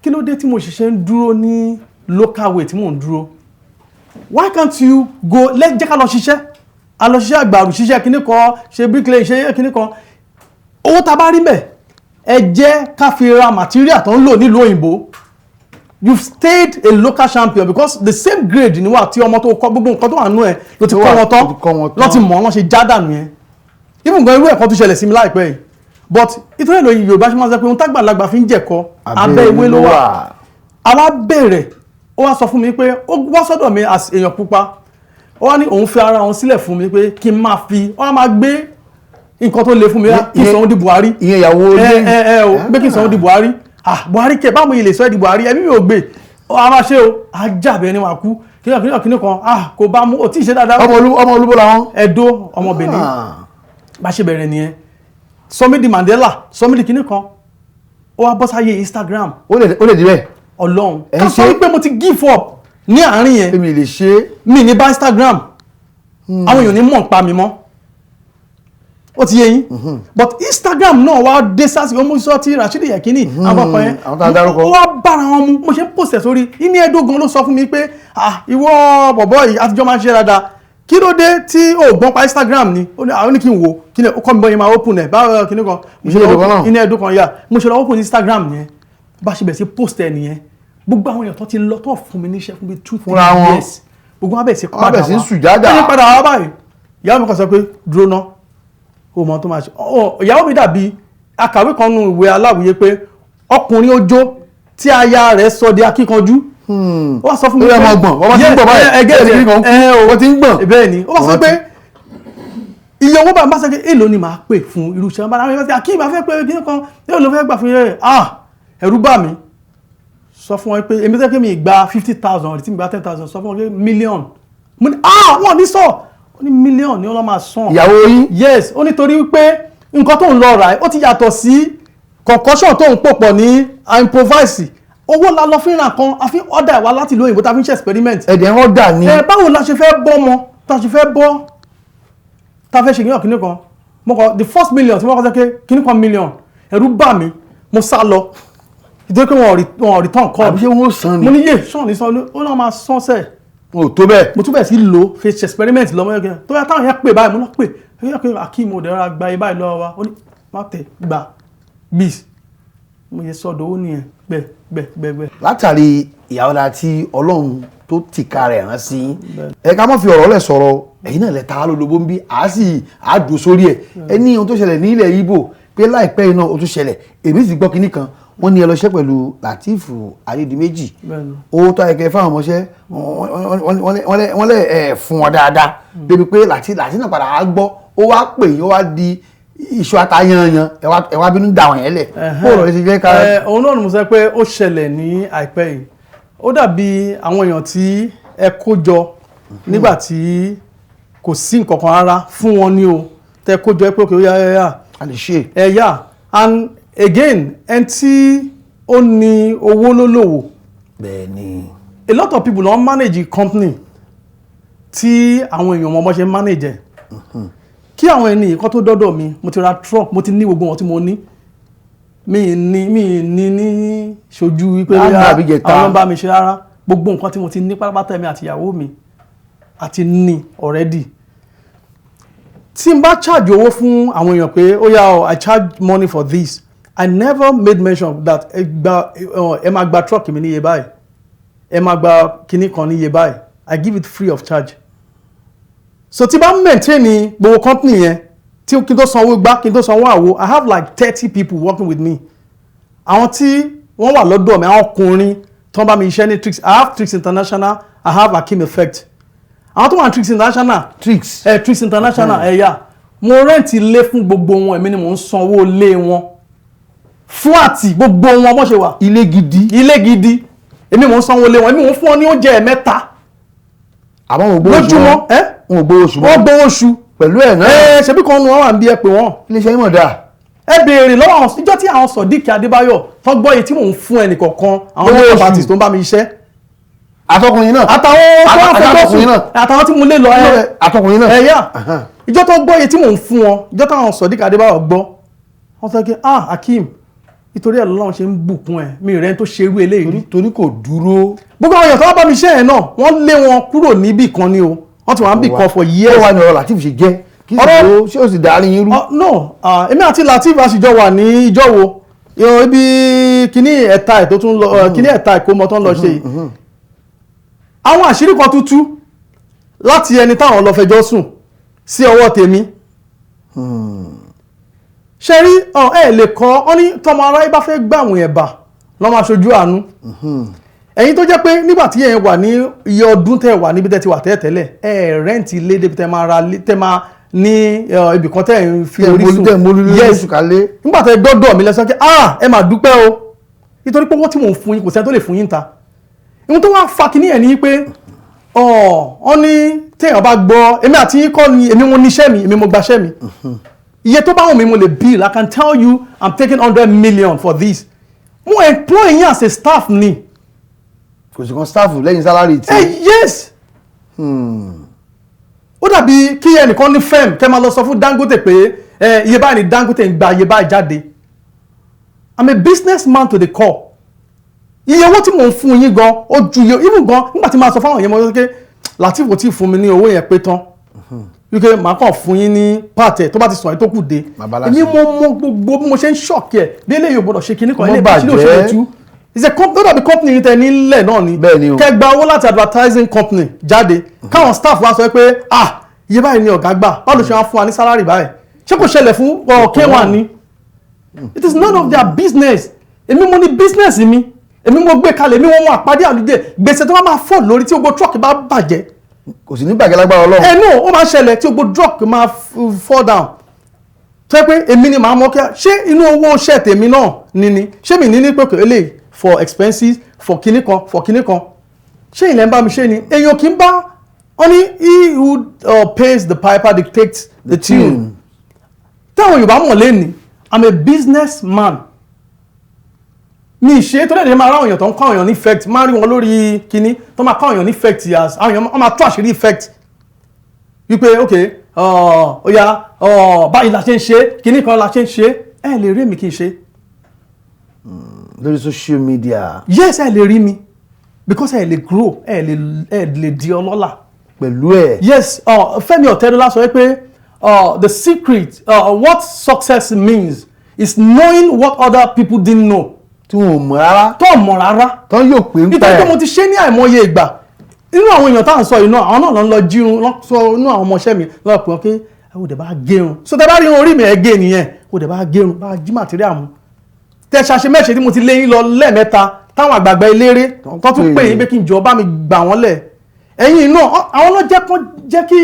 kí ló dé tí mo ṣẹ̀ṣẹ̀ ń dúró ní local way tí mò ń dúró? Why can't you go? Let jẹ́ ká lọ ṣiṣẹ́, a lọ ṣiṣẹ́ àgbàrù, ṣiṣẹ́ kíní kan, ṣe bricklayer, ṣe kíní kan. Owó tá a bá rí bẹ̀, ẹ jẹ́ ká fi ra material tó ń lò nílùú òyìnbó. You've stayed a local champion because the same grade ni wà tí ọmọ tó kọ́, gbogbo nǹkan tó wà nú ẹ ló ti Tó kọ́ wà- wọn tán. Tó ti kọ́ wọn tán. Lọ́ ti mọ̀ ọ́n ṣe já dànù yẹn. Even gan, irú ẹ̀kọ́ tó ṣẹlẹ̀ sí mi láìpẹ́ yìí, but ìtọ́jú ìlò Yorùbá ṣe máa ń sọ pé ohun tágbàlagbà fi ń jẹ̀kọ abẹ́ ewé ló wà. Àwa bẹ̀rẹ̀, ó wá sọ fún mi pé ó wá sọ́dọ̀ mi as èèyàn pupa, ó wá ní òun fi ara òun sílẹ̀ fún mi pé kí n máa fi ó wá máa gbé nǹkan tó le fún mi, kí n sọ òun di Buhari. Ìyẹn ìyàwó ẹ ilé. ẹ ẹ o, pé kí n sọ òun di Buhari. Ah, Buhari kẹ, báwo yìí lè sọ ẹ́ di Buhari? Ẹbí mi ò gbé ọ, a máa ṣe o, ajá bẹ́ẹ̀ ni wàá kú kíní kan kíní kan. Ah, kò bá mú o tí ì ṣe dáadáa. Ọmọ olúbó làwọn. Ẹdó, ọmọ Benin. Bá ṣe bẹ̀rẹ̀ nìyẹn. Sọmídì Mandela, sọmídì kíní kan, ó wá bọ́ sáyé Instagram. Ó lè débẹ̀. Ọlọ́run. Ẹ̀ ń Ká sọ ṣe- wípé mo ti give up ní àárín yẹn. Èmi lè ṣe é. Mi ní bá Instagram, àwọn èèyàn ní mọ̀ ń pa mi mọ́, ó ti yé yín. But Instagram náà wá dé sásìkò mo sọ ti Rashidi Yekini, àwọn ọkọ yẹn. Àwọn tá a dárúkọ. Ó wá bára wọn mu. Mo ṣe ń post ẹ̀ sórí ìní ẹ̀dó gan ló sọ fún mi pé, ah, ìwọ bọ̀bọ̀ yìí, àtijọ́ máa ń ṣe dáadáa, kí ló dé tí o gbọ́n pa Instagram ni? Ó ní àwọn ní kí n wò kí ni ó kọ́ mi bọ́ yẹn máa open ẹ̀ báwo kí ni kan mo ṣe Ìní lọ ẹ̀dó kan náà. Ìní ẹ̀dó kan yà, mo ṣe lọ open Instagram yẹn, bá ṣe bẹ̀rẹ̀ sí post ẹ̀ nìyẹn. Gbogbo àwọn èèyàn tó ti lọ tó fún mi níṣẹ́ fún bíi 2, 3 Fúnra wọn. years, gbogbo wọn bẹ̀rẹ̀ sí Wọ́n padà bẹ̀rẹ̀ sí wá. sùjádà. Wọ́n ní padà wá báyìí. Ìyàwó mi kàn sọ pé dúró ná, o mọ tó máa ṣe ọ. Ìyàwó mi dàbí Akàwé kan nu ìwé aláwìyé pé ọkùnrin ojó tí aya rẹ̀ sọ di akíkanjú, ó wá sọ fún mi Ó yẹ máa gbọ̀n, wọ́n bá ti ń gbọ̀n báyìí, ẹgẹ́ ẹ̀ ti kàn kú, wọ́n ti ń gbọ̀n. Bẹ́ẹ̀ ni, ó wá sọ Wọ́n pé iye owó bá ń bá sọ pé èló ni màá pè fún irú iṣẹ́ bá dáhùn pé kí n bá fẹ́ pé kí n kan èló ló fẹ́ gbà fún yẹn. Ah, ẹ̀rù bà mí. Sọ fún wọn pé èmi tẹ́ pé mi gba 50,000, tí mi gba 10,000, sọ fún wọn pé mílíọ̀nù. Mo ní, ah, wọ́n ní sọ, ó ní mílíọ̀nù ni wọ́n máa san. Ìyàwó yín? Yes, ó nítorí wípé nǹkan tó ń lọ rà ó ti yàtọ̀ sí concoction tó ń pò pọ̀ ní improvise. Owó la lọ fi ra kan, a fi order wá láti ìlú òyìnbó tá a fi ń ṣe experiment. Ẹ̀dẹ̀ ń ọ̀dà ni. Ẹ báwo la ṣe fẹ́ bọ́ ọmọ tá a ṣe fẹ́ bọ́ tá a fẹ́ ṣe kíní kíní kan. Mo kọ the first million tí wọ́n kọ́ sọ pé kíní kan million, ẹ̀rù bà mí, mo sá lọ nítorí pé wọn ò return call. Àbí ṣé wọ́n ó san ni? Mo ní yé ṣan ní san, ó náà máa san sẹ́ẹ̀. Wọn ò tó bẹ́ẹ̀. Mo tún bẹ̀rẹ̀ sí lò ó fi ṣe experiment lọ́mọ yẹn tó yà táwọn yẹn pè báyìí, mo lọ pè é pé Akeem ò dẹ́ra gba ibà lọ́wọ́ wa. Ó ní má tẹ̀ gbà bis, mo yẹ sọ́dọ̀ ó nìyẹn gbẹ gbẹ gbẹ gbẹ. Látàrí ìyàwó la tí Ọlọ́run tó tìka rẹ̀ rán sí yín, ẹ ká má fi ọ̀rọ̀ lẹ̀ sọ̀rọ̀. Ẹ̀yin náà lẹ ta lólobó ń bí àá sì àádùn sórí ẹ̀. Ẹ ní ohun tó ṣẹlẹ̀ ní ilẹ̀ Ìgbò pé láìpẹ́ iná ó tún ṣẹlẹ̀. Èmi sì gbọ́ kinní kan, wọ́n ní ẹ lọ ṣẹ́ pẹ̀lú Lateef Adédìméjì. Bẹ́ẹ̀ni. Owó tó ayẹkẹ fáwọn ọmọọṣẹ́ wọ́n lẹ̀ ẹ̀ fún wọn dáadáa débi pé Lateef náà padà á gbọ́, ó wá pè yín, ó wá di iṣu ata yanyan, ẹ wá bínú dà wọ́n yẹn lẹ̀. Kó rọ̀ ṣe jẹ́ ká. Ẹ, òun náà ni mo sọ pé ó ṣẹlẹ̀ ní àìpẹ́ yìí. Ó dàbí àwọn èèyàn tí ẹ kó jọ nígbà tí kò sí nǹkan kan rárá fún wọn ní o, tẹ kó jọ pé òkè ó yá yá yá. A lè ṣe. Ẹ yá, and again, ẹn tí ó ní owó ló lòwò. Bẹ́ẹ̀ ni. A lot of people don manage company tí àwọn èèyàn mọ̀ bọ́ ṣe manage ẹ̀. Kí àwọn ẹni ìkọ́ tó dọ́dọ̀ mi, mo ti ra truck, mo ti ní gbogbo wọn tí mo ní. Mi ní ṣojú wípé Lánàá bóyá àbí ìjẹta. àwọn ló ń bá mi ṣe rárá. Gbogbo nǹkan tí mo ti ní pátápátá, èmi àti ìyàwó mi àti ní already. Tí n bá charge owó fún àwọn èèyàn pé ó yá o, I charge money for this, I never made mention that ẹ gba ẹ máa gba truck mi ní iye báyìí, ẹ máa gba kinní kan ní iye báyìí. I give it free of charge. So tí bá maintain ní gbogbo company yẹn, tí kí n tó sanwó gbá, kí n tó sanwó àwo, I have like 30 people working with me. Àwọn tí wọ́n wà lọ́dọ̀ mi, àwọn ọkùnrin tó ń bá mi iṣẹ́ ní Tricks. I have Tricks International, I have Akeem Effect. Àwọn tó wà ní Tricks International, Tricks. Ẹ Tricks International, ẹ yà, mo rent ilé fún gbogbo wọn, èmi ni mò ń sanwó ilé wọn, flat gbogbo wọn bó ṣe wà. Ilé gidi. Ilé gidi, èmi mò ń sanwó ilé wọn, èmi mò ń fún wọn ní oúnjẹ ẹ̀mẹ́ta Àmọ́ wọn ò gbowó oṣù. lójúmọ́. Ẹ Wọn ò gbowó oṣù. Wọ́n gbowó oṣù. Pẹ̀lú ẹ̀ náà. Ẹ ṣebí kan nu wọn wà ń bí, ẹ pè wọ́n. Iléeṣẹ́ yín mọ̀ dáa. Ẹ béèrè lọ́wọ́ àwọn ìjọ tí àwọn Sodiq Adébáyọ̀ tó gbọ́ yìí tí mò ń fún ẹnì kọ̀ọ̀kan, àwọn Owó makeup oṣù. artist tó ń bá mi iṣẹ́. Àtọkùnrin náà. Àtàwọn tó wà fẹ́ Àtọkùnrin náà. àtàwọn tí mo lé lọ ẹ. Àtọkùnrin náà. Ẹ yá. Ahan. Ìjọ tó gbọ́ yìí tí mò ń fún wọn, ìjọ táwọn Sodiq Adébáyọ̀ gbọ́, wọ́n sọ pé, "Ah, Akeem, nítorí ẹ̀ lọ́lọ́run ṣe ń bùkún ẹ̀, mi rẹ̀ tó ṣe irú eléyìí rí." Torí kò dúró. Gbogbo àwọn èèyàn tó wá bá mi ṣe ẹ̀ náà, wọ́n lé wọn kúrò níbì kan ni o, wọ́n ti wà níbì kan for years. Ó wà ní ọ̀rọ̀ Lateef ṣe jẹ́ kí sì ló ṣé ó sì dárí yín rú? No, èmi àti Lateef àṣìjọ wà ní ìjọ wo ibi kíní ẹ̀ta ẹ̀ tó tún lọ, kíní ẹ̀ta ìkómọ tó ń lọ ṣe yìí. Àwọn àṣírí kan tútú láti ẹni táwọn lọ fẹjọ́ sùn sí ọwọ́ tèmi. Ṣe rí ẹ lè kọ́ ọ ní tọmọ aráyé bá fẹ́ gbàwìn ẹ̀bà lọ́ máa ṣojú àánú. Ẹ̀yin tó jẹ́ pé nígbà tí ẹ̀ wà ní iye ọdún tẹ́ wà níbi tẹ́ ti wà tẹ́lẹ̀tẹ́lẹ̀, ẹ̀ rent ilé débi tẹ́ máa ra tẹ́ máa ní ibì kan tẹ́ ń fi orí sùn. Tẹ́ ń molú lórí Yes. oṣù kálé. Nígbà tẹ́ gbọ́dọ̀ mi lẹ́sọ́ pé, ah, ẹ máa dúpẹ́ o, nítorí pé owó tí mò ń fún yín, kò sẹ́ni tó lè fún yín ta. Ohun tó wá fa kíní ẹ̀ ní pé ọ ní téèyàn bá gbọ́ èmi àti yín kọ́ ni èmi mo níṣẹ́ mi, èmi mo gbaṣẹ́ mi, iye tó bá wù mí mo lè bill. I can tell you I'm taking 100 million for this. Mo employ yín as a staff ni. Kò sí kan staff lẹ́yìn salary tí. Eh, yes, ó dàbí kí ẹnìkan ní firm, kẹ́ máa lọ sọ fún Dangote pé iye báyìí ni Dangote ń gba, iye báyìí jáde. I'm a businessman to the core. Iye owó tí mò ń fún yín gan ó ju iye even gan. Nígbà tí màá sọ fáwọn yẹn, mo sọ pé Lateef kò tí ì fún mi ní owó yẹn pé tán, wípé màá kàn fún yín ní pàtẹ tó bá ti sàn yín tó kù dé. Màá balance. Èmi mo mọ gbogbo bí mo ṣe ń ṣọ̀kì ẹ̀ bí eléyìí ò gbọdọ̀ ṣe kinní kan Mo eléyìí bá ṣe lè bàjẹ́. tú. It's a company tó dàbí company yìí tẹ nílẹ̀ náà ni. Bẹ́ẹ̀ ni o. Kẹ́ gba owó láti advertising company jáde, káwọn staff wa sọ pé, "Ah, iye báyìí ni ọ̀gá gbà, báwo ló ṣe wá fún wa ní salary báyìí?" Ṣé kò ṣẹlẹ̀ fún K1 ni? It is none of their business. Èmi mo ní business mi, èmi mo gbé kalẹ̀, èmi wọ́n mú àpàdé àlùdé gbèsè tó bá máa fọ́ lórí tí gbogbo truck bá bàjẹ́. Kò sì ní bàjẹ́ lágbára Ọlọ́run. Ẹ no, ó máa ṣẹlẹ̀ tí gbogbo truck máa fall down, tó yẹ pé èmi ni màá mọ̀ kí ṣé inú owó iṣẹ́ tèmi náà ní ṣé mi ní pé kò eléyìí for expenses, for kinní kan, for kinní kan, ṣé ilẹ̀ ń bá mi ṣe ni? Èèyàn kì í bá wọ́n ní he who pays the piper dictates the tune. Táwọn Yorùbá mọ̀ lẹ́ni, I'm a businessman. Mi ṣe tó dẹ̀ máa ráwọn èèyàn tó ń kọ́ àwọn èèyàn ní effect, máa rí wọn lórí kinní tó máa kọ́ àwọn èèyàn ní effect as àwọn èèyàn, wọ́n máa tó àṣírí effect wípé ok, ó yá, báyìí la ṣe ń ṣe kinní kan la ṣe ń ṣe. Ẹ lè rí mi kí n ṣe. Lórí social media. Yes, ẹ lè rí mi because ẹ lè grow, ẹ lè di ọlọ́lá pẹ̀lú ẹ̀. Yes, Fẹ́mi Ọ̀tẹ́dọ́lá sọ pé the secret, what success means is knowing what other people didn't know. Tí wọn ò mọ̀ rárá. Tó mọ̀ rárá. Tán yóò pé ń Nítorí pé mo ti ṣe ní àìmọye ìgbà. Inú àwọn èèyàn tá à ń sọ yìí náà, àwọn náà lọ ń lọ jírun lọ sọ inú àwọn ọmọọṣẹ́ mi lọ pè wọ́n pé ẹ ò dẹ̀ bá gérun, so tẹ bá rí irun orí mi, ẹ gé nìyẹn, ò dẹ̀ bá gérun, bá jí material mu tẹ ṣàṣe mẹ́ṣe tí mo ti lé yín lọ lẹ́ẹ̀mẹ́ta, táwọn àgbààgbà eléré tó tún pè yín pé kí n jọ bá mi gbà wọ́n lẹ̀. Ẹ̀yin náà, àwọn náà jẹ́ kán jẹ́ kí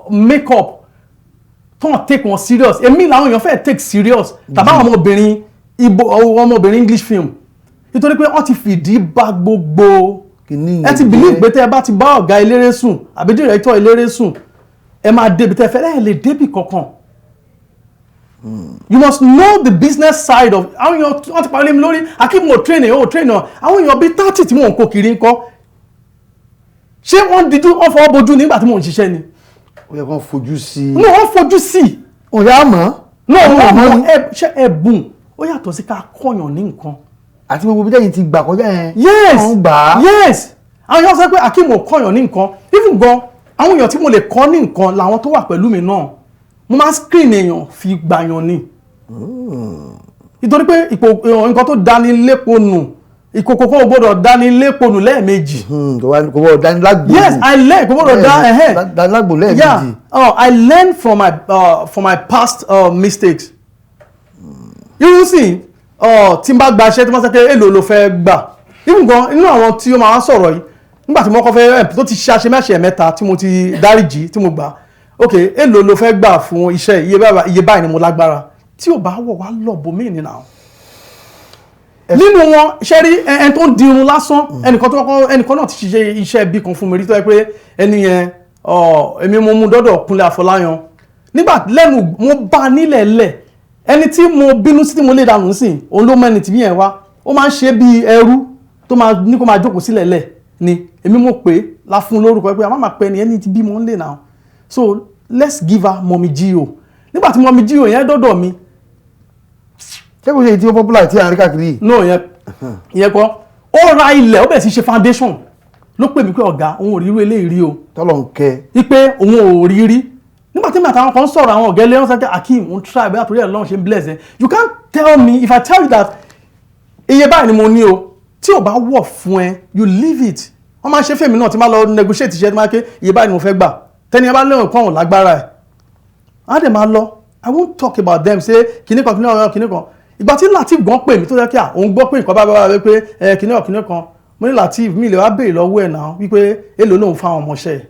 make up tó ń take wọn serious. Èmi làwọn èèyàn fẹ́ take serious tàbí àwọn ọmọbìnrin ibo, ọmọbìnrin English film, nítorí pé wọ́n ti fìdí bá gbogbo Kìíní. Ẹ ti believe pé tẹ́ ẹ bá ti bá ọ̀gá eléré sùn àbí director eléré sùn, ẹ máa débi tẹ́ ẹ fẹ́. Ẹ lè débi kankan. You must know the business side of. Àwọn èèyàn wọ́n ti parí lé mi lórí Akeem ò train ẹ̀, ò train ẹ̀. Àwọn èèyàn bíi 30 tí mò ń kó kiri ńkọ́? Ṣé wọ́n díjú, wọ́n fọwọ́ bojú nígbà tí mò ń ṣiṣẹ́ ni? Ó yẹ kán fojú sí i. No, wọ́n fojú sí i. Òun yà á mọ̀. No, Àwọn wọ́n ọmọ mọ̀ ni. Ẹ ṣé ẹ̀bùn ó yàtọ̀ sí ká kọ́yàn ní nǹkan. Àti gbogbo bí tẹ́yìn ti gbà kọjá yẹn. Yes. Wọ́n gbà á. Yes, àwọn èèyàn sọ pé Akeem ò kọ́yàn ní nǹkan. Even gan, àwọn èèyàn tí mo lè kọ́ ní nǹkan làwọn tó wà pẹ̀lú mi náà. Mo máa ń screen èèyàn fi gbàyàn ni, nítorí pé ipò nǹkan tó dání lépo nù, ìkòkò kan ò gbọ́dọ̀ dání lépo nù lẹ́ẹ̀mejì. Kò wọ́n dánilágbò. Yes, I learn, kò gbọ́dọ̀ dá ẹ̀hẹ́n. Dánilágbò lẹ́ẹ̀mejì. Yeah, I learn from my past mistakes. Irú sì tí n bá gba iṣẹ́, tí wọ́n sọ pé èlò ló fẹ́ gbà, even gan inú àwọn tí ó máa ń sọ̀rọ̀ yìí nígbà tí mo kọ́ fẹ́ tó ti ṣe àṣemáṣe mẹ́ta tí mo ti dáríjì tí mo gbà, ok, èlò ló fẹ́ gbà fún iṣẹ́? Iye báyìí, iye báyìí ni mo lágbára. Tí ò bá wọ̀ wá lọ bòmíì nínú àwọn nínú wọn. Ṣe rí ẹni tó ń dirun lásán, ẹnìkan tó kọ́kọ́, ẹnìkan náà ti ṣiṣẹ́ iṣẹ́ bí kan fún mi rí, tó yẹ pé ẹni yẹn, èmi mo mú dọ́dọ̀ Kúnlé Afọláyan. Nígbà lẹ́nu mo bá nílẹ̀ lẹ̀, ẹni tí mo bínú sí tí mo lè dànù sí, òun ló mọ ẹni tí yẹn wá. Ó máa ń ṣe bí ẹrú tó máa ní kó máa jókòó sílẹ̀ lẹ̀ ni. Èmi mo pè é la fún lórúkọ pé a má máa pè ẹni tí bímọ ń lè náà, so let's give her Mummy G.O. Nígbà tí Mummy G.O yẹn dọ́dọ̀ mi, Ṣé kò ṣe èyí tí ó popular tí à ń rí káàkiri yìí? No, ìyẹn kọ́. Ó ra ilẹ̀, ó bẹ̀rẹ̀ sí ṣe foundation, ló pè mí pé ọ̀gá, òun ò rí irú eléyìí rí o. Tọ́lọ̀ ń kẹ́. Wípé òun ò rí rí. Nígbà tí mi àtàwọn kan sọ̀rọ̀, àwọn ọ̀gá ẹlẹ́wọ̀n sọ pé Akeem òun try, bóyá torí ẹ̀ lọ́run ṣe ń bless ẹ. You can't tell me, if I tell you that iye báyìí ni mo ní o, tí ò bá wọ̀ fún ẹ, you leave it. Wọ́n máa ń ṣe fèmí náà tí máa lọ negotiate iṣẹ́, tí máa ké iye báyìí ni mo fẹ́ gbà, tẹ́ni ẹ bá lẹ́wọ̀n kọ́ ọ̀hún lágbára ẹ̀, á dẹ̀ máa lọ. I won't talk about them, say kinní kan, kinní kan, kinní kan. Ìgbà tí Lateef gan pè mí tó jẹ́ kí à òun gbọ́ pé nǹkan bá bá bá pé ẹ kinní kan, kinní kan, mo ní Lateef mi lè wá béèrè lọ́wọ́ ẹ̀ náà wípé èló lòun fáwọn ọmọọṣẹ́ ẹ̀.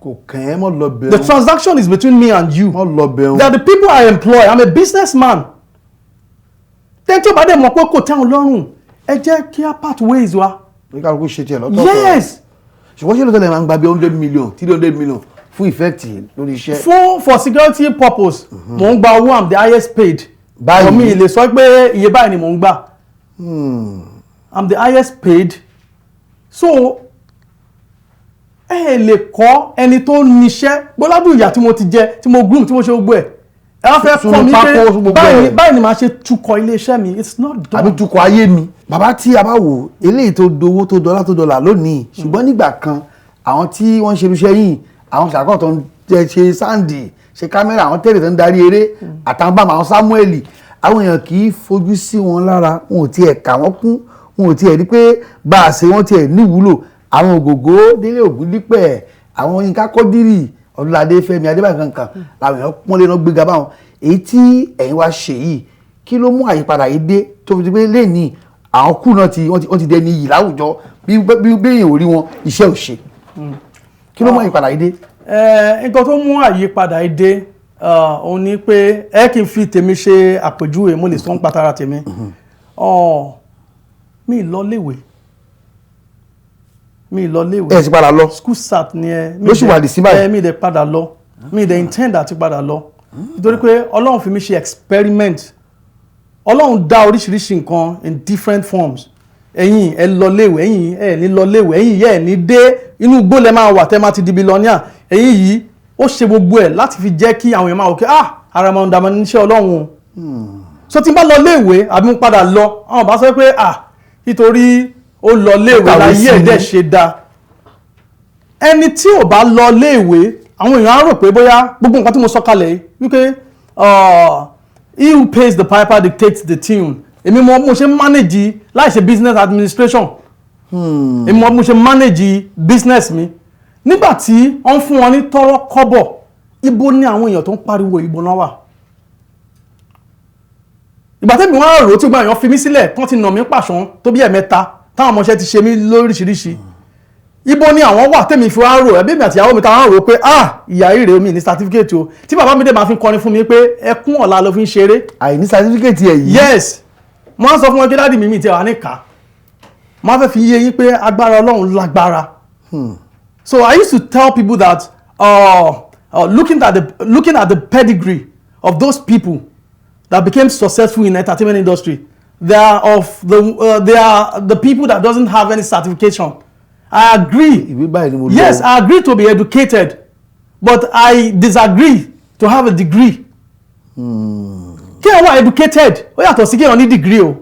Kò kàn ẹ́, mọ́ lọ The bẹ̀rù. transaction is between me and you. Mọ́ lọ bẹ̀rù. They are the people I employ. I'm a businessman. Tẹ́ni tí ó bá dẹ̀ mọ̀ pé kò tẹ́ wọn lọ́rùn, ẹ jẹ́ kí á part ways wa. Ní kálukú ṣe tiẹ̀ lọ́tọ̀ọ̀tọ̀. Yes. Ṣùgbọ́n ṣé lóòótọ́ lè máa ń gba bí 100 million, 300 million fún effect lórí iṣẹ́? Fún for security purpose, mò ń gba owó. I'm the highest paid. Báyìí. Mi lè sọ pé iye báyìí ni mò ń gbà. I'm the highest paid, so ẹ lè kọ́ ẹni tó níṣẹ́ gbọ́ládùn ìyà tí mo ti jẹ, tí mo groom, tí mo ṣe gbogbo ẹ̀, ẹ wá fẹ́ kọ́ mi Sunu pé pákó, gbogbo báyìí ẹ̀. báyìí ni màá ṣe tukọ̀ iléeṣẹ́ mi. It's not done. Àbí tukọ̀ ayé mi. Bàbá, tí a bá wò eléyìí tó dowó, tó dọ́là, tó dọ́là lónìí, ṣùgbọ́n nígbà kan, àwọn tí wọ́n ń ṣe irúṣẹ́ yìí, àwọn ṣàkọ́ tó ń jẹ́ ṣe sound, ṣe camera, àwọn tẹ́lẹ̀ tó ń darí eré, àtàwọn bàmà, àwọn Samuel, àwọn èèyàn kì í fojú sí wọn lára, wọn ò tiẹ̀ kà wọ́n kún, wọn ò tiẹ̀ rí pé bá a ṣe wọ́n tiẹ̀ níwúlò. Àwọn Ògògó, Délé Ògúndípẹ̀, àwọn Yínká Kọ́dírì, Ọdúnládé, Fẹ́mi Adébáyọ̀ kankan làwọn èèyàn pọ́nlé náà gbéga báwọn. Èyí tí ẹ̀yin wá ṣe yìí Kí ló mú àyípadà yìí dé tó fi di pé lẹ́ẹ̀ni àwọn kú náà ti wọ́n ti dẹni iyì láwùjọ, bí béèyàn ò rí wọn, iṣẹ́ ò ṣe? Kí ló mú àyípadà yìí dé? Nǹkan tó mú àyípadà yìí dé, òun ni pé ẹ kì í fi tèmi ṣe àpèjúwe, mo lè sọ ń patara tèmi. Mi lọ léwe, mi lọ léwe. Ẹ sì padà lọ? School cert ni ẹ mi Ló sì wà dì sí báyìí? Ẹ mi dẹ̀ padà lọ, mi dẹ̀ intend àti padà lọ, nítorí pé Ọlọ́run fi mi ṣe experiment. Ọlọ́run dá oríṣiríṣi nǹkan in different forms. Ẹ̀yin ẹ lọ léèwé, ẹ̀yin ẹ ní lọ léèwé, ẹ̀yin yẹ ẹ ní dé inú igbó lẹ máa wà tẹ́ máa ti di billionaire. Ẹ̀yin yìí, ó ṣe gbogbo ẹ̀ láti fi jẹ́ kí àwọn èèyàn máa wò pé, ah, ara máa ń dààmú níṣẹ́ Ọlọ́run o. So tí n bá lọ léèwé àbí mo padà lọ, àwọn bá sọ pé, ah, nítorí ó lọ léèwé Kàwé láyé sí ẹ̀ ni. Dẹ̀ ṣe dáa. Ẹni tí ò bá lọ léèwé, àwọn èèyàn á rò pé bóyá gbogbo nǹkan tí mo sọ kalẹ̀ yìí wípé he who pays the piper dictates the tune. Èmi mọ mo ṣe manage láì ṣe business administration. Èmi mọ mo ṣe manage business mi nígbà tí wọ́n fún wọn ní tọ́rọ́ kọ́bọ̀. Ibo ní àwọn èèyàn tó ń pariwo, ibo náà wà ìgbà tẹ́mi wọ́n rò ó tí gbogbo èèyàn fi mí sílẹ̀ tán, ti nà mí pàṣán tó bí ẹ̀mẹ́ta, táwọn ọmọọṣẹ́ ti ṣe mí lóríṣiríṣi? Ibo ni àwọn wà tẹ́mi fi wá rò? Ẹbí mi àti ìyàwó mi táwọn rò pé, ah, ìyá yìí rèé, mi ní certificate o, tí bàbá mi dé máa fi kọrin fún mi pé ẹkún ọ̀la ló fi ń ṣeré. Àìní certificate ẹ̀ yìí. Yes, mo á sọ fún wọn pé daddy mi, mi ti wà ní ká mo á fẹ́ fi yé yín pé agbára Ọlọ́run lágbára. So I used to tell people that looking at the pedigree of those people that became successful in entertainment industry, they are the people that doesn't have any certification. I agree. Ìwé báyìí ni mo lọ. Yes, I agree to be educated, but I disagree to have a degree. Kí ẹ wà educated, ó yàtọ̀ sí kí ẹ ní degree o.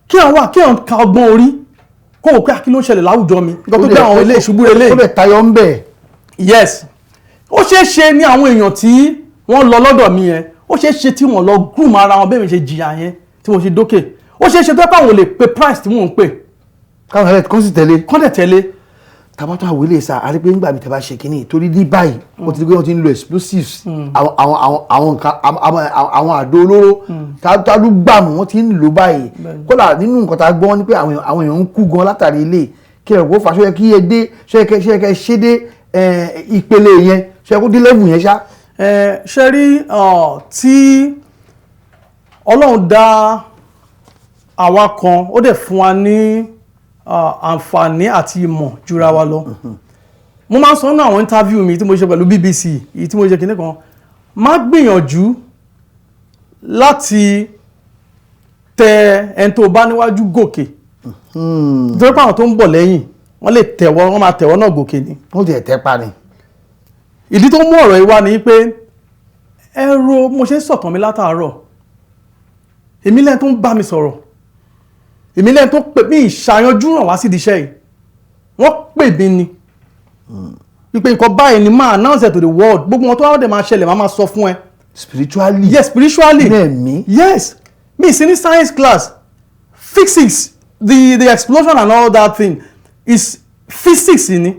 Kí ẹ wà, kí ẹ ka ọgbọ́n orí, kó o pé kí ló ń ṣẹlẹ̀ láwùjọ mi, nǹkan tó gbé àwọn ilé ìṣubú relé. Ó lè tayọ ń bẹ̀. Yes, ó ṣeé ṣe ní àwọn èèyàn tí wọ́n lọ lọ́dọ̀ mi yẹn, ó ṣeé ṣe tí wọ́n lọ groom ara wọn bẹ́ẹ̀ mi ṣe jìyà yẹn tí mo ṣe dókè. Ó ṣeé ṣe tó pé àwọn ò lè pe price tí mò ń pè. Káwọn ẹlẹ́tì kan sì tẹ̀lé. Kọ́ dẹ̀ tẹ̀lé. Tabatọ àwọn ilé ìsà àti pé nígbà mi tẹ́ bá ṣe kínní, torí ní báyìí wọ́n ti di pé wọ́n ti ń lo explosives, àwọn nǹkan, àwọn àdó olóró tálúgbàmù, wọ́n ti ń lò báyìí. Kódà nínú nǹkan tá a gbọ́ ní pé àwọn èèyàn ń kú gan látàrí ilé. Kí ẹ̀rọ kó fà ṣó yẹ kí ẹ dé, ṣó yẹ kẹ́ ṣe dé ìpele yẹn, ṣó yẹ kó dé level yẹn ṣá? Ẹ ṣe rí, tí Ọlọ́run dá àwa kan, ó dẹ̀ fún wa ní àǹfààní àti ìmọ̀ jura wa lọ. Mo máa ń sọ nínú àwọn interview mi tí mo ṣe pẹ̀lú BBC, èyí tí mo ṣe kinní kan, má gbìyànjú láti tẹ ẹni tó bá níwájú gòkè, nítorí pé àwọn tó ń bọ̀ lẹ́yìn, wọ́n lè tẹ̀wọ́, wọ́n máa tẹ̀wọ́ náà gòkè ni. Wọ́n ti ẹ̀ tẹ́ pa ni. Ìdí tó mú ọ̀rọ̀ yìí wá ni pé ẹ̀rọ mo ṣe ń sọ̀tàn mi látàárọ̀, èmi lẹ́yìn tó ń bá mi sọ̀rọ̀, èmi lẹ́yìn tó pè mí ìṣàyànjú ràn wá sídìí iṣẹ́ yìí. Wọ́n pè mí ni wípé nǹkan báyìí ni máa announce it to the world, gbogbo wọn tó wá dẹ̀ máa ṣẹlẹ̀, máa sọ fún ẹ. Spiritually. Yes, spiritually. Ní ẹ̀mí. Yes, mi sí ní science class, physics, the explosion and all that thing is physics ni.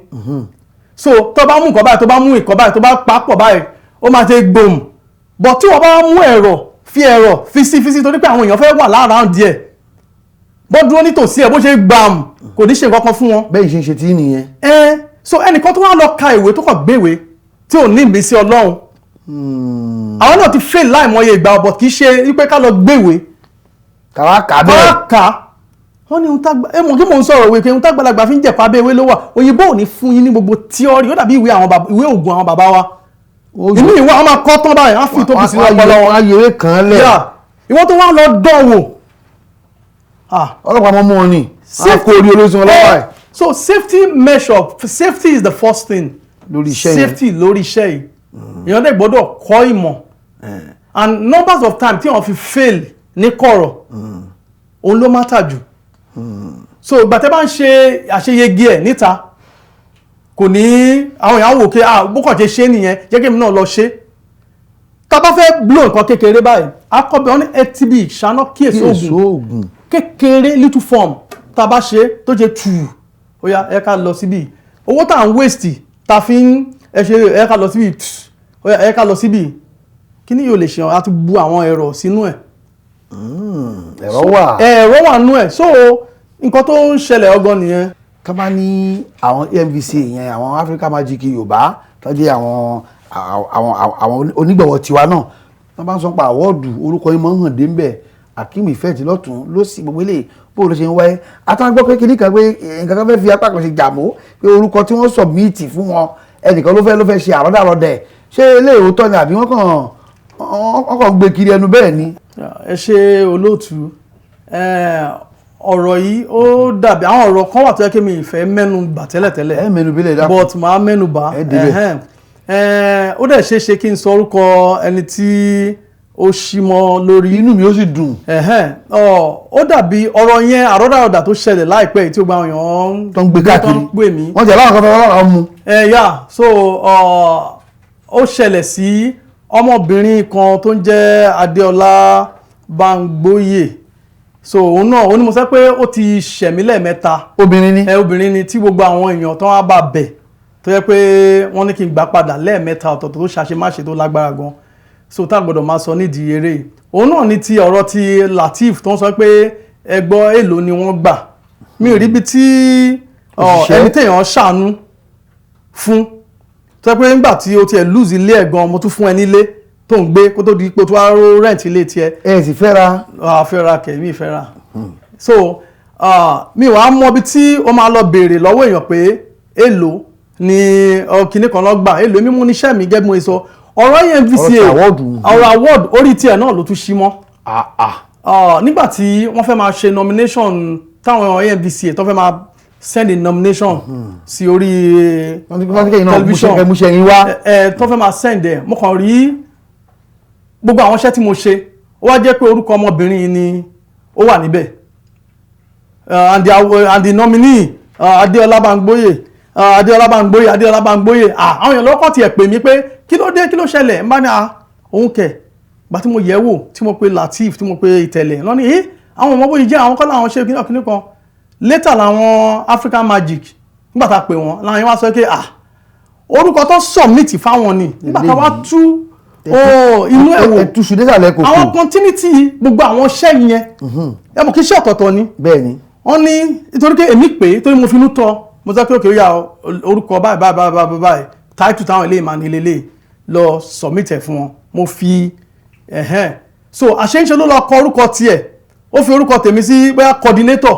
So tó bá mú nǹkan báyìí, tó bá mú nǹkan báyìí, tó bá papọ̀ báyìí, ó máa ṣe gbòm. But tí wọ́n bá mú ẹ̀rọ, fi ẹ̀rọ fi sí fi sí, torí pé àwọn èèyàn fẹ́ wà lára díẹ̀, bó dúró nítòsí ẹ̀, bó ṣe gbàm, kò ní ṣe nǹkan kan fún wọn. Bẹ́ẹ̀ ṣe ń ṣe tí nìyẹn. Ẹ so ẹnìkan tó wá lọ ka ìwé, tó kàn gbéwèé, tí ò ní ìmísí Ọlọ́run, àwọn náà ti fail láìmọye ìgbà, but kì í ṣe wípé ká lọ gbéwèé. Kàwá kà bẹ́ẹ̀. Ká kà á. Wọ́n ní ohun tá ẹ mọ̀ kí mò ń sọ̀rọ̀ wípé ohun tágbàlagbà fi ń jẹ̀pá abẹ́ ewé ló wà. Òyìnbó ò ní fún yín ní gbogbo theory. Ó dàbí ìwé àwọn bàbá, ìwé ògùn àwọn bàbá wa inú ìwé àwọn máa kọ́ tán báyìí, á fi tó kù sínú ọpọlọ wọn. Wọ́n á yẹwé kan lẹ̀. Yeah. Ìwọ́n tó wá lọ dán wò, ah. Ọlọ́pàá mọ́ mú wọn ni, á kó orí olóṣù wọn lọ́wọ́ ẹ̀. So safety measure, safety is the first thing. Lórí iṣẹ́ yẹn. Safety lórí iṣẹ́ yìí, èèyàn dẹ̀ gbọ́dọ̀ kọ́ ìmọ̀, and numbers of time tí wọ́n fi fail ní kọ̀rọ̀, òun ló matter jù. So ìgbà tẹ́ bá ń ṣe àṣeyege ẹ̀ níta, kò ní àwọn èèyàn wò pé, ah, bó kàn ṣe ṣe nìyẹn, jẹ́ kí èmi náà lọ ṣe. Tá a bá fẹ́ blow nǹkan kékeré báyìí, akọ́bẹ̀ wọn ní etb ṣáná kíyèsí kíyèsí oògùn oògùn. Kékeré, little form, tá a bá ṣe tó ṣe tù, ó yá, ẹ ká lọ síbí. Owó tá à ń waste, tá a fi ń ẹ ṣe, ẹ ká lọ síbí tù, ó yá, ẹ ká lọ síbí. Kí ni yóò lè ṣe? A ti bu àwọn ẹ̀rọ sínú ẹ̀. Ẹ̀rọ wà. Ẹ̀rọ wà nú ẹ̀. So nǹkan tó ń ṣẹlẹ̀ ọgọ́ nìyẹn. Tó bá ní àwọn AMVCA yẹn, àwọn Africa Magic Yorùbá tó jẹ́ àwọn onígbọ̀wọ́ tiwa náà, tó bá ń sọ pa award, orúkọ yín máa ń hàn dé ńbẹ̀. Akeem Effect lọ́tún ló sì gbogbo eléyìí, bó ló ṣe ń wáyé? Àtàwọn gbọ́ pé kìnnìkan pé nǹkan kan fẹ́ fi apá kan ṣe jàmó pé orúkọ tí wọ́n submit fún wọn, ẹnìkan ló fẹ́ ṣe àrọ́dàrọ́dẹ̀. Ṣé eléyìí òótọ́ ni, àbí wọ́n kàn gbé kiri ẹnu bẹ́ẹ̀ ni? Ẹ ṣe, olóòtú. Ọ̀rọ̀ yìí, ó dàbí àwọn ọ̀rọ̀ kan wà tó yẹ kí mi ìfẹ́ mẹ́nu bà tẹ́lẹ̀tẹ́lẹ̀. Ẹ mẹ́nu bílẹ̀, dákun. But màá mẹ́nu bà. Ẹ débẹ̀. Ẹhẹ́n. Ó dẹ̀ ṣeé ṣe kí n sọ orúkọ ẹni tí ó ṣí mọ́ lórí. Inú mi ó sì dùn. Ẹ̀hẹ́n. Ó dàbí ọ̀rọ̀ yẹn, àrọ́dàrọ́dà tó ṣẹlẹ̀ láìpẹ́ yìí tí ó gba àwọn èèyàn tó ń gbé tó káàkiri. ń pè mí. Wọ́n ti aláwọ̀ kan fẹ́ wọ́n mú. Ẹ yà, so ó ṣẹlẹ̀ sí ọmọbìnrin kan tó ń jẹ́ Adéọlá Bámgbóyè. So òun náà, ó ní mo sọ pé ó ti ṣẹ̀mí lẹ́ẹ̀mẹ́ta. Obìnrin ni. Ẹ, obìnrin ni, tí gbogbo àwọn èèyàn tó wá bá bẹ̀, tó yẹ pé wọ́n ní kí n gbà padà lẹ́ẹ̀mẹ́ta ọ̀tọ̀ọ̀tọ̀, tó ṣàṣemáṣe tó lágbára gan, so tá a gbọ́dọ̀ máa sọ nídìí eré yìí. Òun náà ní ti ọ̀rọ̀ ti Lateef tó ń sọ pé ẹgbọ́ èlò ni wọ́n gbà. Mi ò rí ibi tí Òṣìṣẹ́. ẹni téèyàn ṣàánú fún, tó yẹ pé nígbà tí o tiẹ̀ lose ilé ẹ̀ gan, mo tún fún ẹ nílé tó ń gbé kó tó di pé o tún wá rent ilé tiẹ̀. Ẹ sì fẹ́ra. Àfẹ́ra kẹ̀mí ìfẹ́ra. So mi wàá mọ ibi tí ó máa lọ béèrè lọ́wọ́ èèyàn pé èlò ni kinní kan lọ gbà, èlò. Èmi mú níṣẹ́ mi gẹ́gẹ́ bí mo ṣe sọ ọ̀rọ̀ AMVCA. Ọ̀rọ̀ ti award. Ọ̀rọ̀ award, orí tiẹ̀ náà ló tún ṣí mọ́. Nígbà tí wọ́n fẹ́ máa ṣe nomination, táwọn AMVCA tó fẹ́ máa send a nomination sí orí Wọ́n ti kẹ́yìn náà television. Múṣẹ́ yín wá. Ẹ tó fẹ́ máa send ẹ̀, mo kàn rí gbogbo àwọn iṣẹ́ tí mo ṣe, ó wá jẹ́ pé orúkọ ọmọbìnrin yìí ni ó wà níbẹ̀, and the nominee, Adéọlá Bámgbóyè, Adéọlá Bámgbóyè, Adéọlá Bámgbóyè. Ah, àwọn èèyàn lọ́kọ̀ tiẹ̀ pè mí pé kí ló dé, kí ló ṣẹlẹ̀? Ń bá ní ah, òun kẹ̀ gbà tí mo yẹ̀ wò, tí mo pe Lateef, tí mo pe Ìtẹ̀lẹ̀ lọ́ní ẹ́, àwọn ọmọ bóyá jẹ́ àwọn kọ́ làwọn ṣe kíní kíní kan. Later làwọn African Magic, nígbà tá a pè wọ́n, làwọn yẹn wá sọ pé ah, orúkọ tó submit fáwọn ni. Nígbà tá a wá tú inú ẹ̀ wò, Ẹ túṣu désàlẹ̀ kòkò. àwọn continuity gbogbo àwọn iṣẹ́ yẹn, ẹ mọ̀ kí iṣẹ́ ọ̀tọ̀ọ̀tọ̀ ni. Bẹ́ẹ̀ ni. Wọ́n ní nítorí pé èmi pè é, torí mo finú tọ́, mo sọ pé òkè ó yà, orúkọ báyìí báyìí báyìí báyìí báyìí, title táwọn eléyìí máa ní lélẹ̀, lọ submit ẹ̀ fún wọn. Mo fi ẹ̀hẹ́n. So àṣeyńṣe ló lọ kọ orúkọ tiẹ̀, ó fi orúkọ tèmi sí bóyá coordinator,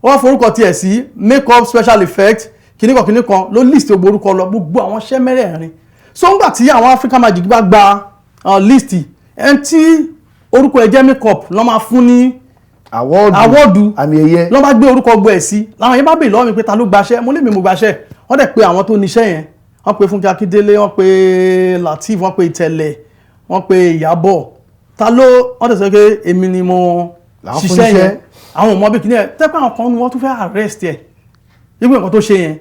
ó wá fi orúkọ tiẹ̀ sí make up, special effect, kìnnìkan kìnnìkan, ló list gbogbo orúkọ lọ, gbogbo àwọn iṣẹ́ mẹ́rẹ̀ẹ̀rin. So ńgbà tí àwọn African Magic bá gba list, ẹni tí orúkọ ẹ̀ jẹ́ make up ló máa fún ní Award. Award. Àmì ẹ̀yẹ. Lọ́ bá gbé orúkọ gbọ́ ẹ̀ sí, làwọn yẹn bá béèrè lọ́wọ́ mi pé ta ló gbaṣẹ́. Mo lè mi mo gbaṣẹ́. Wọ́n dẹ̀ pé àwọn tó níṣẹ́ yẹn, wọ́n pe Fúnkẹ́ Akíndélé, wọ́n pe Lateef, wọ́n pe Ìtẹ̀lẹ̀, wọ́n pe Ìyábọ̀, ta ló wọ́n dẹ̀ sọ pé èmi ni mo Làwọn fún ṣiṣẹ́ níṣẹ́. yẹn. Àwọn ọmọ bí kìíní ẹ̀ tẹ́pẹ́, àwọn kan ní wọ́n tún fẹ́ arrest ẹ̀ ibi nǹkan tó ṣe yẹn.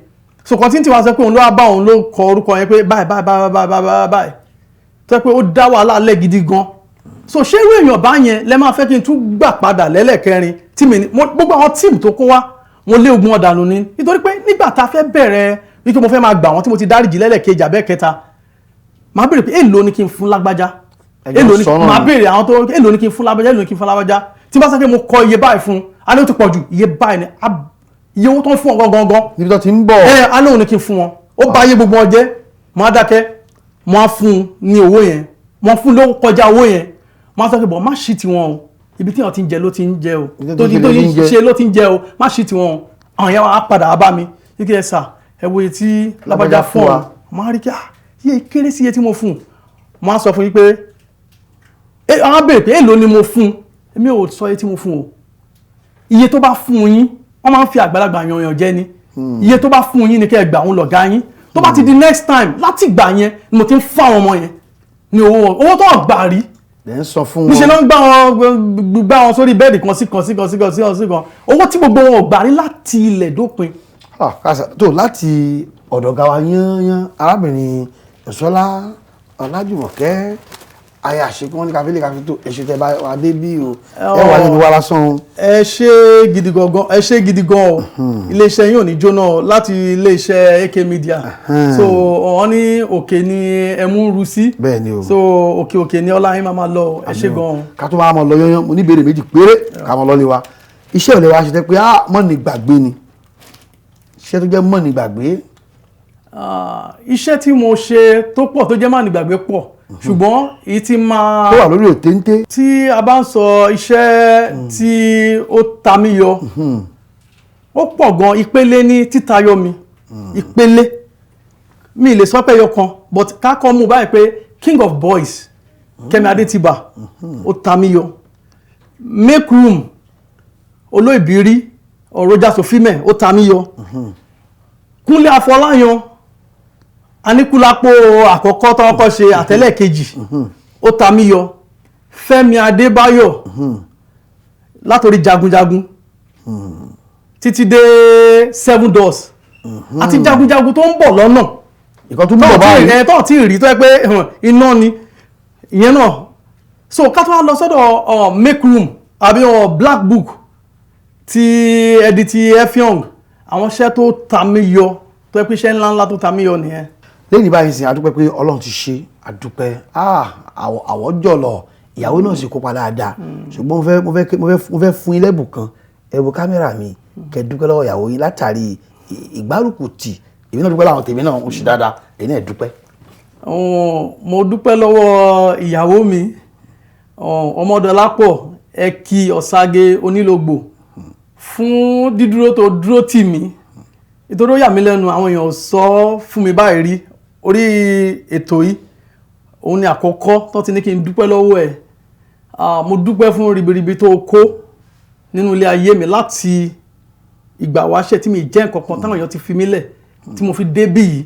So kan tí ń tiwa sọ pé òun ló wá bá òun ló kọ orúkọ yẹn pé báyìí báyìí báyìí báyìí báyìí báyìí, tó yẹ pé ó dá wàhálà lẹ̀ gidi gan. So ṣé irú èèyàn bá yẹn lẹ máa fẹ́ kí n tún gbà padà lẹ́lẹ́kẹrin tí mi ní gbogbo àwọn team tó kó wá, mo lé ogun ọ̀dànù ni, nítorí pé nígbà tá a fẹ́ bẹ̀rẹ̀ wípé mo fẹ́ máa gbà wọ́n, tí mo ti dáríjì lẹ́lẹ́kejì abẹ́kẹta, màá béèrè pé èèlò ni kí n fún lágbájá, Ẹjọ́ èèlò ni sọ náà màá ni. béèrè àwọn tó, èèlò ni kí n fún lágbájá, èèlò ni kí n fún lágbájá. Tí bá sọ pé mo kọ iye báyìí fún, a ní ó ti pọ̀ jù, iye báyìí ni iye owó tó ń fún ọ gangan gangan. Níbi tó ti ń bọ̀. Ẹ alóhùn ni kí n fún wọn, ó bá ayé gbogbo wọn jẹ́. Mo á dákẹ́, mo á fún un ní owó yẹn, mo á fún un lówó kọjá owó yẹn. Mo á sọ pé bọ̀, má ṣí tiwọn o, ibi tí wọn ti ń jẹ ló ti ń jẹ o. Ibi tó tó ti ti tó ṣe ló ti ń jẹ. ṣe ló ti ń jẹ o, má ṣí tiwọn o. Àwọn yẹn wá padà wá bá mi kíkẹ́, ẹ sà, ẹ wo iye tí lágbájá Lágbájá fún fún ọ wa. Mo á rí kí ah, iye kéré sí iye tí mo fún un. Mo á sọ fún yín pé àwọn á béèrè pé èló ni mo fún un. Èmi ò sọ iye tí mo fún o. Iye tó bá fún yín, wọ́n máa ń fi àgbàlagbà yanyan jẹ ni. Iye tó bá fún yín ni kẹ́ ẹ gbà, òun lọ̀gá yín. Tó bá ti di next time, láti gbà yẹn ni mo ti ń fún àwọn ọmọ yẹn ní owó wọn, owó tó gbà rí. Lẹ́ ń sọ fún Níṣẹ́ wọn. ló ń gbá wọn sórí bẹ́ẹ̀dì kan sí kan sí kan sí kan sí kan sí kan, owó tí gbogbo wọn ò gbà rí láti ilẹ̀ dópin. Ah, kásá tó láti ọ̀dọ̀ ga wa yányán, arábìnrin Ẹ̀sọ́lá Ọlájùmọ̀kẹ́. Ayé àṣekún wọn ní káfílẹ̀ káfí tó ẹ̀ṣẹ̀ tẹ́ bá wà dé bí o, ẹ wà nínú wa lásán o. Ẹ ṣé gidi gangan, ẹ ṣé gidi gan o. Iléeṣẹ́ yín ò ní jóná o, láti iléeṣẹ́ AK Media. So wọ́n ní òkè ni ẹmú ń ru sí. Bẹ́ẹ̀ ni o. So òkè òkè ni ọlá yín máa máa lọ o. Ẹ ṣé gan o. Ká tó máa mọ lọ yányán, mo ní ìbéèrè méjì péré ká mọ lọ́lé wa. Iṣẹ́ ò lè wá ṣe tẹ́ pé á mọ̀ ní gbàgbé ni, iṣẹ́ tó jẹ́ mọ̀ ní gbàgbé. Ah, iṣẹ́ tí mo ṣe tó pọ̀ tó jẹ́ má ní gbàgbé pọ̀, ṣùgbọ́n èyí tí máa tó wà lórí òtéńté. Tí a bá ń sọ iṣẹ́ tí ó ta mí yọ, ó pọ̀ gan. Ìpele ní títayọ mi, ìpele mi lè sọ pé ẹyọ kan, but ká kọ́ mú báyìí pé King of Boys, Kẹ́mi Adétìbà, ó ta mí yọ. Make Room, Olóìbírí, Rogers Ofime, ó ta mí yọ. Kúnlé Afọláyan, Aníkúlápó àkọ́kọ́ tó kọ́kọ́ ṣe àtẹ́lẹ̀kejì, ó ta mí yọ. Fẹ́mi Adébáyọ̀, látòrí Jagunjagun títí dé Seven Doors àti Jagunjagun tó ń bọ̀ lọ́nà. Ìkan tó ń bọ̀ báyìí. Ẹ̀ tó tí ì rí tó yẹ pé iná ni ìyẹn náà. So ká tó wá lọ sọ́dọ̀ Make Room àbí Black Book ti Editi Effiong, àwọn iṣẹ́ tó ta mí yọ tó yẹ pé iṣẹ́ ńláńlá tó ta mí yọ nìyẹn. Lẹ́yìn báyìí sìn, adúpẹ́ pé Ọlọ́run ti ṣe, adúpẹ́. Àwọ̀ jọ̀lọ̀, ìyàwó náà sì kópa dáadáa, ṣùgbọ́n mo fẹ́ fún yín lẹ́bùn kan, ẹ̀bùn kámẹ́rà mi, kẹ́ dúpẹ́ lọ́wọ́ ìyàwó yín látàrí ìgbárùkù tì. Èmi náà dúpẹ́ láwọn tèmi náà ń ṣe dáadáa, èyí náà dúpẹ́. Mo dúpẹ́ lọ́wọ́ ìyàwó mi, Ọmọdọlápọ̀ Ẹkì Ọ̀ságe Onílògbò, fún dídúró tó dúró tì mí, nítorí ó yà mí lẹ́nu, àwọn èèyàn ò sọ fún mi báyìí rí. Orí ètò yìí òun ni àkọ́kọ́ tó ti ní kí n dúpẹ́ lọ́wọ́ ẹ̀. Mo dúpẹ́ fún ribiribi tó kó nínú ilé ayé mi láti ìgbà wáṣẹ̀ tí mi jẹ́ nǹkan kan, táwọn èèyàn ti fi mí lẹ̀ tí mo fi débí yìí.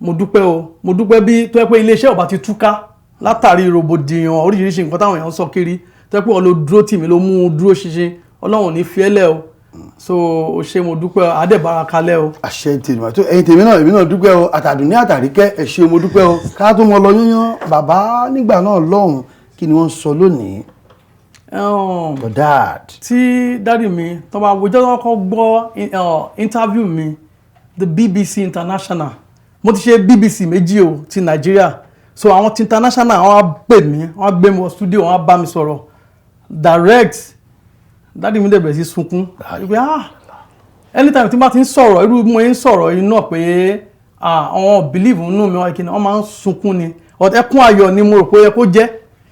Mo dúpẹ́ o, mo dúpẹ́. Bí tó yẹ pé iléeṣẹ́ ọba ti túká látàrí rògbòdìyàn oríṣiríṣi nǹkan táwọn èèyàn ń sọ kiri, tó yẹ pé ọ ló dúró tì mí, ló mú un dúró ṣinṣin, Ọlọ́run ò ní fi ẹ́ lẹ̀ o. So o ṣé, mo dúpẹ́, àdẹ̀bára kalẹ̀ o. Àṣẹ tèmi tó ẹ̀yin tèmi náà, èmi náà dúpẹ́ o. Àtàdùn ní àtàríkẹ́, ẹ ṣé, mo dúpẹ́ o. Ká tó mọ lọ yányán, bàbá nígbà náà lọ́hùn, kí ni wọ́n ń sọ lónìí? Your dad. Tí daddy mi tó bá wòjọ́ tó kọ́ gbọ́ interview mi, the BBC International, mo ti ṣe BBC méjì o, ti Nàìjíríà. So àwọn ti international, wọ́n á pè mí, wọ́n á gbé mi wọ studio, wọ́n á bá mi sọ̀rọ̀ direct. Daddy mi dẹ̀ bẹ̀rẹ̀ sí sunkún wípé, ah, anytime tí n bá ti ń sọ̀rọ̀ irú mo ń sọ̀rọ̀ yìí náà pé, ah, àwọn believe nínú mi, wọn kì í, wọ́n máa ń sunkún ni. But ẹkún ayọ̀ ni mo rò pé ó yẹ kó jẹ́,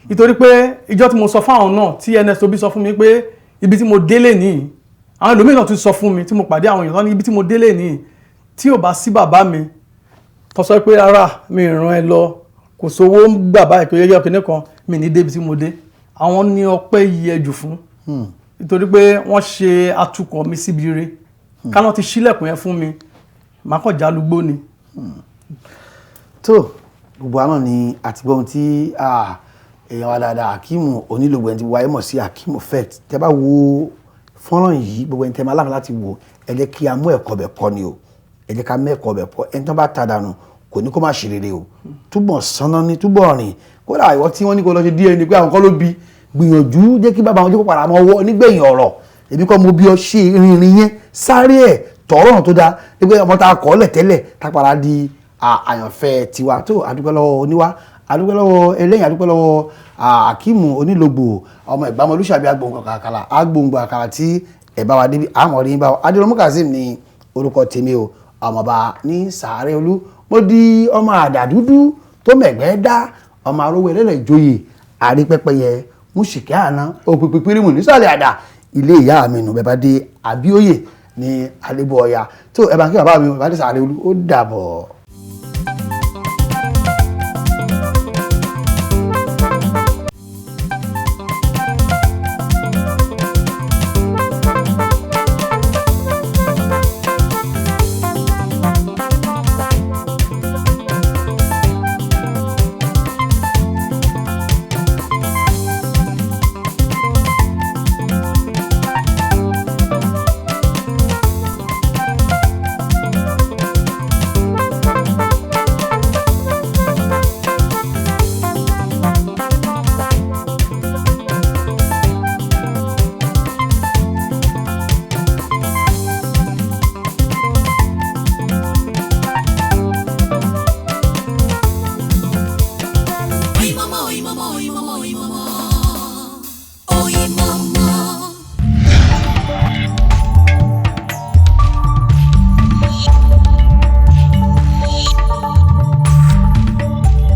nítorí pé ìjọ́ tí mo sọ fáwọn náà, tí NSOB sọ fún mi pé ibi tí mo délé nìyí, àwọn ẹlòmíràn náà tún sọ fún mi tí mo pàdé àwọn èèyàn tó ní ibi tí mo délé nìyí, tí ò bá sí bàbá mi tó sọ pé rárá, mi ràn ẹ́ lọ, kò sówó ń gbà báyìí pé yẹ́yẹ́ kìnìún kan mi ní débi tí mo dé. Àwọn ní ọpẹ́ yẹ jù fún, nítorí pé wọ́n ṣe atukọ̀ mi síbi ire. Káná ti ṣílẹ̀kùn yẹn fún mi, màá kàn jálùgbó ni. Tó gbogbo àná ni àti gbọ́n tí èèyàn wa dáadáa, Akeem Onílògbò, ẹni tí wáyé mọ̀ sí Akeem Effect. Tẹ́ bá wo fọ́nrán yìí, gbogbo ẹni tẹ́ máa láǹfààní láti wò, ẹ jẹ́ kí a mú ẹ̀kọ́ bẹ̀ kọ́ ni o. Ẹ jẹ́ ká mú ẹ̀kọ́ bẹ̀ kọ́. Ẹni tó bá ta dànù kò ní kó má ṣe rere o, túbọ̀ sanná ní túbọ̀ rìn. Kódà ìwọ tí wọ́n ní kó lọ ṣe DNA pé àwọn kọ́ ló bí, gbìyànjú jẹ́ kí bàbá wọn jẹ́ kó padà mọ́ ọwọ́ nígbẹ̀yìn ọ̀rọ̀. Èmi kọ́ mo bí ọ ṣe rìnrìn yẹn, sáré ẹ̀ tọ̀rọ̀ ọ̀nà tó dáa nígbà ọmọ tá a kọ́ lẹ̀ tẹ́lẹ̀ tá a padà di àyànfẹ́ tiwa. Tó adúpẹ́ lọ́wọ́ oníwá, adúpẹ́ lọ́wọ́ ẹlẹ́yìn, adúpẹ́ lọ́wọ́ Akeem Onílògbò, ọmọ ìgbàmọlúṣàbí agbóǹgbò àkàlà, agbóǹgbò àkàlà tí ẹ̀ bá wa débi àmọ́ rí bá wa. Adéròmú Kazeem ní orúkọ tèmi o, ọmọọba ní sàárẹ̀ olú. Mo di ọmọ àdà dúdú tó mẹ̀gbẹ́ dá, ọmọ arówó ẹlẹ́lẹ̀ joyè àrípẹ́pẹ́yẹ múṣìkẹ́ àná òpìpì pírímù nísàlẹ̀ àdà ilé ìyá mi nù. Bẹ́ẹ̀ bá dé Àbíòye ní Alébó Ọya tó ẹ bá ń kí bàbá mi, bàbá dé sàárẹ̀ olú. Ó dàbọ̀.